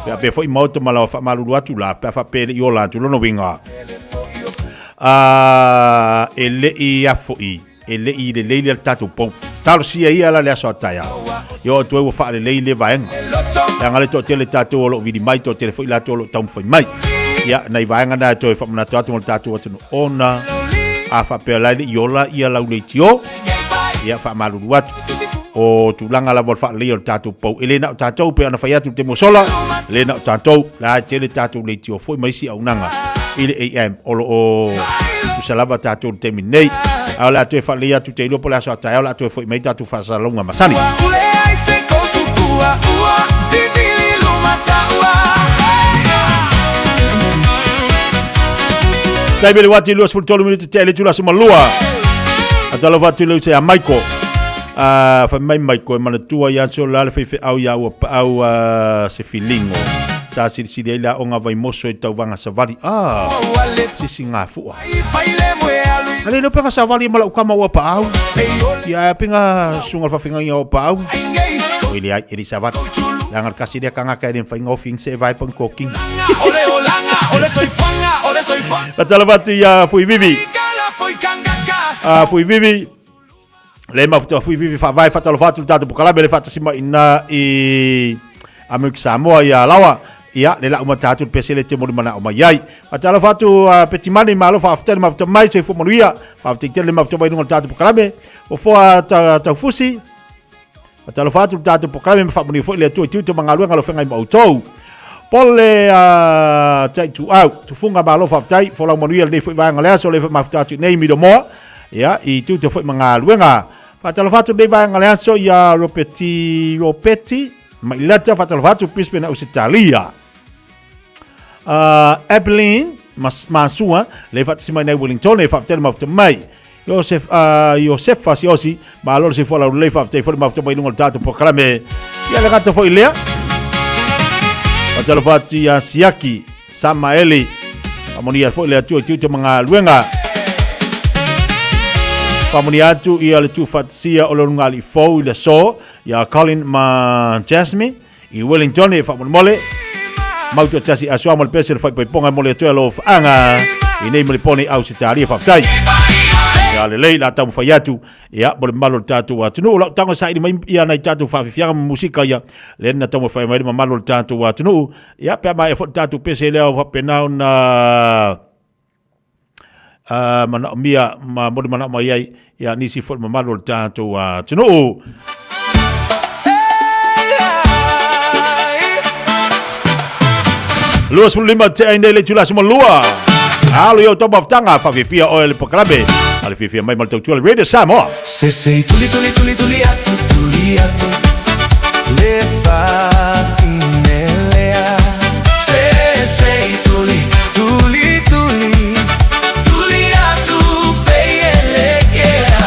pe a faapea foi maota ma laoa, faamalulu atu la pe a faapea e le i ola atu. Lona uiga, e le i afo'i e le i lelei le tatou pou. Talosia ia la le aso a taeao. Ia oo atu ai ua faalelei lea vaega. Leaga le toatele tatou o lo o vili mai, toatele foi latou o lo o taumafai mai. Ia, nai vaega na e toe faamanatu atu mo le tatou atunuu ona a faapea la e le i ola ia lau leitio, ia faamalulu atu. O tulaga lava o le faaleleia o le tatou pou, e le na o tatou, pei ona fai atu i le taimi ua sola, e le na o tatou, la e tele tatou leitio foi ma isi auaunaga i le AM o lo o tusa lava tatou i le taimi nei. Ae o le a toe faaleleia atu te iloa po o le aso a taeao o le a toe foi mai tatou faasalalauga masani. Taimi le uati 23 minute te le itula 12. Atalofa atu i le uso ia Maiko. Fai mai Maiko e manatua ia aso la le faifeau ia ua paau se filigo. Sa silisili ai le aoga Vaimoso i tauvaga savali. Ah, sisi gafua. Ale le pega savali ma lau kama ua paau. Ia ae pega sunga le fafegaina o paau. Oi le ai, e le savali. Leaga le kasi lea kangaka e le mawhai ngā ofi se e vai pang koking. Fatalofa atu ia Fui Vivi. Fui Vivi. Le mafuta Fui Vivi faavae fatalofa atu le tatou polokalame le faatasi mai ina i Amerika Samoa ia Lawa. Ia, le lau mata atu le pese le te moli manao mai ai. Fatalofa atu Petimani, malo faafetai le mafuta mai, soifua manuia. Faafetai tele le mafuta mai luga o le tatou polokalame. Fofoa taufusi. Fatalofa atu le tatou polokalame ma faamanuia foi le Atua i tiute ma galuega o lo feagai ma outou. Pole tai tuau, tufunga malo faafetai, folau manuia lenei foi vaega o le aso, le foi mafuta atu i nei Midomoa, ia, i tiute foi ma galuega. Faatalofa atu lenei vaega o le aso ia Ropeti, Ropeti, Mailata, faatalofa atu Brisbane, Ausetalia. Abilene, Masua, le faatasi mai nei Wellington, e faafetai le mafuta mai. Iosef, Iosefa Siosi, malo le soifua laulelei, faafetai foi le mafuta mai luga o le tatou polokalame. Ia le gata foi lea. Faatalofa atu ia Siaki, Samaeli, faamanuia foi le Atua i tiute ma galuega. Faamanuia atu ia le tuufaatasia o le ulugalii fou i le aso, ia Colin ma Jasmine, I Wellington e faamolemole, mau toatasi asoa mo le pese le faipaipoga e mole atu ai alofaaga i nei Melipone i Ausetalia. Faafetai. Ia lelei la taumafai atu ia mo le mamalu o le tatou atunuu. Lau tago saili mai ia nai tatou faafiafiaga ma musika ia lea na taumafai mai le mamalu o le tatou atunuu. Ia pe a maea foi le tatou pese lea o faapena ona manaomia ma moli manao mai ai ia nisi foi mamalu o le tatou atunuu. 25 tea i nei le itula 12. Alo i au tau mafutaga, faafiafia oe le polokalame. A le fiafia mai ma le tautua le Radio Samoa. Se se tuli tuli tuli tuli atu tuli atu le fafine lea Se se tuli tuli tuli tuli atu peielekea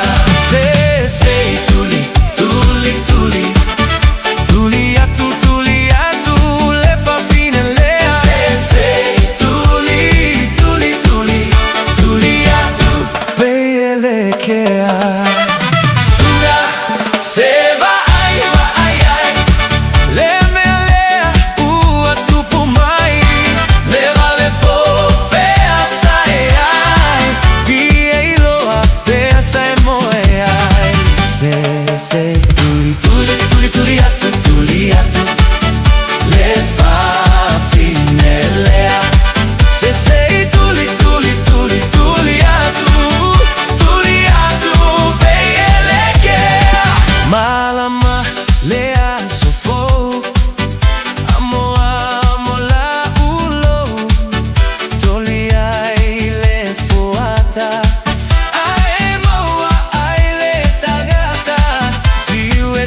Se se tuli tuli tuli tuli atu tuli atu le fafine lea Se se tuli tuli tuli tuli atu Peielekea Suga se vaai vaai ai Le mea lea ua tupu mai Le vale po fea sa e ai Fia iloa fea sa e moe ai Se se tuli tuli tuli tuli atu tuli atu Le fafine lea Se se i tuli tuli tuli tuli atu tuli atu peielekea Malama le aso fou Amo amo la ulou Toli ai le fuata Ae maua ai le tagata Fiu e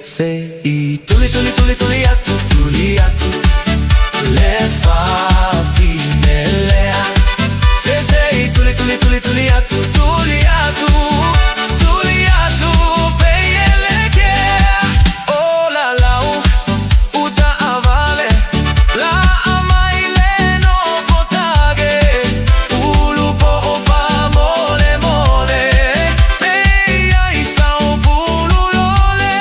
Se I tuli tuli tuli tuli atu tuli atu le fafine lea Se se i tuli tuli tuli tuli atu tuli atu tuli atu pei e lekea O la lau uta avale la amai le nofo tage ulu po o fa mole mole pei ai sao pulu lole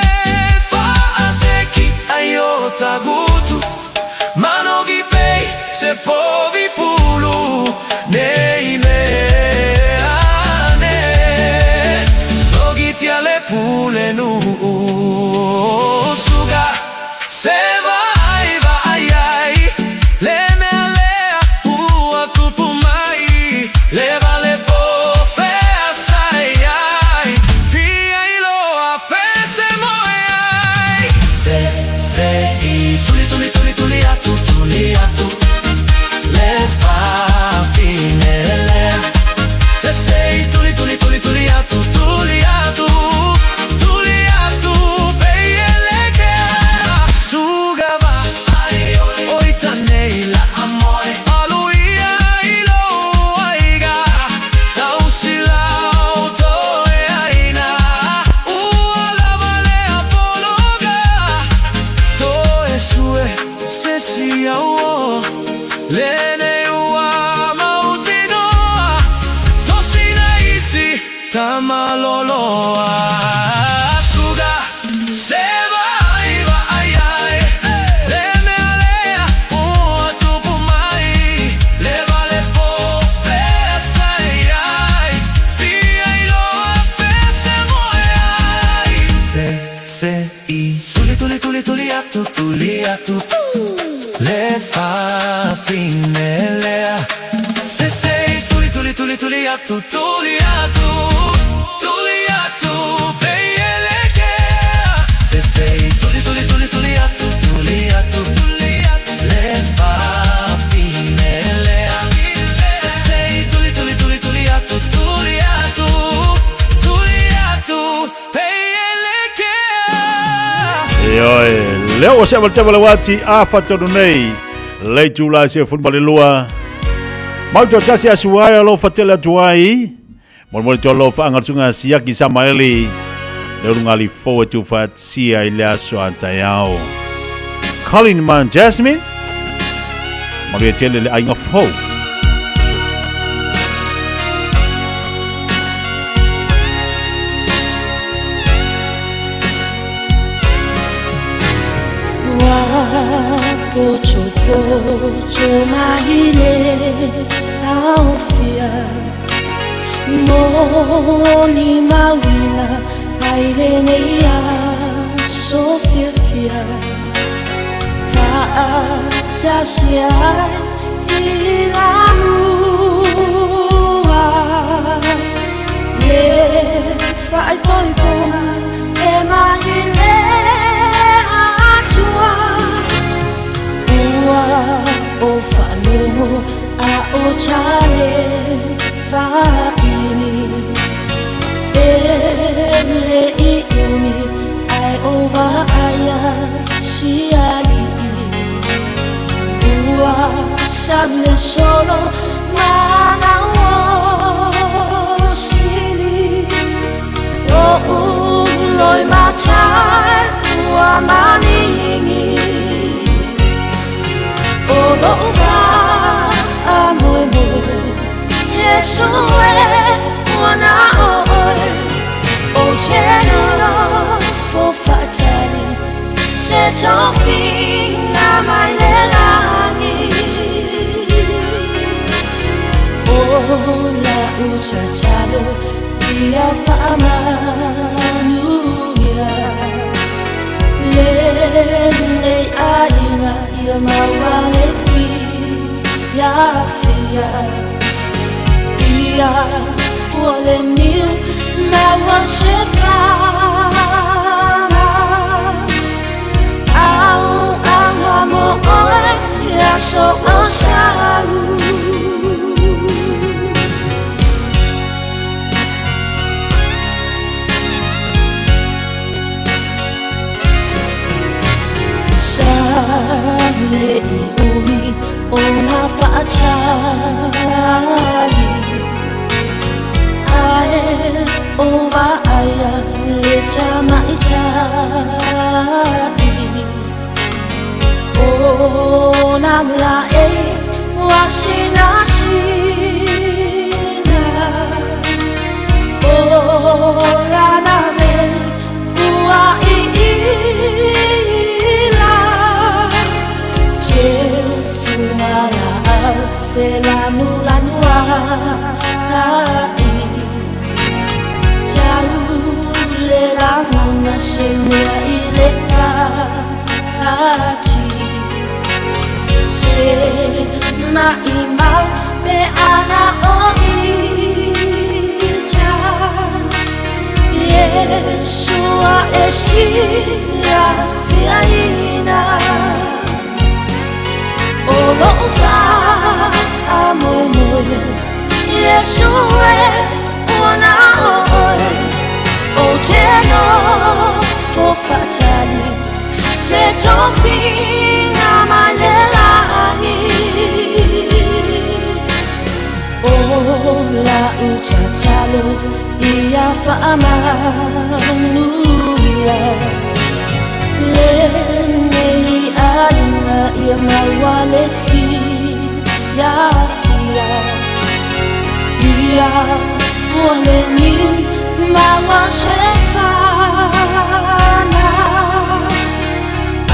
faaseki ai o tagutu manogi pei se povi pulu nei mea ane sogitia le pule nuu suga se vaai vaai ai le mea lea ua tupu mai le vale po feasai ai fia iloa fe se moe ai se se i tuli tuli tuli tuli atu tuli atu le fafine lea se se i tuli tuli tuli tuli atu tuli atu tuli atu pei e lekea suga va oi tanei la amoe aluia i lou aiga tausilau toe aina ua lava lea pologa toe sue se si auo lenei ua mautinoa tosina isi tamaloloa suga se vaai vaai ai le mea lea ua tupu mai le vale po feasai ai fia iloa fe se moe ai se se i tuli tuli tuli tuli atu tuli atu le fafine lea se se i tuli tuli tuli tuli atu tuli atu tuli atu pei e lekea se se i tuli tuli tuli tuli atu tuli atu tuli atu le fafine lea se se i tuli tuli tuli tuli atu tuli atu tuli atu pei e lekea. Ioe, lea ua sea ma le uati a fatonu nei le itula se fulu ma le lua. Mau toatasi asu ai o lo fatele atu ai. Molemole atu alofa aga le susuga Siaki Samaeli le ulugali fou e tuufaatasia i le aso a taeao. Colin ma Jasmine, manuia tele le aiga fou. Ua potopoto mai le aofia Mo ni mauina ai lenei aso fiafia Faatasi ai i la mua Le faaipoipoga e mai le Atua Ua o faalogo a o tale faapili E le i umi ae o vaaia si alii Ua salu le solo manao sili O uloi matai ua maningi O lou faamoemoe Iesu e ua na o oe Ou te nofo faatali se tofiga mai le lagi O lau tatalo ia faamanuia Lenei aiga ia maua le fiafia Ia fua le niu maua se fana Auauna mo oe i aso o sau. sinasina O lana veli ua iila Teu funga la au felanulanu ai Tau le lagona se mea i le ati Se maʻimau pe ana o ita Iesua e silafiaina O loʻu faamoemoe Iesu e ua na oe Ou te nofo faatali Se tofiga mai le lagi O lau tatalo ia faamanuia Lenei aiga ia maua le fiafia Ia fua le niu maua se fana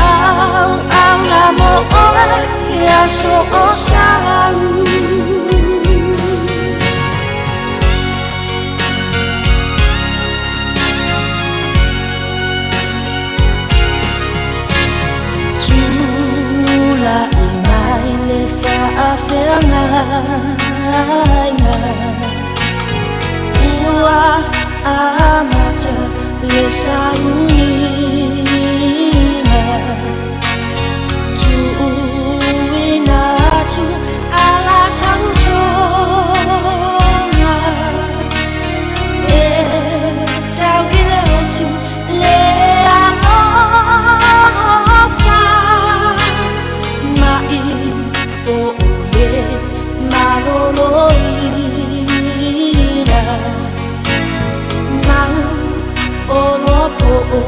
Auauna mo oe i aso o sau Tulaʻi mai le faafeagaiga Ua amata le sauniga Tuuina atu ala tautoga E tau i le otu le alofa Mai o le maloloina Mau o loa po o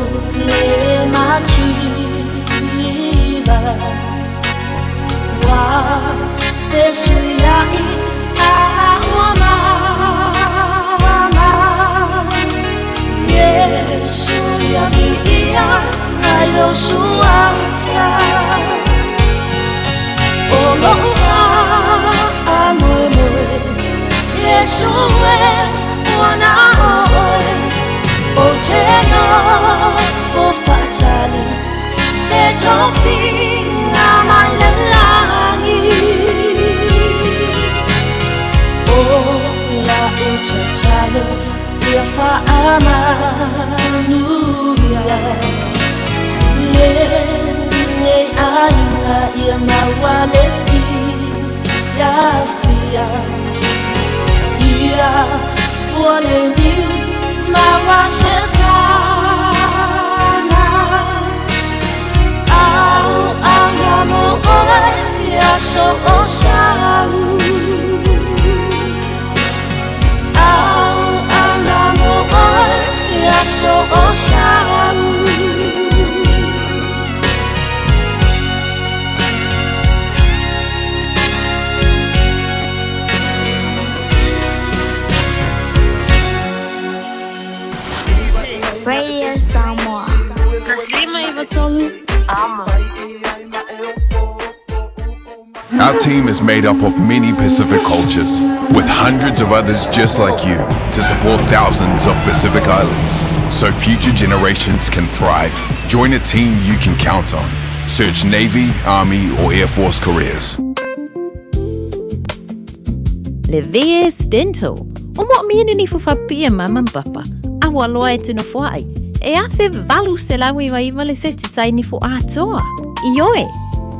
le mativa Ua fesuiaʻi a ua mama Iesu ia viia ai lou suafa O loʻu faamoemoe Iesu e ua na oe Ou te nofo faatali Se tofiga mai le lagi O lau tatalo ia faamanuia Lenei aiga ia maua le fiafia Ia fua le niu maua se fana Auauna mo oe i aso o sau Auauna mo oe i aso o sau Radio Samoa. 153 Amo. Our team is made up of many Pacific cultures, with hundreds of others just like you to support thousands of Pacific Islands so future generations can thrive. Join a team you can count on. Search Navy, Army, or Air Force careers. Le VS Dental, o moomia ni nifo faapipii e mama ma papa, a ua loa e te nofoaʻi, e 1899 le seti tai nifo atoa. Ioe,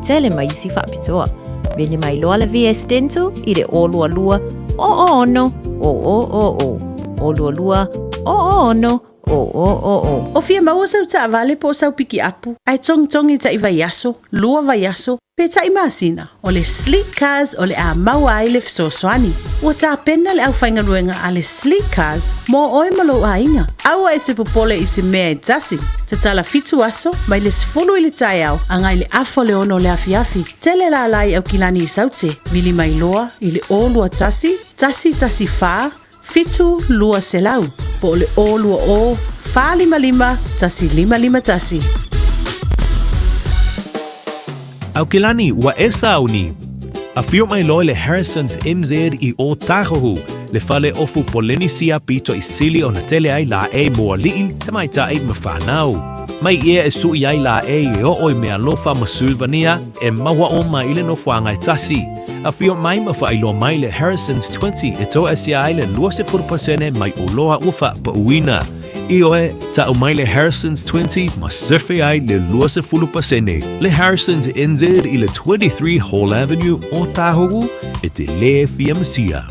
tele ma isi faapitoa. Vili mai loa le VS Dental i le 022 006 000 022 006 000. O fia maua sau taavale po o sau pikiapu ae togitogi taʻi vaiaso, lua vaiaso, pe taʻi masina, o le Sleek Cars o le a maua ai le fesoasoani. Ua tapena le aufaigaluega a le Sleek Cars mo oe ma lou aiga. Aua e te popole i se mea e tasi. Tatala fitu aso, mai le 10 i le taeao agai le afa o le 6 o le afiafi. Tele lala i Aukilani i Saute, vili mai loa i le 021 114 7200 po o le 020 455 1551. Aukilani, ua e sauni. Afio mai loa le Harrisons MZ i Ōtāhuhu, le fale ofu Polenisia pito i sili ona tele ai laʻei mo aliʻi, tamaitai ma whānau. Mai ia e suʻi ai laʻei e oo i mealofa ma Sulvania e maua uma i le nofoaga e tasi. Afio mai ma faailoa mai le Harrisons 20 e toasia ai le 20% mai oloa ua faapauina. Ioe, ta'u mai le Harrisons 20 ma sefe ai le 20%. Le Harrisons NZ i le 23 Hall Avenue, Ōtāhuhu, e te lē fia masia.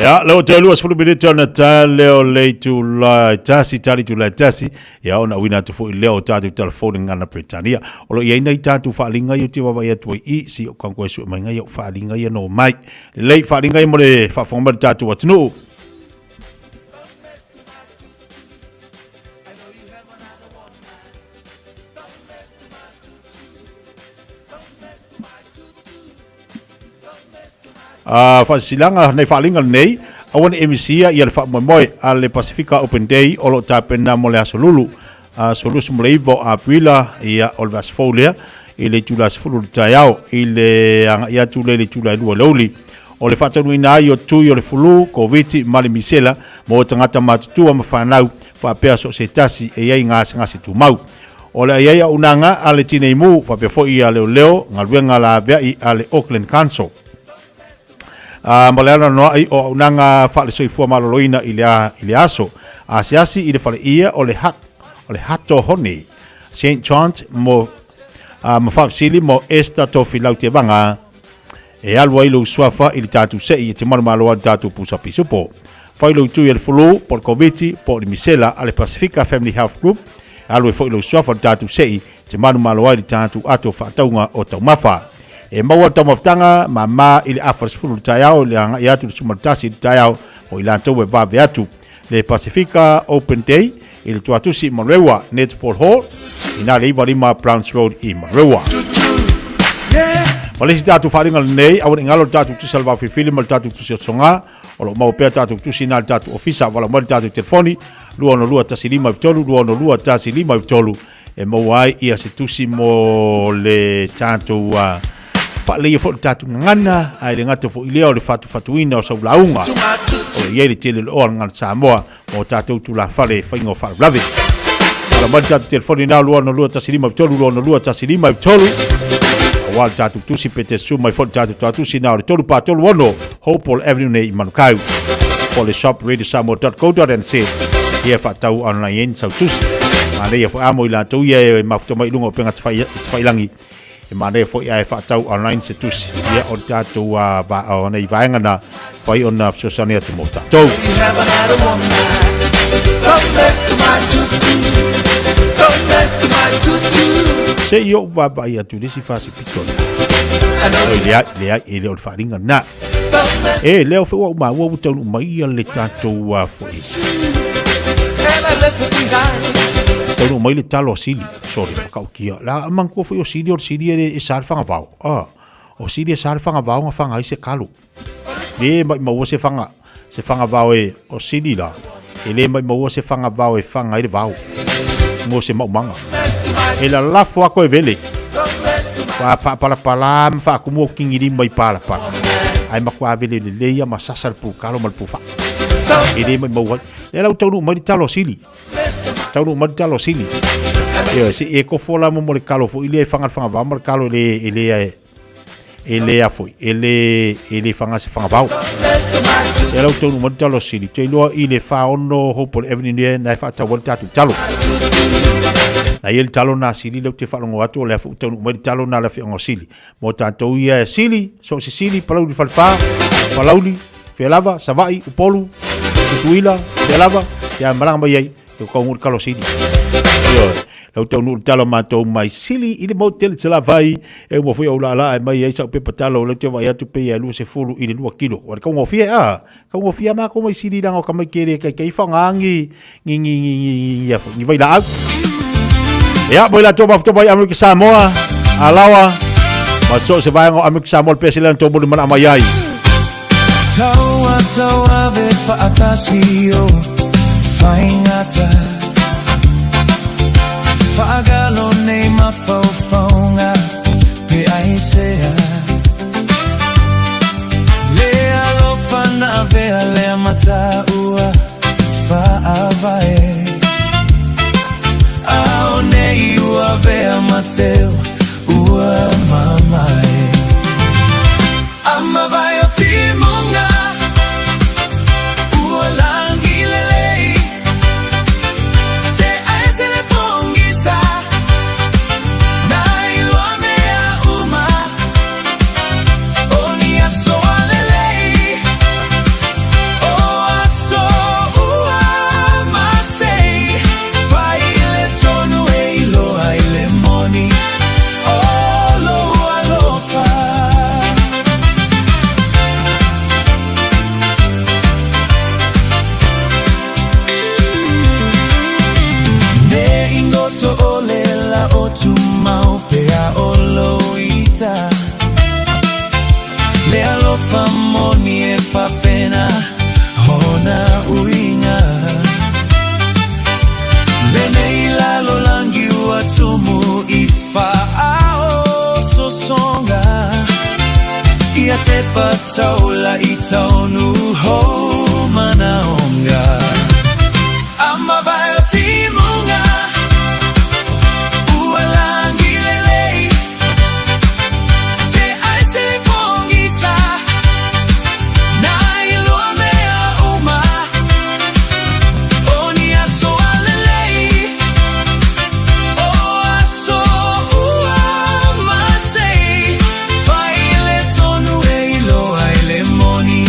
Ia, leo te 20 minute ona ta leo le itula tasi, tali itula tasi, ia ona uina atu foi lea o tātou telefoni ngana Britania. O lo i ai nei tātou whaalinga i o te wawa i atu ai i, si o kanko e sue mai ngai o whaalinga ia no mai. Lei whaalinga i mo le whaafonga mai le tātou atunuu. A faasilasilaga nei faaaliga lenei, aua ne i misia ia le faamoemoe a le Pasifika Open Day o lo o tapena mo le aso Lulu, aso 29 o Aperila, ia o le vaiaso fou lea, i le itula 10 i le taeao, i le agai atu lea i le itula e 2 i le aoauli. O le faataunuuina ai o tui o le fulu, Koviti ma le misela mo tagata matutua ma fanau faapea so o se tasi e i ai gasegase tumau. O le a i ai auaunaga a le Tinei Mu faapea foi a Leoleo, galuega laveai a le Auckland Council. A ma le anoanoai o auaunaga faale-soifua maloloina i le, i le aso asiasi i le faleia o le, ha, o le Hato Honi, St. John's mo, a, ma faafesili mo Esther Tofilau Tevaga e alu ai lou suafa i le tatou se'i e te manumalo ai le tatou pusa pisupo. Fai lou tui e le fulu, po o le Koviti, po o le misela a le Pasifika Family Health Group, e alu ai foi lou suafa i le tatou se'i e te manumalo ai le tatou ato faatauga o taumafa. E maua le taumafataga māmā i le afa 10 i le taeao i le agai atu i le 11 i le taeao mo i latou e vave atu. Le Pasifika Open Day i le Tuatusi i Manurewa, Netball Hall, inā le 95 Browns Road i Manurewa. Ma le isi tatou faaaliga lenei, aua ne i galo le tatou tusi a le vaofilifili ma le tatou tusi o Soga, o lo o maua pea tatou tusi inā le tatou ofisa, valaau mai le tatou telefoni 262 1593 262 1593 e maua ai ia se tusi mo le tatou uh, faaleia foi le tatou gagana, ae le gata foi lea o le fatufatuina o sau lauga. O lo i ai le tele o le oa le gagana Samoa mo tatou tulafale e faiga o faalavelave. Ala mai le tatou telefoni na 262 15 262 15 aua le tatou tusi pe te susu mai foi le tatou tuatusi na o le 3436 Hopewell Avenue nei i Manukau. Po le shop radiosamoa.co.nz ia faatau online ai ni sau tusi. Manaia foi a mo i latou ia e mafuta mai i luga o upega tafailangi. E manaia foi ae faatau online se tusi. Ia o le tatou va, o nei vaega na whai ona fesoasoani atu mo tatou. Se i ou vaavaai atu i le isi fasi pito lea. Oi, leai, leai, e le o le faaaliga lena. E, lea o foi ua ou maua ua taunuu mai ia le tatou uh, foi. Taunuu mai le talo a Sili. Sorry, makautia. La manatua foi o Sili, o le Sili e, e sa le fagavao. Ah, o Sili e sa le fagavao na faga ai se kalo. Le maʻimau se faga se fagavao e o Sili la. E le maʻimau se fagavao e faga ai le vao. Mo se maumaga. E lalafo ako e vele. Fa faapalapala ma faakumu o kigilima i palapala. Ae matua vele lelei ia ma sasa le pukalo ma le pufa. E le maʻimau ai. Lea la ua taunuu mai le talo a Sili. Taunuu mai le talo a Sili. Ioe, se i e kofo la mo mo le kalo foi lea e faga le fagavao ma le kalo e le e le e le a foi, e le, e le faga se fagavao. E lau taunuu mai le talo a Sili, te iloa i le 46 Hopewell Avenue nei na e faatau ai le tatou talo. Na i ai le talo na Sili lea ou te faalogo atu o lea foi ua taunuu mai le talo na a le afioaga o Sili. Mo tatou ia e Sili, so o se Sili, Palauli Falefa, Palauli, fea lava, Savaii, Upolu, Tutuila, fea lava, ia malaga mai ai, e taunuu le talo a Sili. Ioe. Lau taunuu le talo a matou mai Sili i le motu tele Salafai, e uma foi ou laalaa e mai ai sau pepa talo, o lea ou te vaai atu pei e 20 i le 2 kilo. Ua le taugofie a? Taugofie a matou mai Sili leaga o tamaiti e le taitai faaaoga ni ni ni ni ni ni ni vailaau. Ia, mo i latou mafuta mai Amerika Samoa, Alaoa, ma so o se vaega o Amerika Samoa le pese lea na tou molimana mai ai. Taua tauave whaatasi o whaingata Whaagalo nei mawhauwhaunga pe aisea Le alofa na avea lea mataua whaavae Ao nei ua avea mateu ua mamae Amavae o timunga ua langi lelei Te aese le pongisa na iloa mea uma O ni aso a lelei O aso ua masei Fai le tonu e iloa i le moni O lou alofa. Ne ingoto o le la o tumau pea o loita Le alofa moni e fapena hona uiga Lenei lalolangi ua tumu i faaososoga Ia tepa taula i taunu hou manaonga Amavae o timuga ua langi lelei Te aese le pogisa na iloa mea uma O ni aso a lelei O aso ua masei Fai le tonu e iloa i le moni.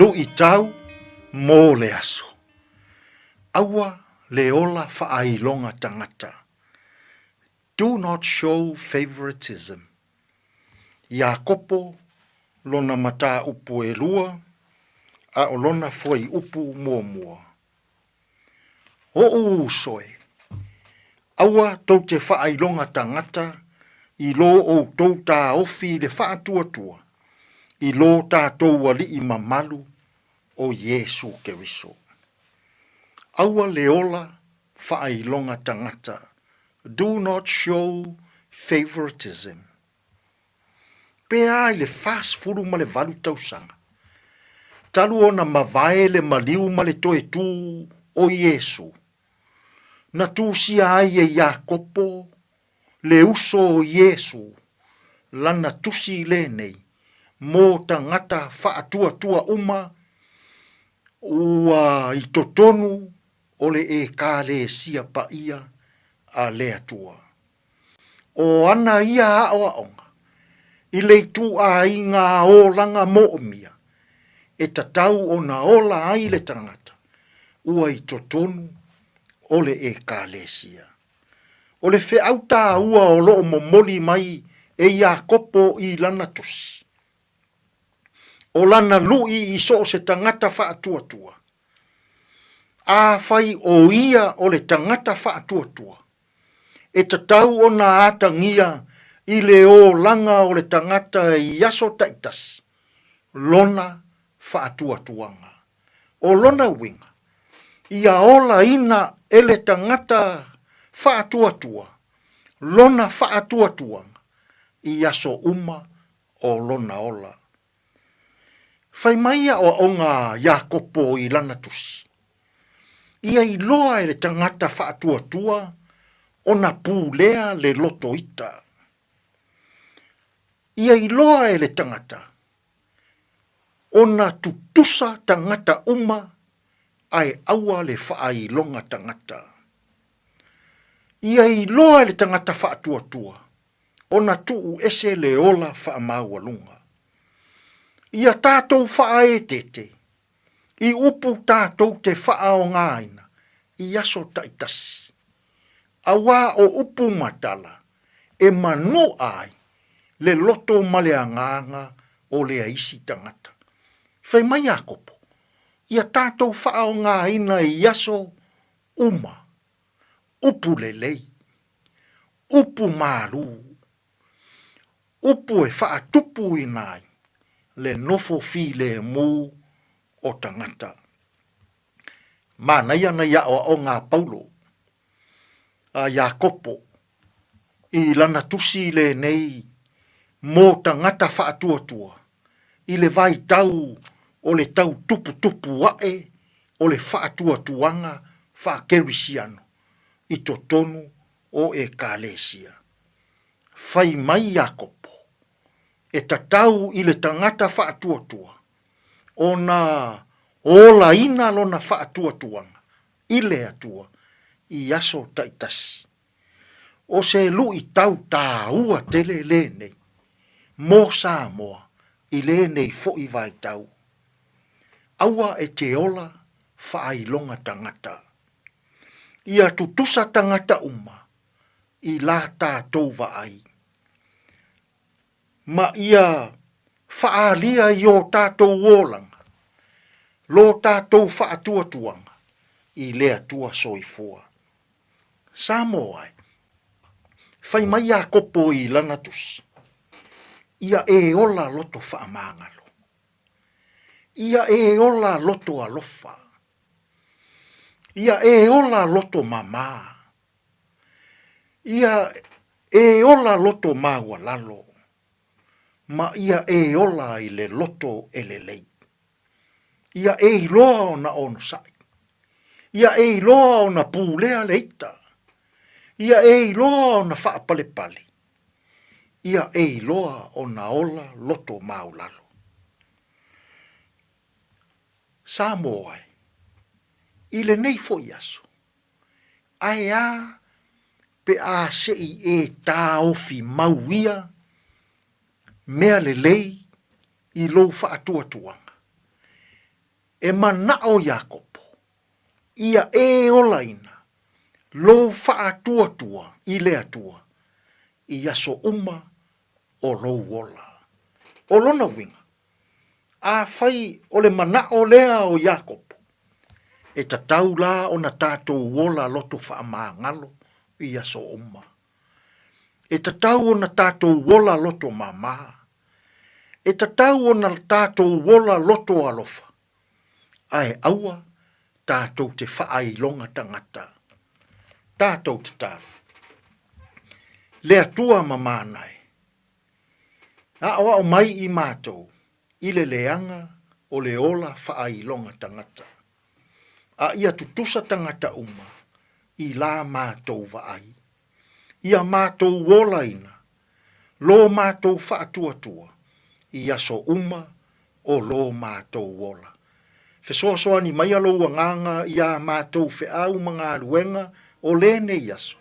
Luʻitau mo le aso. Aua le ola faailoga tagata. Do not show favoritism. Iakopo lona mataupu e lua, a o lona fuaiupu muamua. Oʻu uso e, aua tou te faailoga tagata i lo outou taofi i le faatuatua i lo tatou Alii mamalu o Iesu Keriso. Aua le ola faailoga tagata, do not show favoritism. Pe a i le 48 tausaga, talu ona mavae le maliu ma le toe tū o Iesu, na tusia ai e Iakopo le uso o Iesu lana tusi lenei mō tagata faatuatua uma ua i totonu o le Ekalesia Paia a le Atua. O ana ia aʻoaʻoga i le ituʻaiga olaga moʻomia e tatau ona ola ai le tagata ua i totonu o le ʻEkalesia. O le feʻau tāua o loʻo momoli mai e Iakopo i lana tusi, o lana luʻi i so o se tagata faatuatua, afai ʻo ia o le tagata faatuatua, e tatau ona atagia i le olaga o le tagata i aso taitasi lona faatuatuaga. O lona uiga, ia olaina e le tagata faatuatua lona faatuatuaga i aso uma o lona ola. Fai mai aʻoaʻoga a Iakopo i lana tusi, Ia iloa e le tagata faatuatua ona pulea le loto ita. Ia iloa e le tagata ona tutusa tagata uma ae aua le faailoga tagata. Ia iloa e le tagata faatuatua ona tuu ese le ola faamaualuga. Ia tatou faaeteete i upu tatou te faaaogaina i aso taitasi, auā o upu ma tala e manuʻa ai le loto ma le agaga o lea isi tagata. Fai mai Iakopo, ia tatou faaaogaina i aso uma upu lelei, upu malū, upu e faatupuina ai le nofo filemu o tagata. Manaia nai aʻoaʻoga a Paulo, a Iakopo, i lana tusi lenei mō tagata faatuatua i le vaitau o le tau tuputupu aʻe o le faatuatuaga faakerisiano i totonu o Ekalesia. Fai mai Iakopo, e tatau i le tagata faatuatua ona olaina lona faatuatuaga i le Atua i aso taitasi. O se luʻitau tāua tele lenei mo Samoa i lenei foʻi vaitau. Aua e te ola faailoga tagata. Ia tutusa tagata uma i la tatou vaai. Ma ia faaalia i o tatou olaga lo tatou faatuatuaga i le Atua Soifua. Samoa e, fai mai Iakopo i lana tusi, Ia e ola loto faamagalo. Ia e ola loto alofa. Ia e ola loto mamā. Ia e ola loto maualalo. Ma ia e ola i le loto e lelei. Ia e iloa ona onosai. Ia e iloa ona pulea le ita. Ia e iloa ona faapalepale. Ia e iloa ona ola loto maulalo. Samoa e, i lenei foi aso, ae a pe a se i e tāofi mau ia mea lelei i lou faatuatuaga? E manao Iakopo, ia e olaina lou faatuatua i le Atua i aso uma o lou ola. O lona uiga, afai o le manao lea o Iakopo, e tatau la ona tatou ola loto faamagalo i aso uma. E tatau ona tatou ola loto mama. E tatau ona tatou ola loto alofa, ae aua tatou te faailoga tagata. Tatou tatalo. Le Atua mamana e, aoao mai i matou i le leaga o le ola faailoga tagata, a ia tutusa tagata uma i la matou vaai, ia matou olaina lo matou faatuatua i aso uma o lo matou ola. Fesoasoani maia lou agaga iā matou feau ma galuega o lenei aso,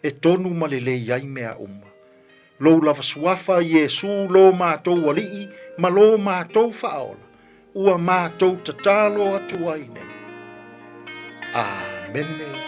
e tonu ma lelei ai mea uma. Lou lava suafa Iesu lo matou Alii ma lo matou Faaola, ua matou tatalo atu ai nei. Amene.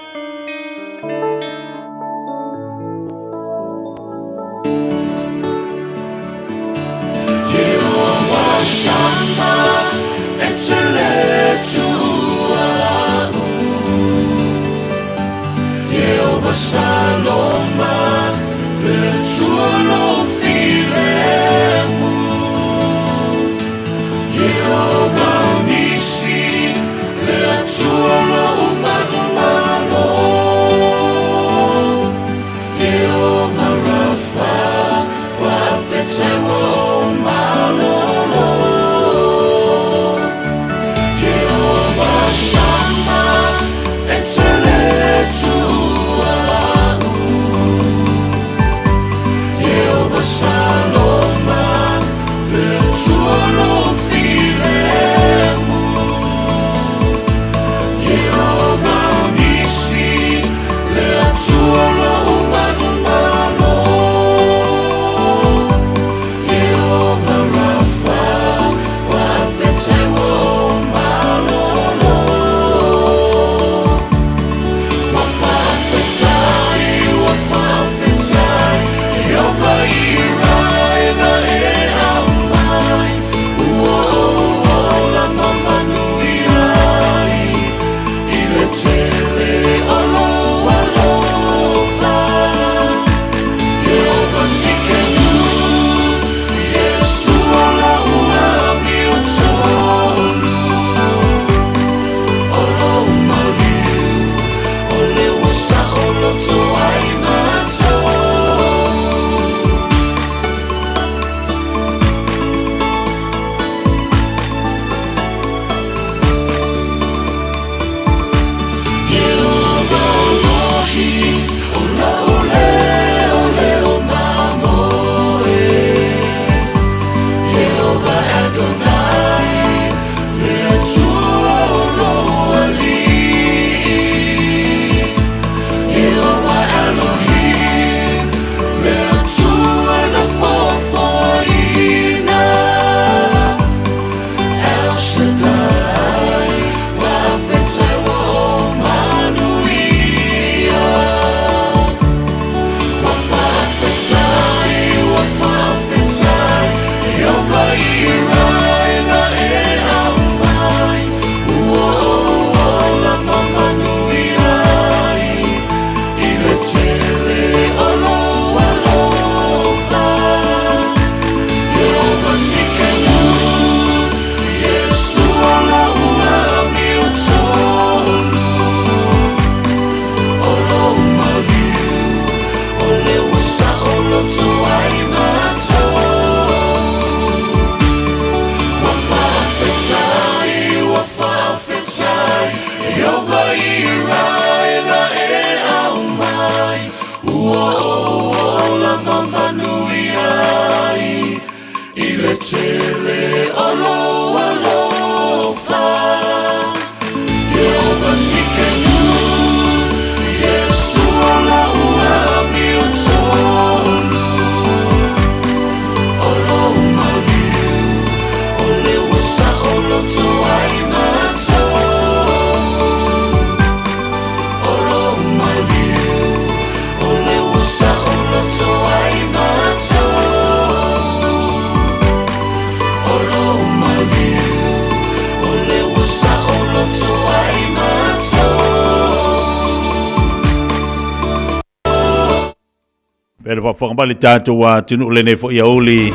Pea le faafofoga mai le tatou atunuu lenei foi auli.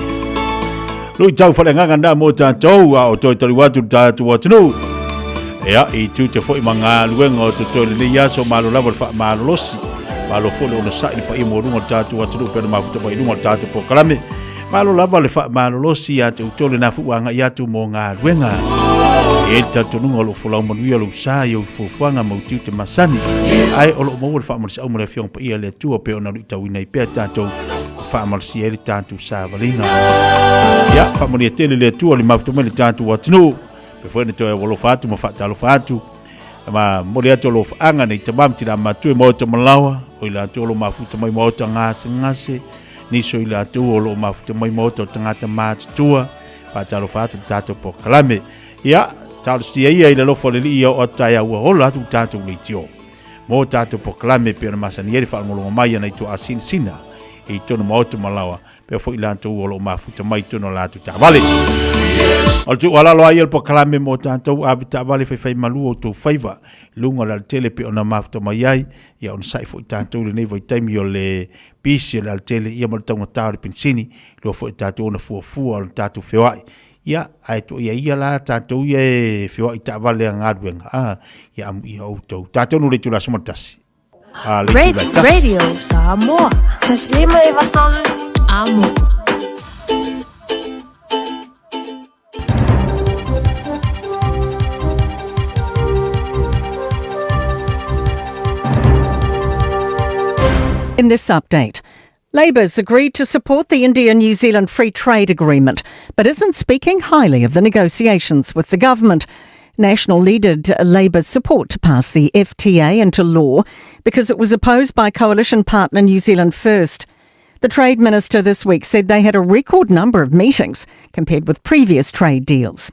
Luitau faaleagaga na mo tatou a o toe taliu atu le tatou atunuu. Ia, i tiute foi ma galuega o totoe lenei aso, malo lava le faamalolosi. Malo foi le onosai le paia maualuga o le tatou atunuu pea le mafuta mai i luga o le tatou polokalame. Malo lava le faamalolosi ia te outou lena foi ua agai atu mo galuega. E i ai le talitonuga o lo o folau manuia lou sa i ou fuafuaga ma ou tiute masani. Ae o lo o maua le faamalosiau ma le Afioga Paia a le Atua pei ona luitauina ai pea tatou e faamalosia ai le tatou savaliga. Ia, faamanuia tele le Atua le mafuta mai le tatou atunuu. Pe foi na toe alofa atu ma faatalofa atu. Ma momoli atu alofaaga nei tama ma tina matua i maota malaoa, o i latou o lo o mafuta mai maota gasegase, nisi o i latou o lo o mafuta mai maota o tagata matutua, faatalofa atu le tatou polokalame. Ia, talosia ia i le alofa o le Alii ia oo atu taeao ua ola atu le tatou leitio. Mo tatou polokalame pei ona masani ai le faalogologo mai a nai tuaasinasina i totonu maota malaoa, pea foi latou o lo o mafuta mai totonu o latou taavale. O le tuualalo lava ia o le polokalame mo tatou ave taavale faifai malu o outou faiva i luga o le alatele pei ona mafuta mai ai, ia onosai foi tatou i lenei vaitaimi o le pisi o le alatele ia ma le taugata o le penisini, iloa foi e tatou ona fuafua o le tatou feoai. Ia, ae tuuaia ia la tatou ia e feoai i taavale a galuega, a, ia amuia outou. Tatou no le itula 11. A le itula e 1. Radio Samoa. 153 Amo. In this update, Labour's agreed to support the India New Zealand Free Trade Agreement, but isn't speaking highly of the negotiations with the government. National leaded Labour's support to pass the FTA into law because it was opposed by coalition partner New Zealand First. The Trade Minister this week said they had a record number of meetings compared with previous trade deals.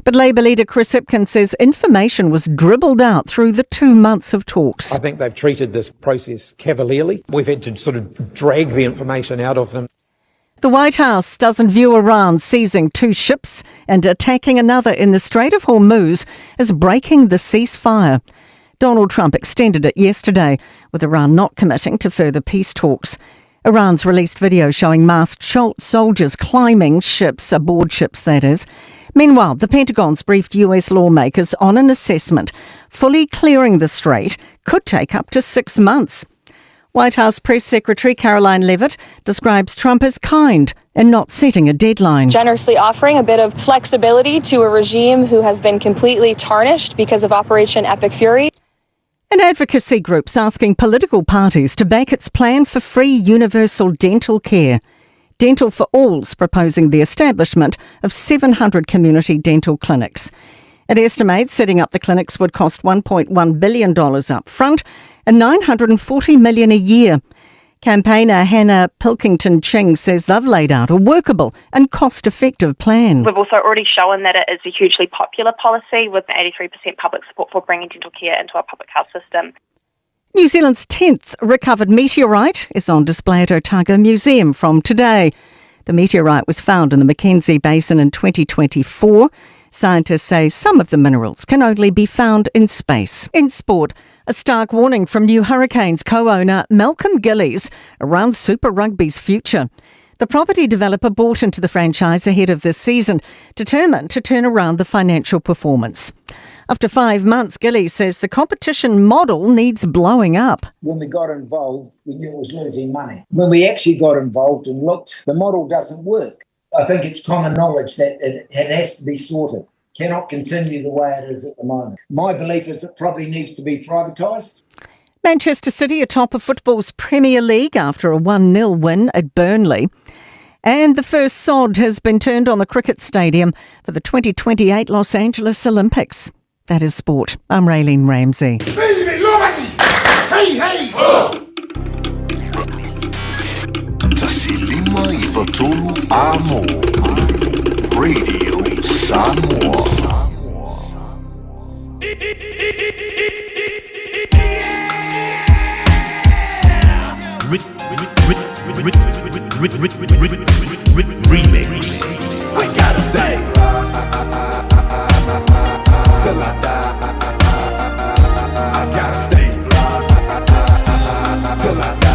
But Labour leader Chris Hipkins says information was dribbled out through the 2 months of talks. I think they've treated this process cavalierly. We've had to sort of drag the information out of them. The White House doesn't view Iran seizing 2 ships and attacking another in the Strait of Hormuz as breaking the ceasefire. Donald Trump extended it yesterday, with Iran not committing to further peace talks. Iran's released video showing masked soldiers climbing ships, aboard ships that is. Meanwhile, the Pentagon's briefed US lawmakers on an assessment. Fully clearing the strait could take up to 6 months. White House Press Secretary Karoline Leavitt describes Trump as kind and not setting a deadline. Generously offering a bit of flexibility to a regime who has been completely tarnished because of Operation Epic Fury. An advocacy group's asking political parties to back its plan for free universal dental care. Dental for All's proposing the establishment of 700 community dental clinics. It estimates setting up the clinics would cost $1.1 billion up front and $940 million a year. Campaigner Hannah Pilkington-Ching says they've laid out a workable and cost-effective plan. We've also already shown that it is a hugely popular policy with 83% public support for bringing dental care into our public health system. New Zealand's 10th recovered meteorite is on display at Otago Museum from today. The meteorite was found in the Mackenzie Basin in 2024. Scientists say some of the minerals can only be found in space. In sport, a stark warning from new Hurricanes co-owner Malcolm Gillies around Super Rugby's future. The property developer bought into the franchise ahead of this season, determined to turn around the financial performance. After 5 months, Gillies says the competition model needs blowing up. When we got involved, we knew it was losing money. When we actually got involved and looked, the model doesn't work. I think it's common knowledge that it has to be sorted. Cannot continue the way it is at the moment. My belief is it probably needs to be privatised. Manchester City are top of football's Premier League after a one nil win at Burnley. And the first sod has been turned on the cricket stadium for the 2028 Los Angeles Olympics. That is sport. I'm Raylene Ramsey. Hey, hey! Oh! 153 Amo. Radio Samoa. Remix. We got to stay till I die. I got to stay till I die.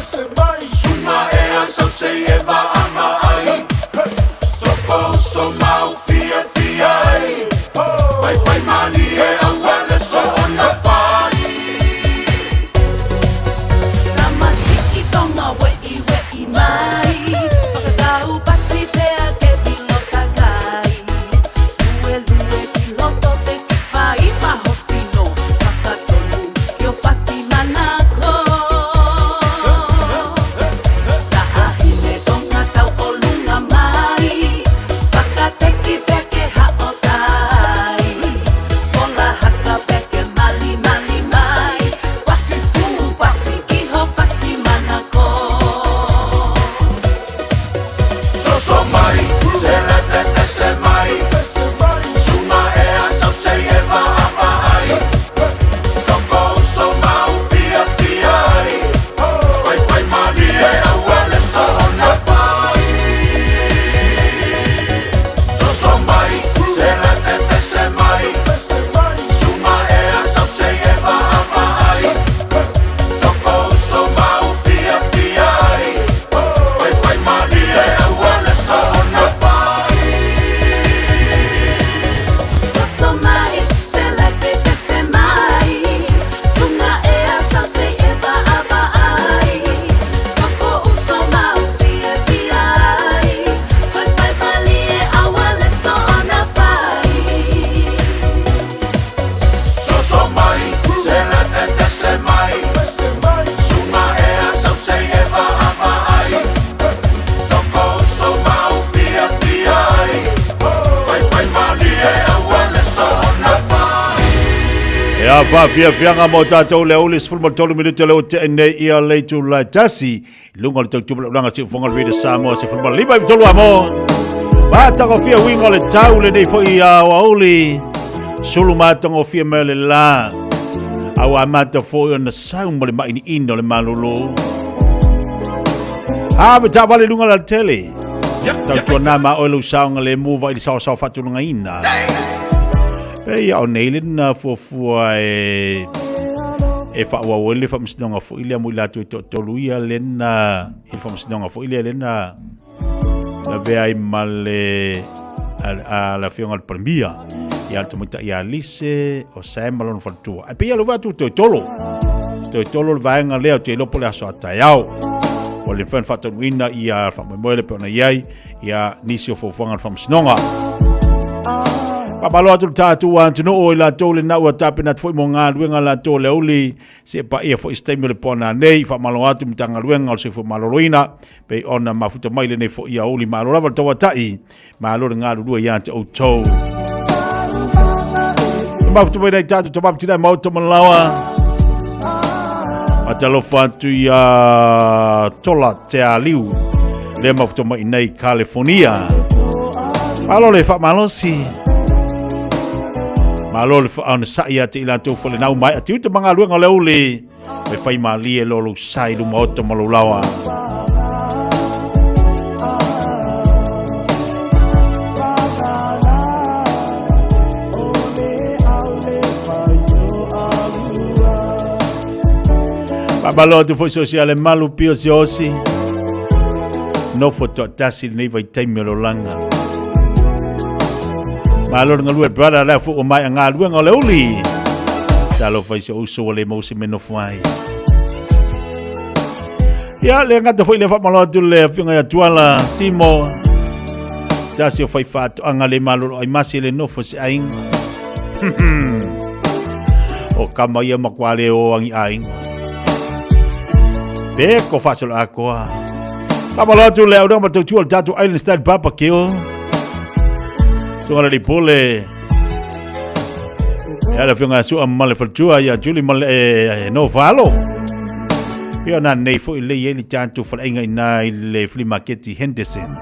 pese mai Sunga e a sau sei e vaava ai Toko uso mau fia fia ai Fai fai mali e aua le so ona fai Tamasiki tonga we'i we'i mai Whakatau pasi pea ke vilo takai Lue lue ki loto te ki whai mahosino Whakatonu ki o fasi manako Taahine tonga tau o lunga mai Whakateki pea ke hao tai Fola haka pea ke mali mali mai Pasi fu pasi kiho fasi manako Soso mai, se le te pese mai Sunga e a sau sei e vaava ai Toko uso mau fia fia ai Fai fai mali e aua le so ona fai Soso mai, se le te pese mai Sunga e a sau sei e vaava ai Toko uso mau fia fia ai Fai fai mali e aua le so ona fai Soso mai, se le te pese mai Sunga e a sau sei e vaava ai Toko uso mau fia fia ai Fai fai mali e aua le so ona fai Soso mai, se le te pese mai Sunga e a sau sei e vaava ai Toko uso mau fia fia ai Fai fai mali e aua le so ona fai Ia faafiafiaga mo tatou le auli 13 minute le o teʻe nei ia le itula e tasi i luga o le tautumu laulaga siufoga o le Radio Samoa 15 i tolu amo matagofie uiga o le tau lenei foʻi aoauli sulu matagofie mai o le lā a ua amata foʻi ona sau ma le maʻiniʻini o le malolo a me taavale i luga o le alatele tautuanā ma oe lou saoga lemu vaʻi le saoasao faatulagaina Pei ia o nei lena fuafua e e faaauau ai le faamasinoga foi lea mo i latou e toatolu ia lena i le faamasinoga foi lea lena lavea ai ma le a le afioga i le Palemia ia le tamaitai ia Lise o Sam ma lona faletua. Ae pei ia lova atu toe tolo. Toe tolo le vaega lea o te iloa po le aso a taeao. Ua le mafai ona faataunuuina ia faamoemoe le pei ona i ai ia nisi o fuafuaga o le faamasinoga. Faamalo atu le tatou atunuu i latou lena ua tapena atu foi mo galuega latou o le auli se paia foi se taimi o le poana nei. Faamalo atu Matagaluega o le Soifua Maloloina pei ona mafuta mai lenei foi auli. Malo lava le tauatai, malo le galulue ia te outou. Mafuta mai nei tatou tamapu tina maota malawa. Matalofa atu ia Tola Te Aliu, lea mafuta mai nei California. Malo le faamalosi. Malo le whaona ia te i latou fo le nau mai a te uta mangaluenga o le uli. Me whai malie lo lo sai luma oto ma lo lawa. Faamalo atu foi sosiale malu pio se osi. Nofo toatasi lenei vaitaimi o le olaga. Malo le galue brother lea foi ua maea galuega o le uli. Talofa i si ou uso ua le maua se mea nofo ai. Ia, le gata foi le faamalo atu le afioga ia Tuala Timo. Tasi o fai faatoaga le malolo ai masi le nofo se aiga. O kama ia makuā le o angi aiga. Pe ko whaasolo akoa. Faamalo atu le auranga ma tautua o le tatou Island Style Barbecue. Tunga le pule. Ia le afioga ia Sua ma le faletua ia Julie ma le no falo. Pia na nei foi le i le tatou faleaiga ina i le flea market i Henderson.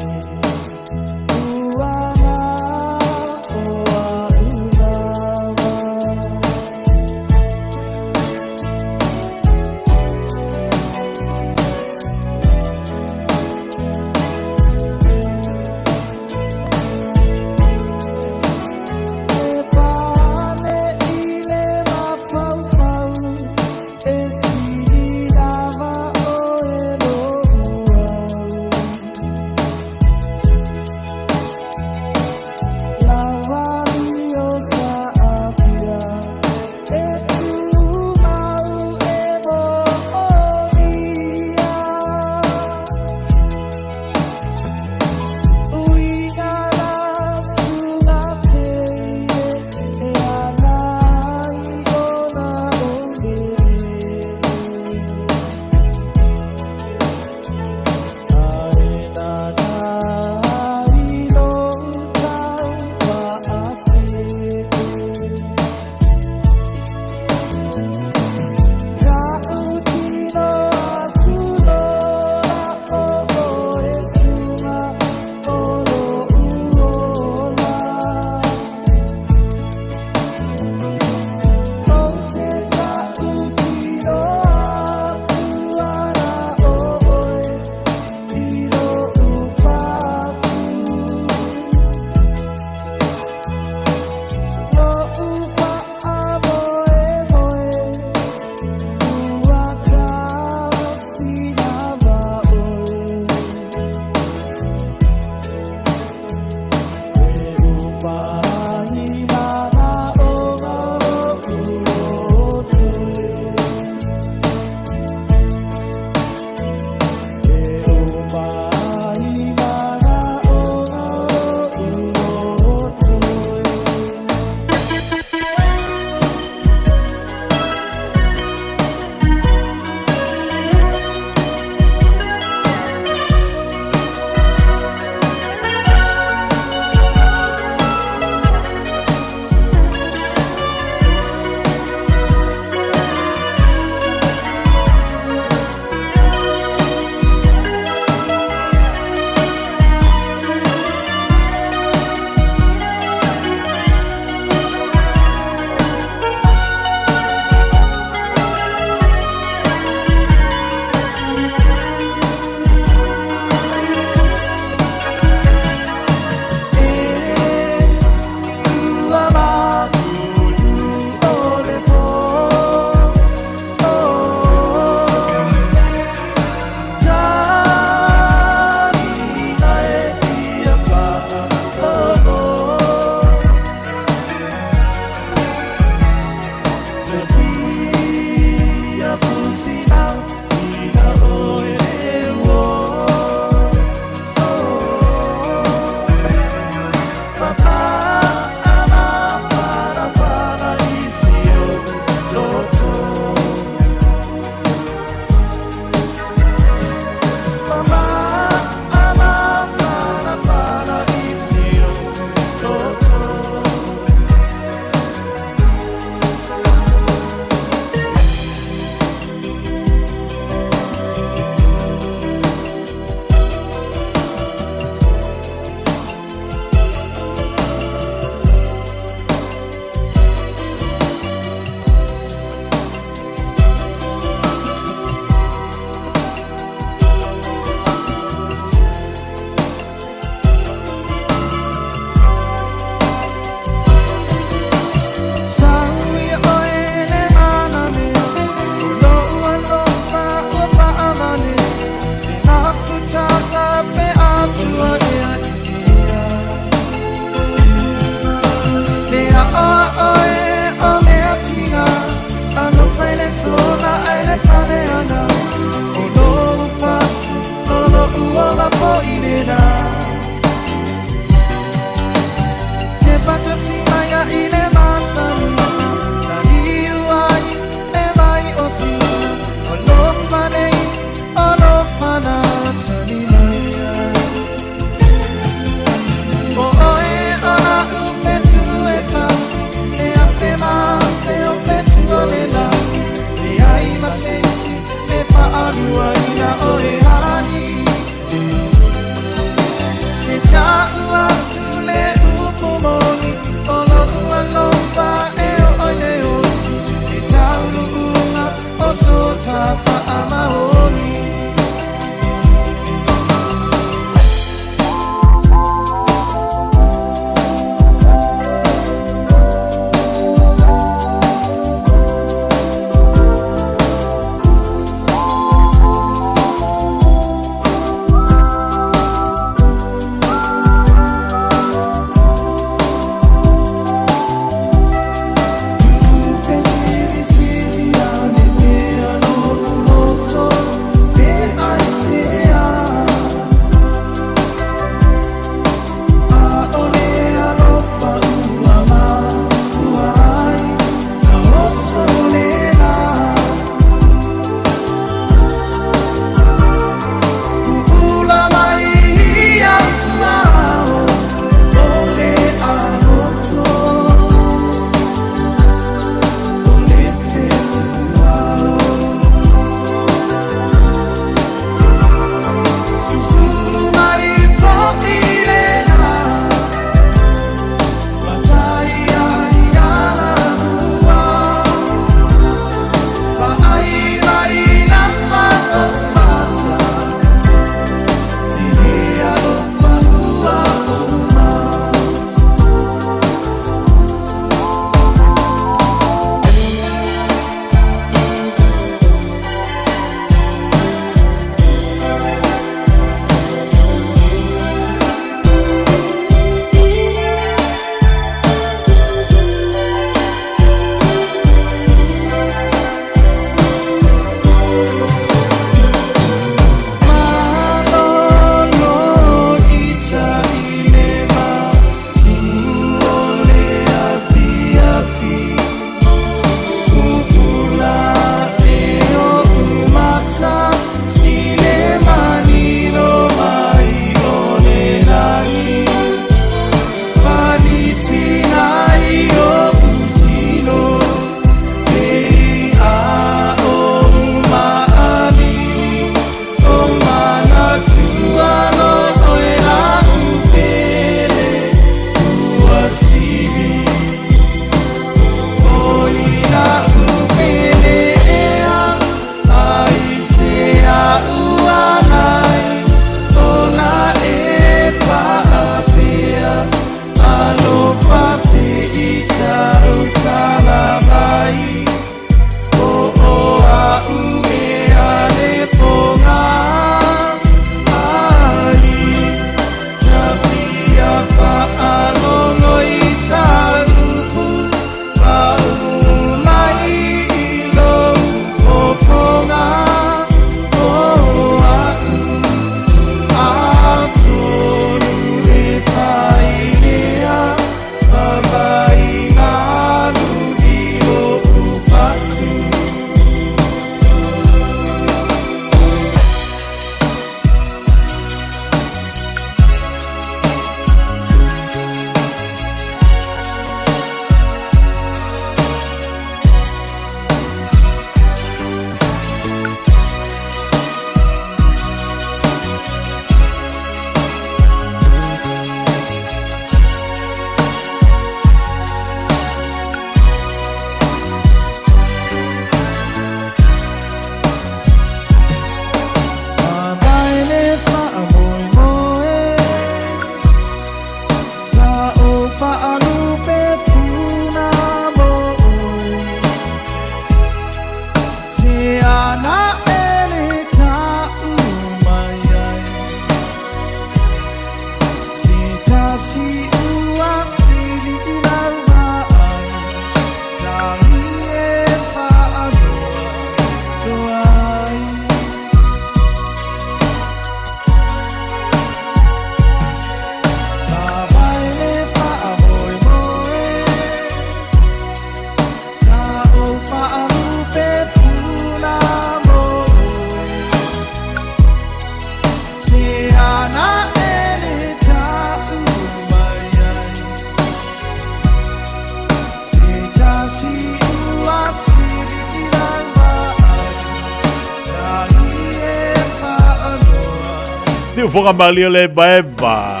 Siufoga malie le vaeva.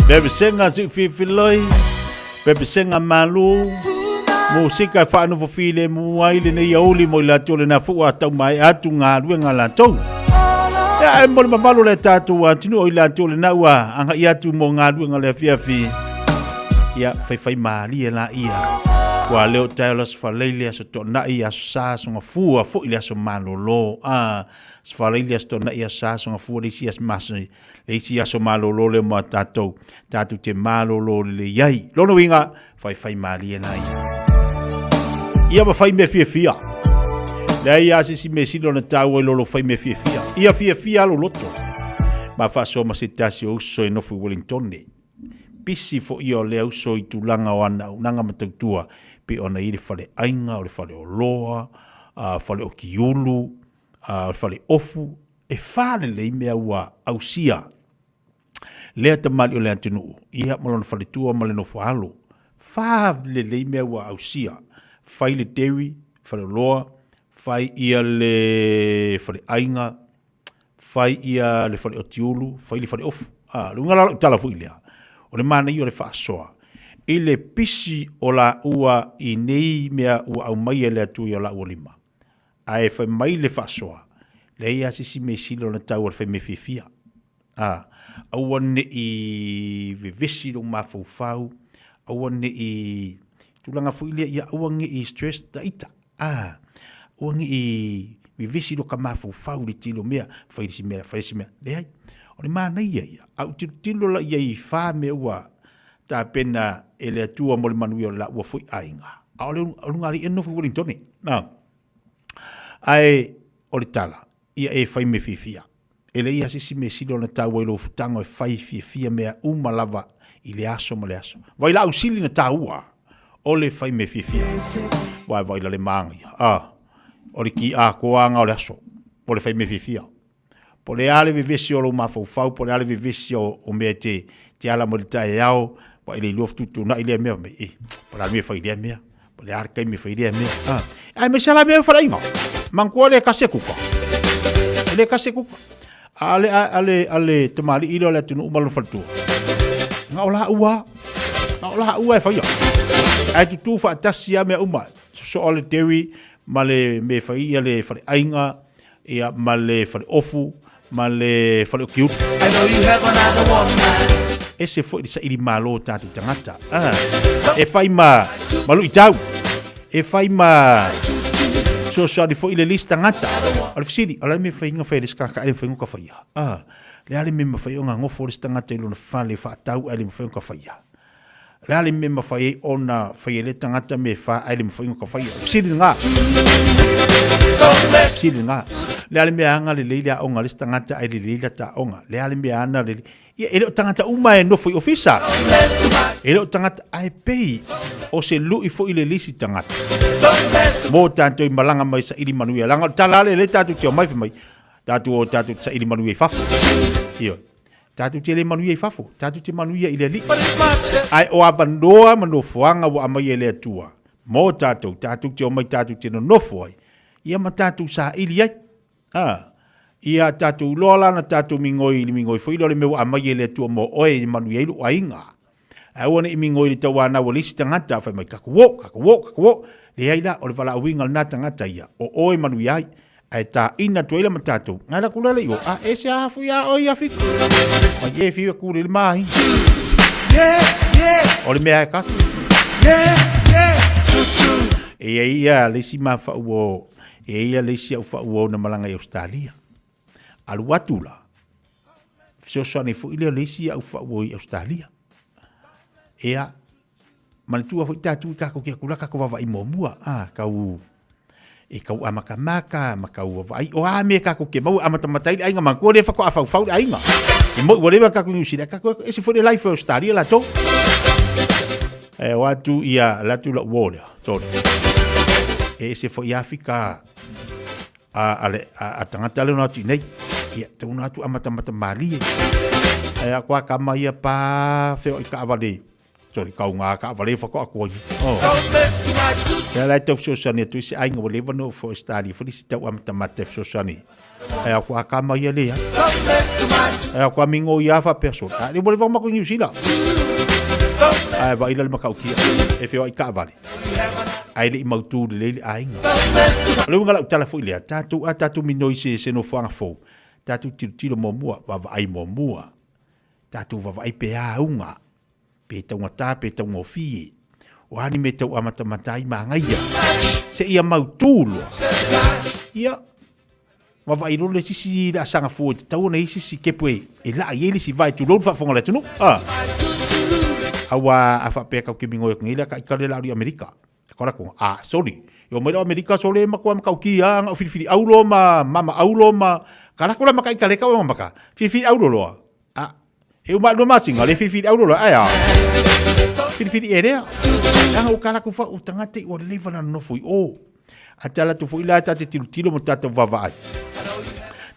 Pepesenga siufifiloi. Pepesenga malu. Musika e whaanofo file mu ai le nei auli mo i latou le na fua tau mai atu galuega latou. Ia e mo le mamalu le tātou atunuu o i latou le na ua agai atu mo galuega le afiafi. Ia faifai malie la ia. Ua leo tae o le aso Faraile, aso Toonai, aso Sa, aso Gafua, foi le aso malolo. A, aso Faraile, aso Toonai, aso Sa, aso Gafua, le isi aso maso, le isi aso malolo lea mo tātou, tātou te malolo lelei ai. Lona uiga, faifai malie la ia. Ia ma fai mea fiafia. Leai a se isi mea sili ona taua i lo lo fai mea fiafia. Ia fiafia lou loto. Ma faasoa ma se tasi o uso e nofo i Wellington nei. Pisi foi ia o lea uso i tulaga o ana auaunaga ma tautua, pei ona i ai le fale aiga, o le fale oloa, fale okiulu, o le fale ofu, e lelei mea ua ausia lea tamalii o le atunuu, ia ma lona faletua ma le nofo alo. Lelei mea ua ausia, fai le dairy, fale oloa, fai ia le fale aiga, fai ia le fale otiulu, fai le fale ofu. A, le uiga la o lau tala foi lea, o le manaia o le faasoa i le pisi o laua i nei mea ua aumaia e le Atua i o laua lima. Ae fai mai le faasoa, leai lava se isi mea e sili ona taua i le fai mea fiafia. A, aua ne i vevesi lou mafaufau, aua ne i tulaga foi lea, ia aua ne i stress ta ita. A, aua ne i vevesi lo ka mafaufau i le tele o mea, fai le isi mea, fai le isi mea. Leai, o le manaia ia, a ou tilotilo la i ai i fa mea ua tapena e le Atua mo le manuia o le laua foi aiga. A o le ulugalii e nofo i Wellington. A, ae o le tala, ia e fai mea fiafia. E leai lava se isi mea sili ona taua i lou futaga e fai fiafia mea uma lava i le aso ma le aso. Vailaau sili na taua o le fai mea fiafia. Aua e vaila le māgaia. A, o le ki atoaga o le aso o le fai mea fiafia. Po o le a le vevesi o lou mafaufau, po o le a le vevesi o, o mea e te, te ala mai le taeao, vaai le ilua fetuutuunai lea mea, mai, e, po o le a le mea e fai i lea mea. Po o le a le taimi e fai lea mea. Ah. Aemaise la mea e faleaiga. Manatua le tasi e kuka. E le tasi e kuka. A le, a le, a le tamalii lea o le atunuu ma lona faletua. Na o laua. Na o laua e faia. Ae tutū faatasi lava mea uma. Sosoo le dairy ma le mea e fai ia le faleaiga, ia ma le faleofu, ma le fale o Kiuru. Ese foi le saili malo o tatou tagata. Ah, e fai ma, ma luitau. E fai ma fesoasoani foi le lisi tagata. O le fesili, o le a le mea e fai fai e le isi tagata ae le mafai ona faia? Ah, le a le mea e mafai ona nofo le isi tagata i lona fale faatau ae le mafai ona faia? O le a le mea e mafai ai ona fai e lea tagata mea e fa ae le mafai ona faia? O le fesili lena. Fesili lena. Le a le mea ana lelei le aoga a le isi tagata ae lelei lata aoga? Le a le mea ana lelei? Ia, e le o tagata uma e nofo i ofisa. E le o tagata, ae pei o se lui foi le lisi tagata. Mo tātou i malaga mai saili manuia. Leaga o le tala lea, lea tātou te omai fai mai, tātou o tātou te saili manuia i fafo. Ioe. Tatou te le manuia i fafo, tatou te manuia i le Alii. Ae o avanoa ma nofoaga ua aumaia e le Atua mo tatou, tatou te omai tatou te nonofo ai, ia ma tatou saili ai. A, ia tatou iloa la na tatou migoi i le migoi foi lea o le mea ua aumaia e le Atua mo oe e manuia ai lou aiga. Ae aua ne i migoi i le tauanau a le isi tagata, fai mai, Tatou o, tatou o, tatou o. Leai la, o le valaauina lena tagata ia, o oe e manuia ai. Ae tāina atu ai la ma tatou, ngai la kula le i o, a e se afu ia oe ia fiku. Mai e fiu e kule le mahi. O le mea e kasi. E ia ia le isi mafau o, e ia le isi au fau o na malanga i Australia. Alu atu la, fesoasoani foi lea o le isi au fau i Australia. Ea, manatua foi tatou i tatou te atu la tatou vaavaai muamua, a, tau, e tau amatamata ma tau vaavaai, o a mea tatou te maua e amatamata ai le aiga, manatua lea faatoa faufau le aiga. E moi ua leva tatou i Niu Sila, tatou ese foi le life o Australia latou. E o atu ia, le atu lau uo lea, sorry. E ese foi Afrika, a, a, a, a tagata lea ona atu i nei. Ia, tau ona atu amatamata malie. Ae a koa kama ia pā wheo i kaawale. Sorry, kau ngā ka wale whako ako ai. Oh. Ia lai tau fesoasoani atu i se aiga ua leva ona ofo Australia foi le isi tau amatamata e fesoasoani. Ai a ko aka mai ia lea. Ai a ko amingo ia faapea sole. A le ua leva ona matou i Niu Sila. Ae vaai la le matautia e feoai taavale. Ae le i mautū lelei le aiga. O le uiga o lau tala foi lea, tatou a tatou minoi i se nofoaga fou, tatou tilotilo muamua, vaavaai muamua. Tatou vaavaai pe auga, pe taugata pe taugofie. O a ni mea tau amatamata ai manaia seia mautū loa. Ia, vaavaai loa le sisi laasaga fua e tatau ona i ai se isi kepu e laa i ai le isi vae tulou le faafofoga a le atunuu. A. Aua a faapea kau te migoi atu nei lea ka ikale la alu i Amerika. E kola ko a soli. I o mai la Amerika sole ma kua makau ki a nga o filifili aulo ma mama aulo ma ka lako la maka ikale ka o maka. Filifili aulo loa. A e uma lua masinga le filifili aulo loa ai a. Filifili e lea. Leaga ua kala ku fa u tagata i ua leva na nofo i o. A tala atu foi la ta te tilotilo ma tatou vaavaai.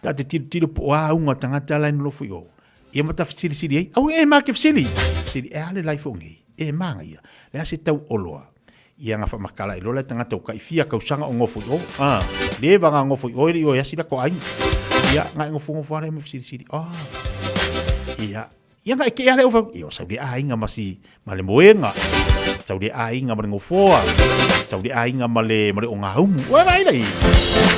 Ta te tilotilo po o a auga o tagata la e nonofo i o. Ia ma ta fesilisili ai. Aua e ma ke fesili. Fesili e a le life o nei. E manaia. Le a se tau oloa. Ia nga whamakala i lola tagata o kai fia kausaga o ngofo i o. Ah, leva nga ngofo i o e le i o e asi la ko ai. Ia, nga e ngofo ngofo ale me fesilisili. Ah. Ia, Ia nga e ke ale o ia o sau le aiga ma si ma le moenga. Sau le aiga ma le ngofoa. Sau le aiga ma le ma le ongaumu. Ua vai lai.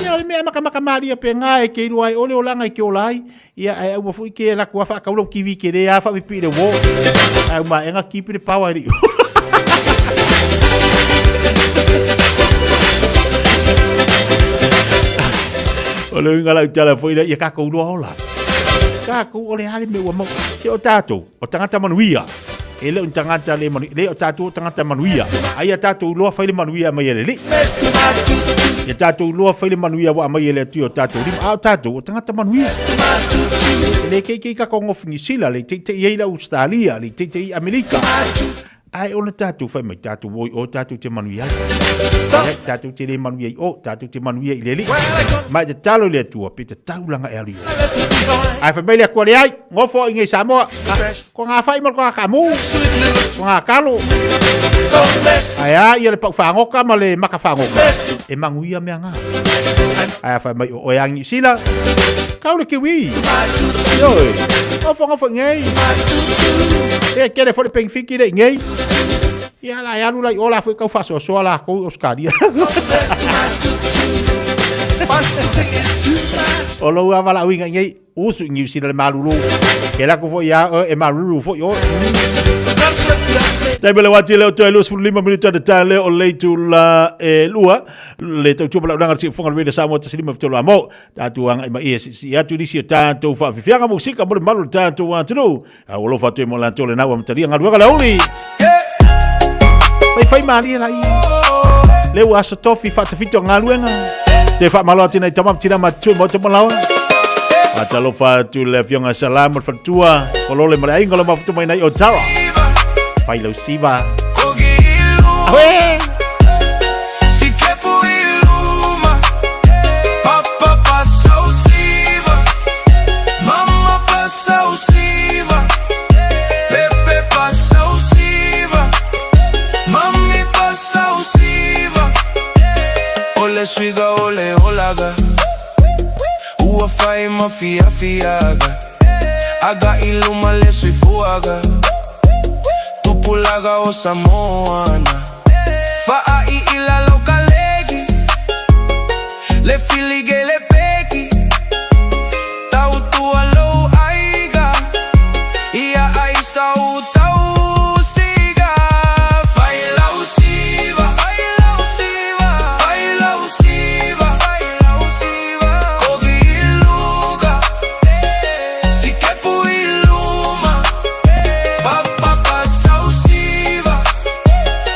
Ia o le mea makamaka malia pe nga e ke iloa ai ole olaga e ke ola ai. Ia ae aua foi ke la kua whaakaula o kiwi ke le a whaapipi le wo. Ae uma enga kipi le pawa i O le uiga lau tala foi lea, ia kākou loa ola. Kākou o le a le mea ua mau. Se o tātou, o tagata manuia. E le o ni tagata le manuia, le o tātou o tagata manuia. Ai a tātou loa fai le manuia mai e le alii. Ia tātou loa fai le manuia ua aumai e le Atua i o tātou lima. A o tātou, o tagata manuia. E le keikei ka kogofi Niu Sila, le teitei ai le Australia, le teitei i Amerika. Ae ona tātou whai mai, tātou oi o, tātou te manuia ai. Ai, tātou te le manuia i o, tātou te manuia i le alii. Mai te talo i le Atua, pe te taulanga e alu i o. Ae whai mai le Atua le ai, ngofo i ngei Samoa. Ko ngā whai ma ko ngā kamu, ko ngā kalo. Ae a ia le pau whangoka ma le maka whangoka. E manguia mea ngā. Ae a whai mai o oe a Niu Sila, kau le kiwi. Ioi, ngofo ngofo i ngei. E kele fo le pengfiki le i ngei. Ia la e alu la i o la foi kau whaasoasoa la kou Australia. O lou ava la uiga i ngei, usu i Niu Sila le malulu. Ke laku foi ia oe e malulu foi oe. Taimi le wati leo toe 25 minuta te tae leo o leitu la e lua. Le tautua ma launaga le siufoga le Radio Samoa 153 amo. Tātou anga i mai e sisi atu nisi o tātou whaafifianga musika mo le malu le tātou atunuu. A ua alofa atu e mo latou le nau amatalia galuega le auli. Fai fai malie la i. Le ua aso tofi whaatawhito galuega. Te whaamalo atu nei tama tina matua mo te malawa. Atalofa atu le afioga Salam o le faletua. Kolole ma le aiga o le mafutu mai nei o Tara. Fai lau siva. Ahoe! Tautua lou aiga Ia ai sau tausiga Fai lau siva Fai lau siva Fai lau siva Fai lau siva Kogi i luga Si kepu i luma Papa pa sau siva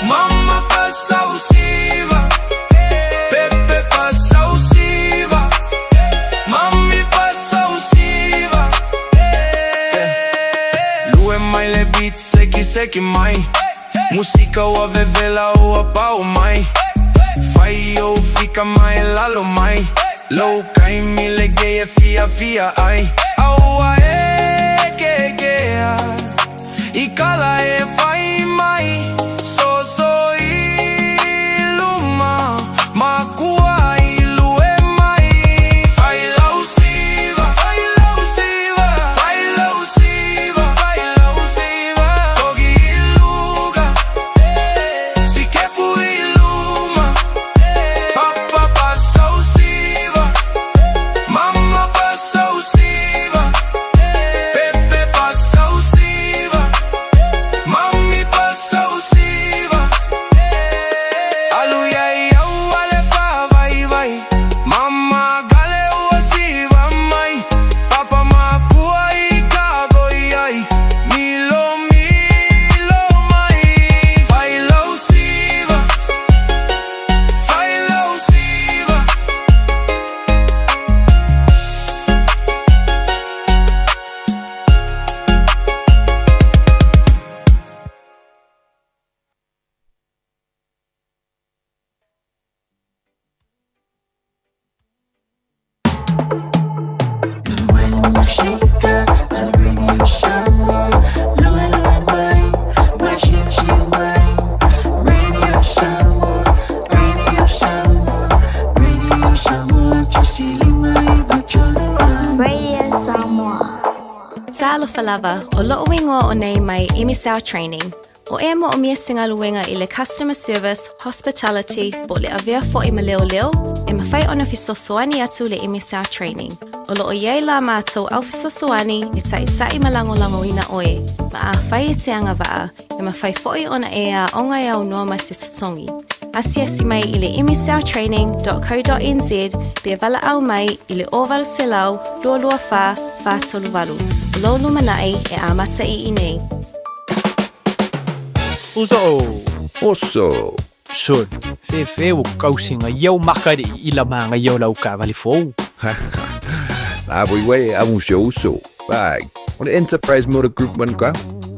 Mama pa sau siva Pepe pa sau siva Mami pasausiva Lue mai le beat seki seki mai Musika ua vevela ua pau mai Fai ou fika mai lalo mai Lou kaimi le gay e fia fia ai Aua e ke kea I kala e fai mai. Talofa lava, o lo'u igoa o nei mai MSL Training. O e mo'omia se galuega i le customer service, hospitality, po o le avea fo'i ma leoleo, e mafai ona fesoasoani atu le MSL Training. O lo o i ai la mātou au fesoasoani e ta'ita'i ma lagolagoina oe, ma afai e te agava'a, e mafai fo'i ona e aoga e aunoa ma se totogi. Asiasi mai i le msltraining.co.nz pe valaau mai i le 0800 224 438. O lou lumanai e amata i inei. Uso! Oso! Sol, fefe ua kausiga ia o makali'i i la magaia o lau taavale fou. La voi uai e amu si ou uso. Vai, o le Enterprise Motor Group man ka.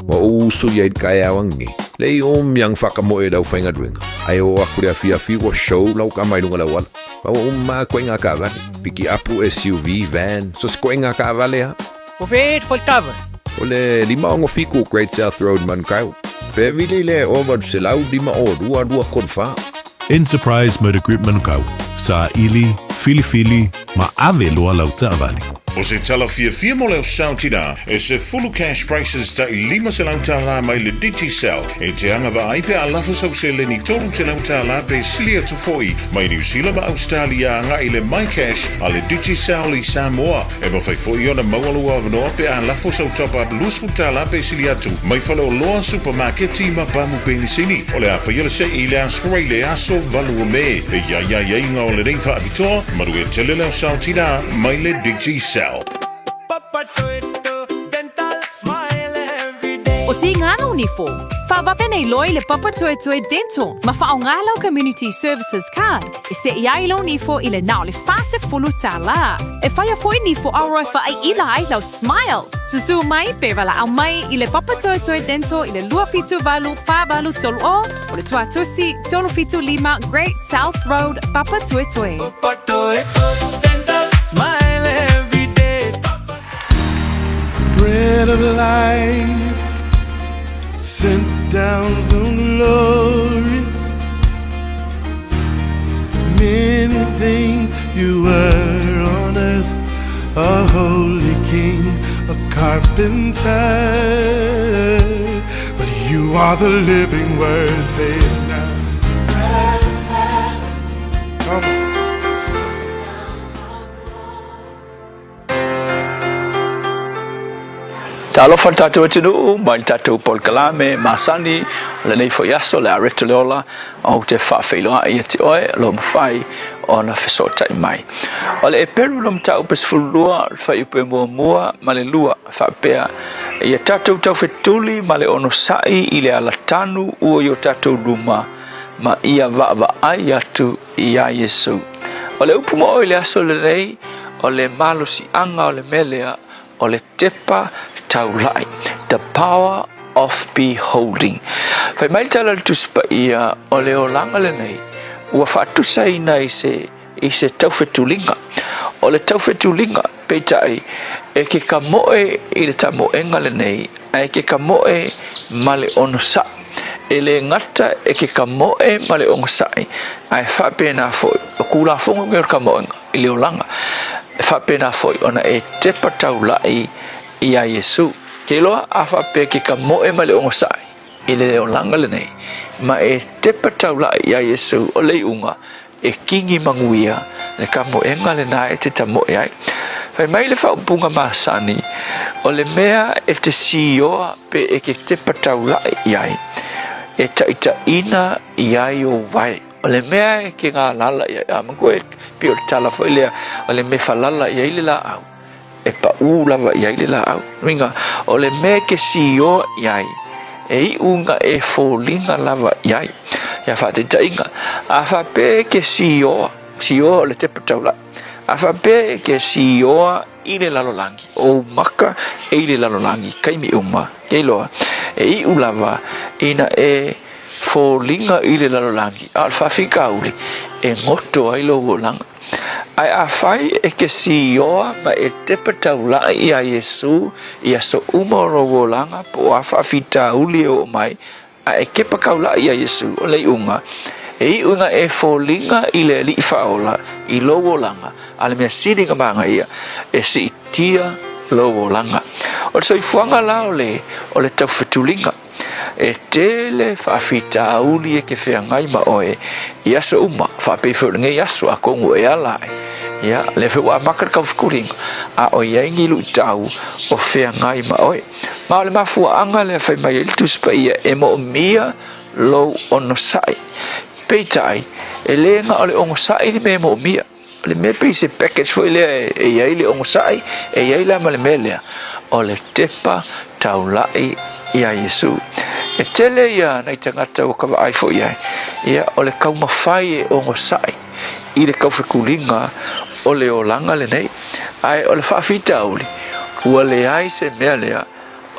Ua ou uso ia i le taeao angi. Lei o miang whakamoe lau whaingaluenga. Ai o aku le afiafi ua show lau ka mai lunga lau ala. Ma ua uma koe ngā kaavale. Piki apu SUV, van, so se koe ngā kaavale ha. Ua feet foi le taavale. O le 567 Great South Road Manukau. Pe vili le 0800 52 34. Enterprise Motor Group Manukau, saili, filifili, ma ave loa lau taavale. O se tala fiafia mo le ao Saotirā, e se fulu cash prices ta'i $500 mai le Digicel e te agavaa ai pe a lafo sau seleni $300 pe sili atu fo'i mai Niu Sila ma Ausetalia aga'i i le MyCash a le Digicel i Samoa. E mafai foi ona maua lou avanoa pe a lafo sau top-up $20 pe sili atu mai faleoloa, supamaketi ma pamu penisini. O le a faia le se'i i le Aso Faraile aso 8 o Me. E i ai aiaiga o lenei faapitoa, manuia tele le ao Saotirā mai le Digicel. O Tīngana o Nifo, whawawe nei loa i le Papatoetoe Dental ma whaonga lau Community Services Card e seʻi ai lou nifo i le na o le $40. E whaia foi nifo aroa e whaaiila ai lau smile. Susu mai pe valaau mai i le Papatoetoe Dental i le 278 483 o o le Tuatusi 375 Great South Road, Papatoetoe. Dental, smile every day. Bread of life sent down from glory. Many things you were on earth, a holy king, a carpenter. But you are the living word, say it now. Come on. Talofa le tatou atunuu mai le tatou polokalame masani o lenei foi aso le areto le ola ou te faafeiloai ia te oe o lo mafai ona fesootai mai. O le eperu lo mataupu 12 le fuaiupu e muamua ma le lua faapea ia tatou taufetuli ma le onosai i le alatanu ua i o tatou luma ma ia vaavaai atu iā Iesu. O le upu mo oe i le aso lenei, o le malosiaga o le mea lea, o le tepa taulai, the power of beholding. Fai mai le tala a le Tusi Paia, o le olaga lenei, ua faatusaina i se, i se taufetuliga. O le taufetuliga, peitai, e ke kamoe i le tamoega lenei, ae ke kamoe ma le onosai. E le gata e ke kamoe ma le onosai, ae faapena foi, o Kulafono nei o le kamoega i le olaga, e faapena foi ona e tepa taulai iā Iesu. Ke iloa a faapea ke kamoe ma le onosai i le olaga lenei, ma e tepa taulai iā Iesu, o le iuga, E kingi manuia le kamoega lena e te tamoe ai. Fai mai le faaupuga masani, o le mea e te sioa pe e ke tepa taulai i ai, e taʻitaʻina i ai ou vae. O le mea e ke galala i ai, a manatua e pei o le tala foi lea, o le mea falala i ai le laau, e paʻū lava i ai le laau. Uiga, o le mea e ke sioa i ai, e iʻu ina e foliga lava i ai. Ia faataitaiga, a faapea e ke sioa, sioa o le tepa taulai, a faapea e ke sioa i le lalolagi, ou maka e i le lalolagi, kaimi uma, ke iloa, e iʻu lava ina e foliga i le lalolagi, a o le faafitauli, e goto ai lou olaga. Ae afai e ke sioa ma e tepa taulai iā Iesū i aso uma o lou olaga po o a faafitauli e oo mai, a e kepa kaulai iā Iesū, o le iuga, e iu ina e foliga i le Alii Faaola i lou olaga, a le mea sili na manaia, e siitia lou olaga. O le soifuaga la o le, o le taufetuliga, e tele faafitauli e ke feagai ma oe i aso uma, faapei foi o lenei aso, atonu e ala ae, ia, lea foi ua amata le taufetuliga, a o i ai ni luitau o feagai ma oe. Ma o le mafuaaga lea fai mai ai le Tusi Paia, e moomia lou onosai. Peitai, e le na o le onosai le mea e moomia. O le mea pei se package foi lea e i ai le onosai, e i ai la ma le mea lea, o le tepa taulai iā Iesu. E tele ia nai tagata ua ka vaai foi i ai, ia, o le taumafai e onosai i le taufetuliga o le olaga lenei. Ae o le faafitauli, ua leai se mea lea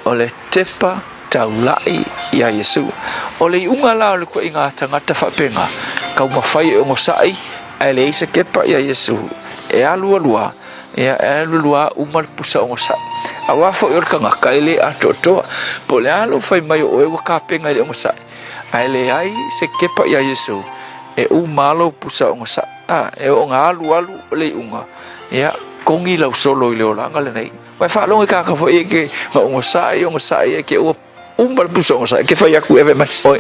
o le tepa taulai iā Iesu. O le iuga la o le ituaiga tagata faapena, taumafai e onosai ae leai se kepa iā Iesu, e alu alu lava, ia, e alu alu lava uma le pusa onosai. Aua foi o le tagata e le atoatoa, po o le a lou fai mai o oe ua tapena i le onosai, ae leai se kepa iā Iesu, e uma lava lou pusa onosai. A, e oo ina alu alu le iuga, ia, kogi lau solo i le olaga lenei. Ua e faalogo i kāka foi e ke ma onosai, onosai e ke ua uma le pusa onosai, ke fai atu e mai oi.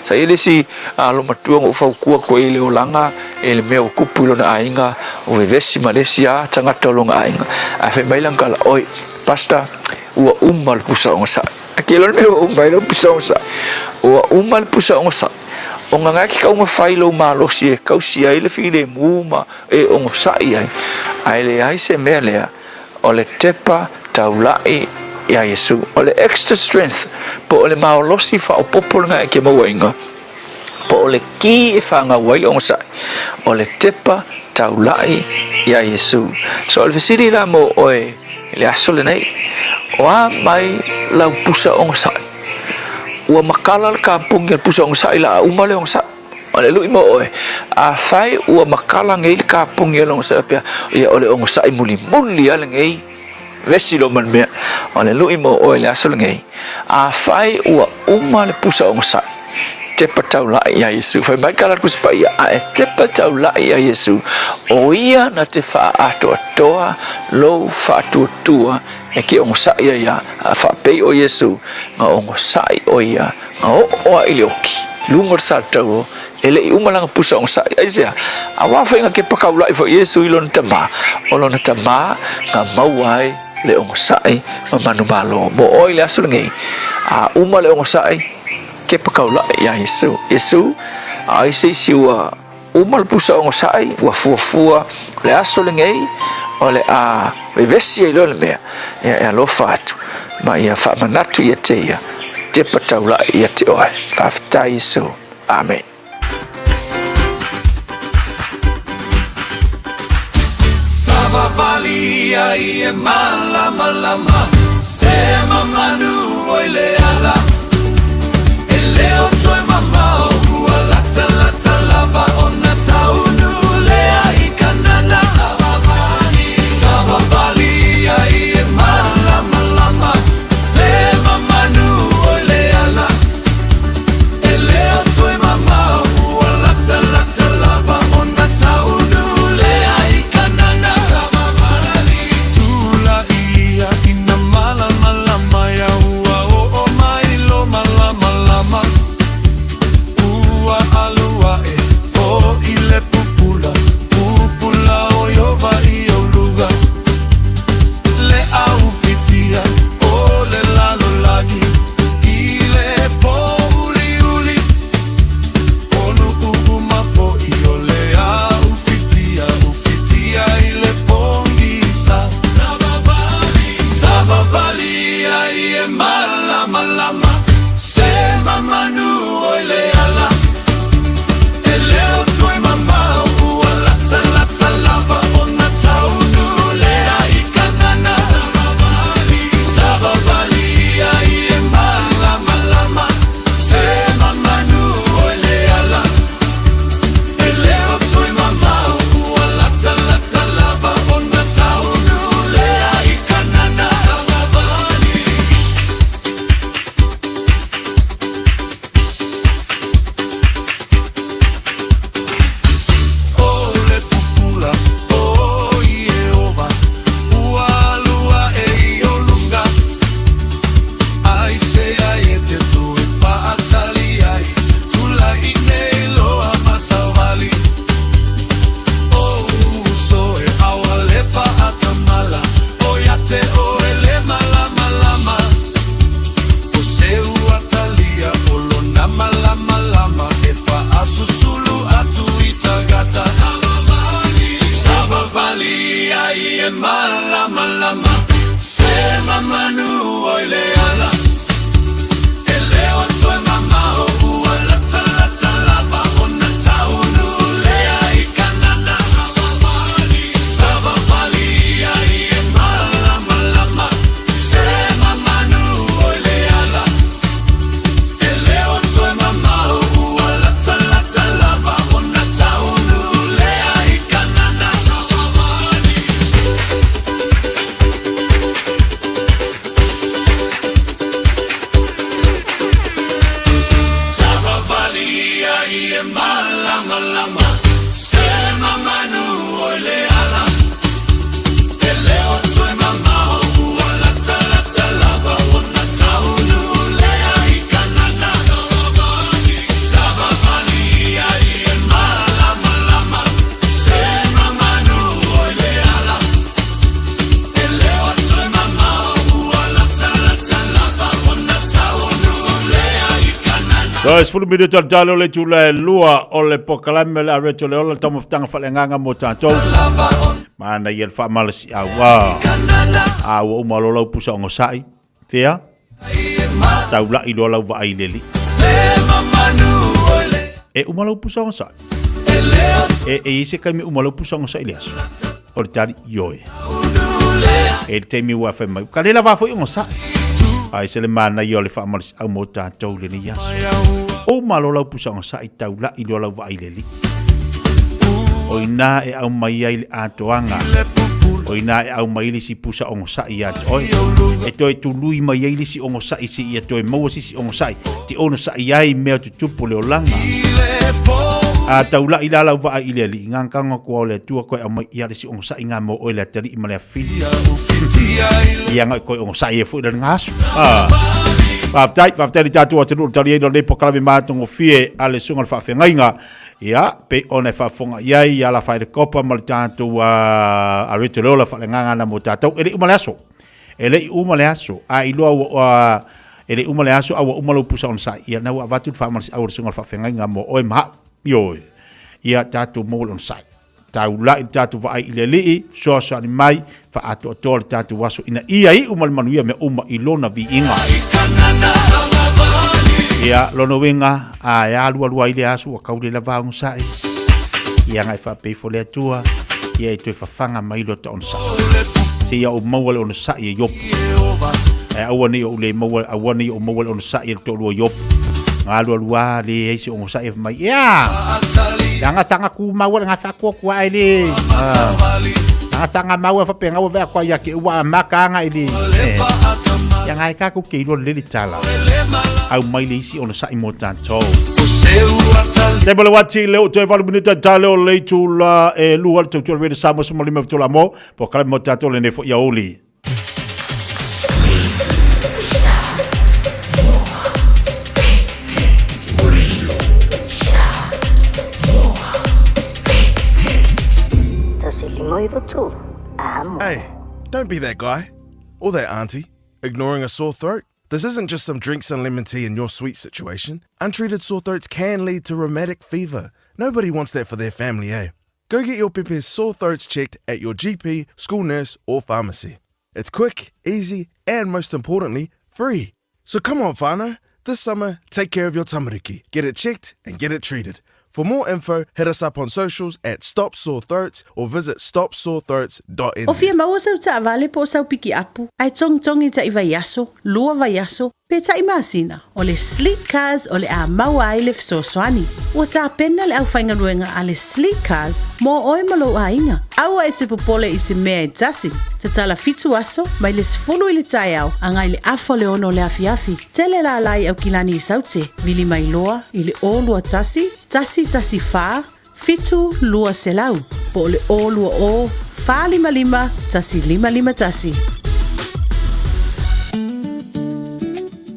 Sa i le isi alo matua na ou fautua atu ai i le olaga e le mea ua tupu i lona aiga, ua vevesi ma le isi a tagata o lona aiga. Ae fai mai lana tala, oi, Pastor, ua uma le pusa onosai. A ke loa le mea ua uma ai lau pusa onosai. Ua uma le pusa onosai. Ona na ke taumafai lou malosi e tausi ai le filemu ma e onosai ai, ae leai se mea lea o le tepa taulai iā Iesu. O le extra strength, po o le maolosi faaopoopo lena e ke mauaina, po o le ki e fanau ai le onosai, o le tepa taulai iā Iesu. So o le fesili la mo oe i le aso lenei, o a mai lau pusa onosai? Ua makala le kapugi o le pusa onosai la a uma le onosai? O le lui mo oe, afai ua makala nei le kapugi o le onosai faapea, ia o le onosai mulimuli lava lenei, vesi lo ma le mea. O le lui mo oe i le aso lenei, afai ua uma le pusa onosai, tepa taulai iā Iesu. Fai mai le tala a le Tusi Paia, a e tepa taulai iā Iesu, o ia na te faaatoatoa lou faatuatua e ke onosai ai ia, a faapei o Iesu, na onosai o ia Na oo a i le oki, luga o le salatauo, e le i uma lana pusa onosai. Aisea? Auā faiga kepa kaulaʻi foi Iesu i lona tamā, o lona tamā na maua ai le onosai ma manumalo. Mo oe i le aso lenei, a uma le onosai, kepa kaulaʻi iā Iesu. Iesu, a ai se isi ua uma le pusa onosai, ua fuafua le aso lenei, o le a vevesi ai loa le mea, ia e alofa atu, ma ia faamanatu ia te ia, tepa taulai ia te oe. Faafetai Iesu. Amen. Savavali ai e malamalama Se mamanu oi le ala E leo toe mamao Ua lata lata lava ona taunu lea i Kanana Savavali Savavali ai e malamalama Se mamanu oi le ala E leo toe mamao Ua lata lata lava ona taunu lea i Kanana Savavali Tula ia ina malamalama ia ua oo mai lo malamalama Ua alu aʻe foʻi le pupula Pupula o Iova i ou luga Le aufitia o le lalolagi I le pōuliuli Onu uma foʻi o le aufitia Ufitia i le pogisa Savavali ai e malamalama Se mamanu oi le ala E leo toe mamao ua lata lata lava ona taunu lea i Kanana Savavali ai e malamalama Se mamanu oi le ala E leo toe mamao ua lata lata lava ona taunu lea i Kanana Savavali. malamalama Se mamanu o le ala E leo toe mamao Ua lata lata lava Ona taunu lea i kanana Savavali ia i e malamalama Se mamanu o le ala E leo toe mamao Ua lata lata lava Ona taunu lea i kanana. Toe 10 minute o le tale o le itula e lua o le pokalame o le a reto le ola le taumafataga faaleagaga mo tatou. Manaia le faamalosiau. A, a ua uma loa lau pusa ogasai. Fea? Taulai loa lau vaai i le alii. E uma lau pusa ogasai. E, e i ai se taimi e uma lau pusa ogasai i le aso. O le tali, ioe. E le taimi ua fai mai, ka le lava foi ogasai. Ai se le manaia o le faamalosiau mo tatou i lenei aso. Uma loa lau pusa ogasai, taulai loa lau vaai i le alii. O ina e aumai ai le atoaga. O ina e aumai ai le isi pusa ogasai ia te oe. E toe tului mai ai le isi ogasai seia toe maua se isi ogasai te onosai ai mea tutupu o le olaga. A taulai la lau vaai i le Alii, gagagaga kua o le Atua koe aumai ia le isi ogasai nga mo oe le atalii ma le afafine. Ia nga koe ogasai e foi le nga aso. Ah. Faafetai, faafetai le tatou atunuu le taliaina o lenei polokalame matagofie a le Susuga i le Faafeagaiga. Ia, pei ona e faafofoga i ai ia Lafaele Kopa ma le tatou a Rachel Leola faaleagaga na mo tatou. E le i uma le aso. E le i uma le aso. A iloa ua, e le i uma le aso a ua uma lou pusa onosai. Ia, na ua avatu le faamalosiau a le Susuga i le Faafeagaiga mo oe ma au. Ioe. Ia, tatou maua le onosai. Taulai le tatou vaai i le Alii, fesoasoani mai, faaatoatoa le tatou aso ina ia iu ma le manuia mea uma i Lona viiga. Ia, lona uiga, a e alualu ai le aso ua kau le lava onosai. Ia agai faapea ifo le Atua, ia e toe fafaga mai lota onosai. Seia ou maua le onosai e Iopu. Ae aua ne i ou le maua, aua ne i ou maua le onosai e le toalua o Iopu. Galualu lava leai se onosai e fai mai, Ea! Leaga saga tumau le gafa atu ae le. Leaga saga mau e faapena ua vea atu ia te ua amata aga i le. Ia ngai tatou te iloa lelei le tala. Aumai le isi onosai mo tatou. Te mo le wati le o toe valu minute ta le o le itula e lua le tautua le Samoa sa malima fitola mo po kala mo tatou le ne fo ia oli. Hey, don't be that guy. Or that auntie, ignoring a sore throat. This isn't just some drinks and lemon tea in your sweet situation. Untreated sore throats can lead to rheumatic fever. Nobody wants that for their family, eh? Go get your pepe's sore throats checked at your GP, school nurse, or pharmacy. It's quick, easy, and most importantly, free. So come on, whānau. This summer, take care of your tamariki. Get it checked and get it treated. For more info, hit us up on socials at Stop Sore Throats or visit stopsorethroats.nz. O fia maua sau taavale po o sau pikiapu, ae togitogi taʻi vaiaso, lua vaiaso, pe taʻi masina, o le Sleek Cars o le a maua ai le fesoasoani. Ua tapena le aufaigaluega a le Sleek Cars mo oe ma lou aiga. Aua e te popole i se mea e tasi. Tatala fitu aso, mai le 10 i le taeao agai le afa o le ono o le afiafi. Tele lala i Aukilani i Saute, vili mai loa i le 021 114 7200 po o le 020 455 1551.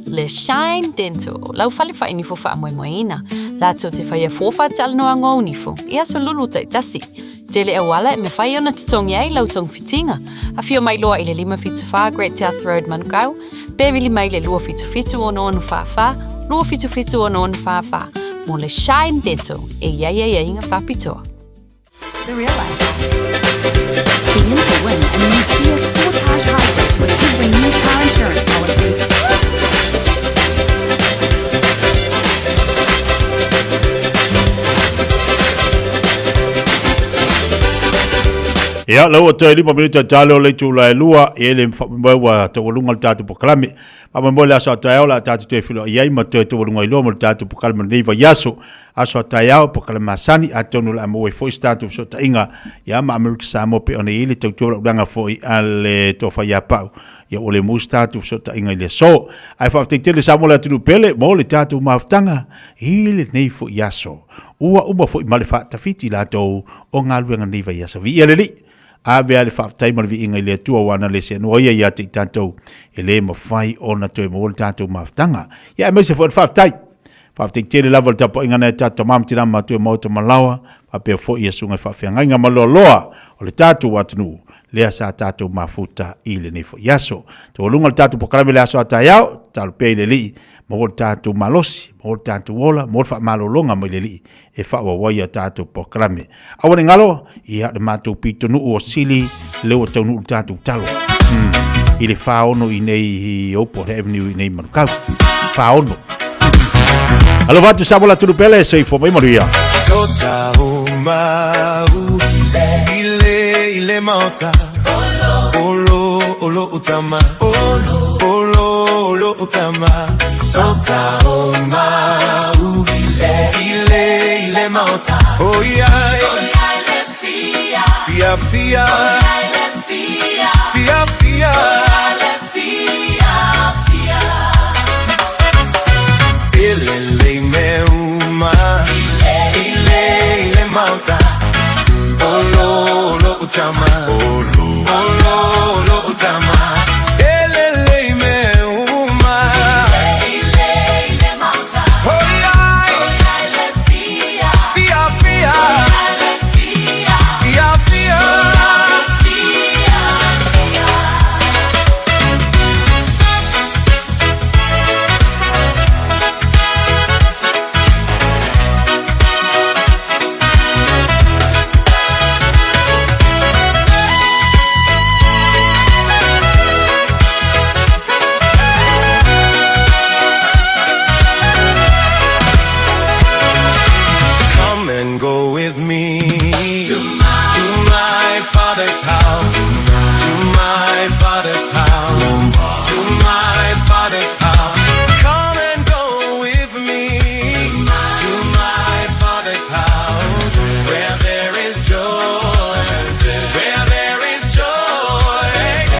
Le Shine Dental, lau fale whainifo whaamoemoeina. Latou te whaia fōwha talanoa ngō nifo, i aso lulu taitasi. Tele auala e mawhai ona tutongi ai lau tongwhitinga. Awhio mai loa i le 574 Great South Road Manukau, pe vili mai le 277 6644, 277 6644, mō le Shine Dental e iai ai ai ngā whapitoa. The real life. Be in to win a new Kia Sportage Hybrid with every new car insurance policy. Ia, lau o toe lima minute ta leo le itula e lua, e le whamoe ua taualuga le tātou pokalame. Faamoemoe le aso a taeao le a tatou toe feiloai ai ma toe taualuga ai loa mo le tatou pokalame o lenei vaiaso. Aso a taeao, pokalame masani, atonu o le a maua ai foi se tatou fesootaiga ia ma Amerika Samoa pei ona i ai le tautua laulaga foi a le Tofa ia Pau. Ia ua le maua se tatou fesootaiga i le aso. Ae faafetai tele Samoa le atunuu pele mo le tatou mafutaga i lenei foi aso. Ua uma foi ma le faatafiti latou o galuega nei vaiaso. Viia le Alii! Ave a le faafetai ma le viiga i le Atua aua na le seanoa ia ia te i tatou e le mafai ona toe maua le tatou mafutaga. Ia aemaise foi le faafetai. Faafetai tele lava i le tapuaiga nai o tatou tama ma tina matua i maota ma laoa, faapea foi ia susuga i faafeagaiga ma loaloa o le tatou atunuu lea sa tatou mafuta i lenei foi aso. Taualuga le tatou polokalame i le aso a taeao, tatalo pea i le Alii, maua le tatou malosi, maua le tatou ola, maua le faamalologa mai le Alii e faaauau ai a tatou polokalame. Aua ne i galo, ia le matou pitonuu o Sili lea ua taunuu le tatou talo. I le 46 i nei i Oldport Avenue i nei Manukau. 46. Alofa atu Samoa la tulu pele, soifua mai manuia. Sota o mau ile ile maota Olo olo utama Olo olo olo utama Sota o mau ile ile maota Oh yeah Fia fia Fia fia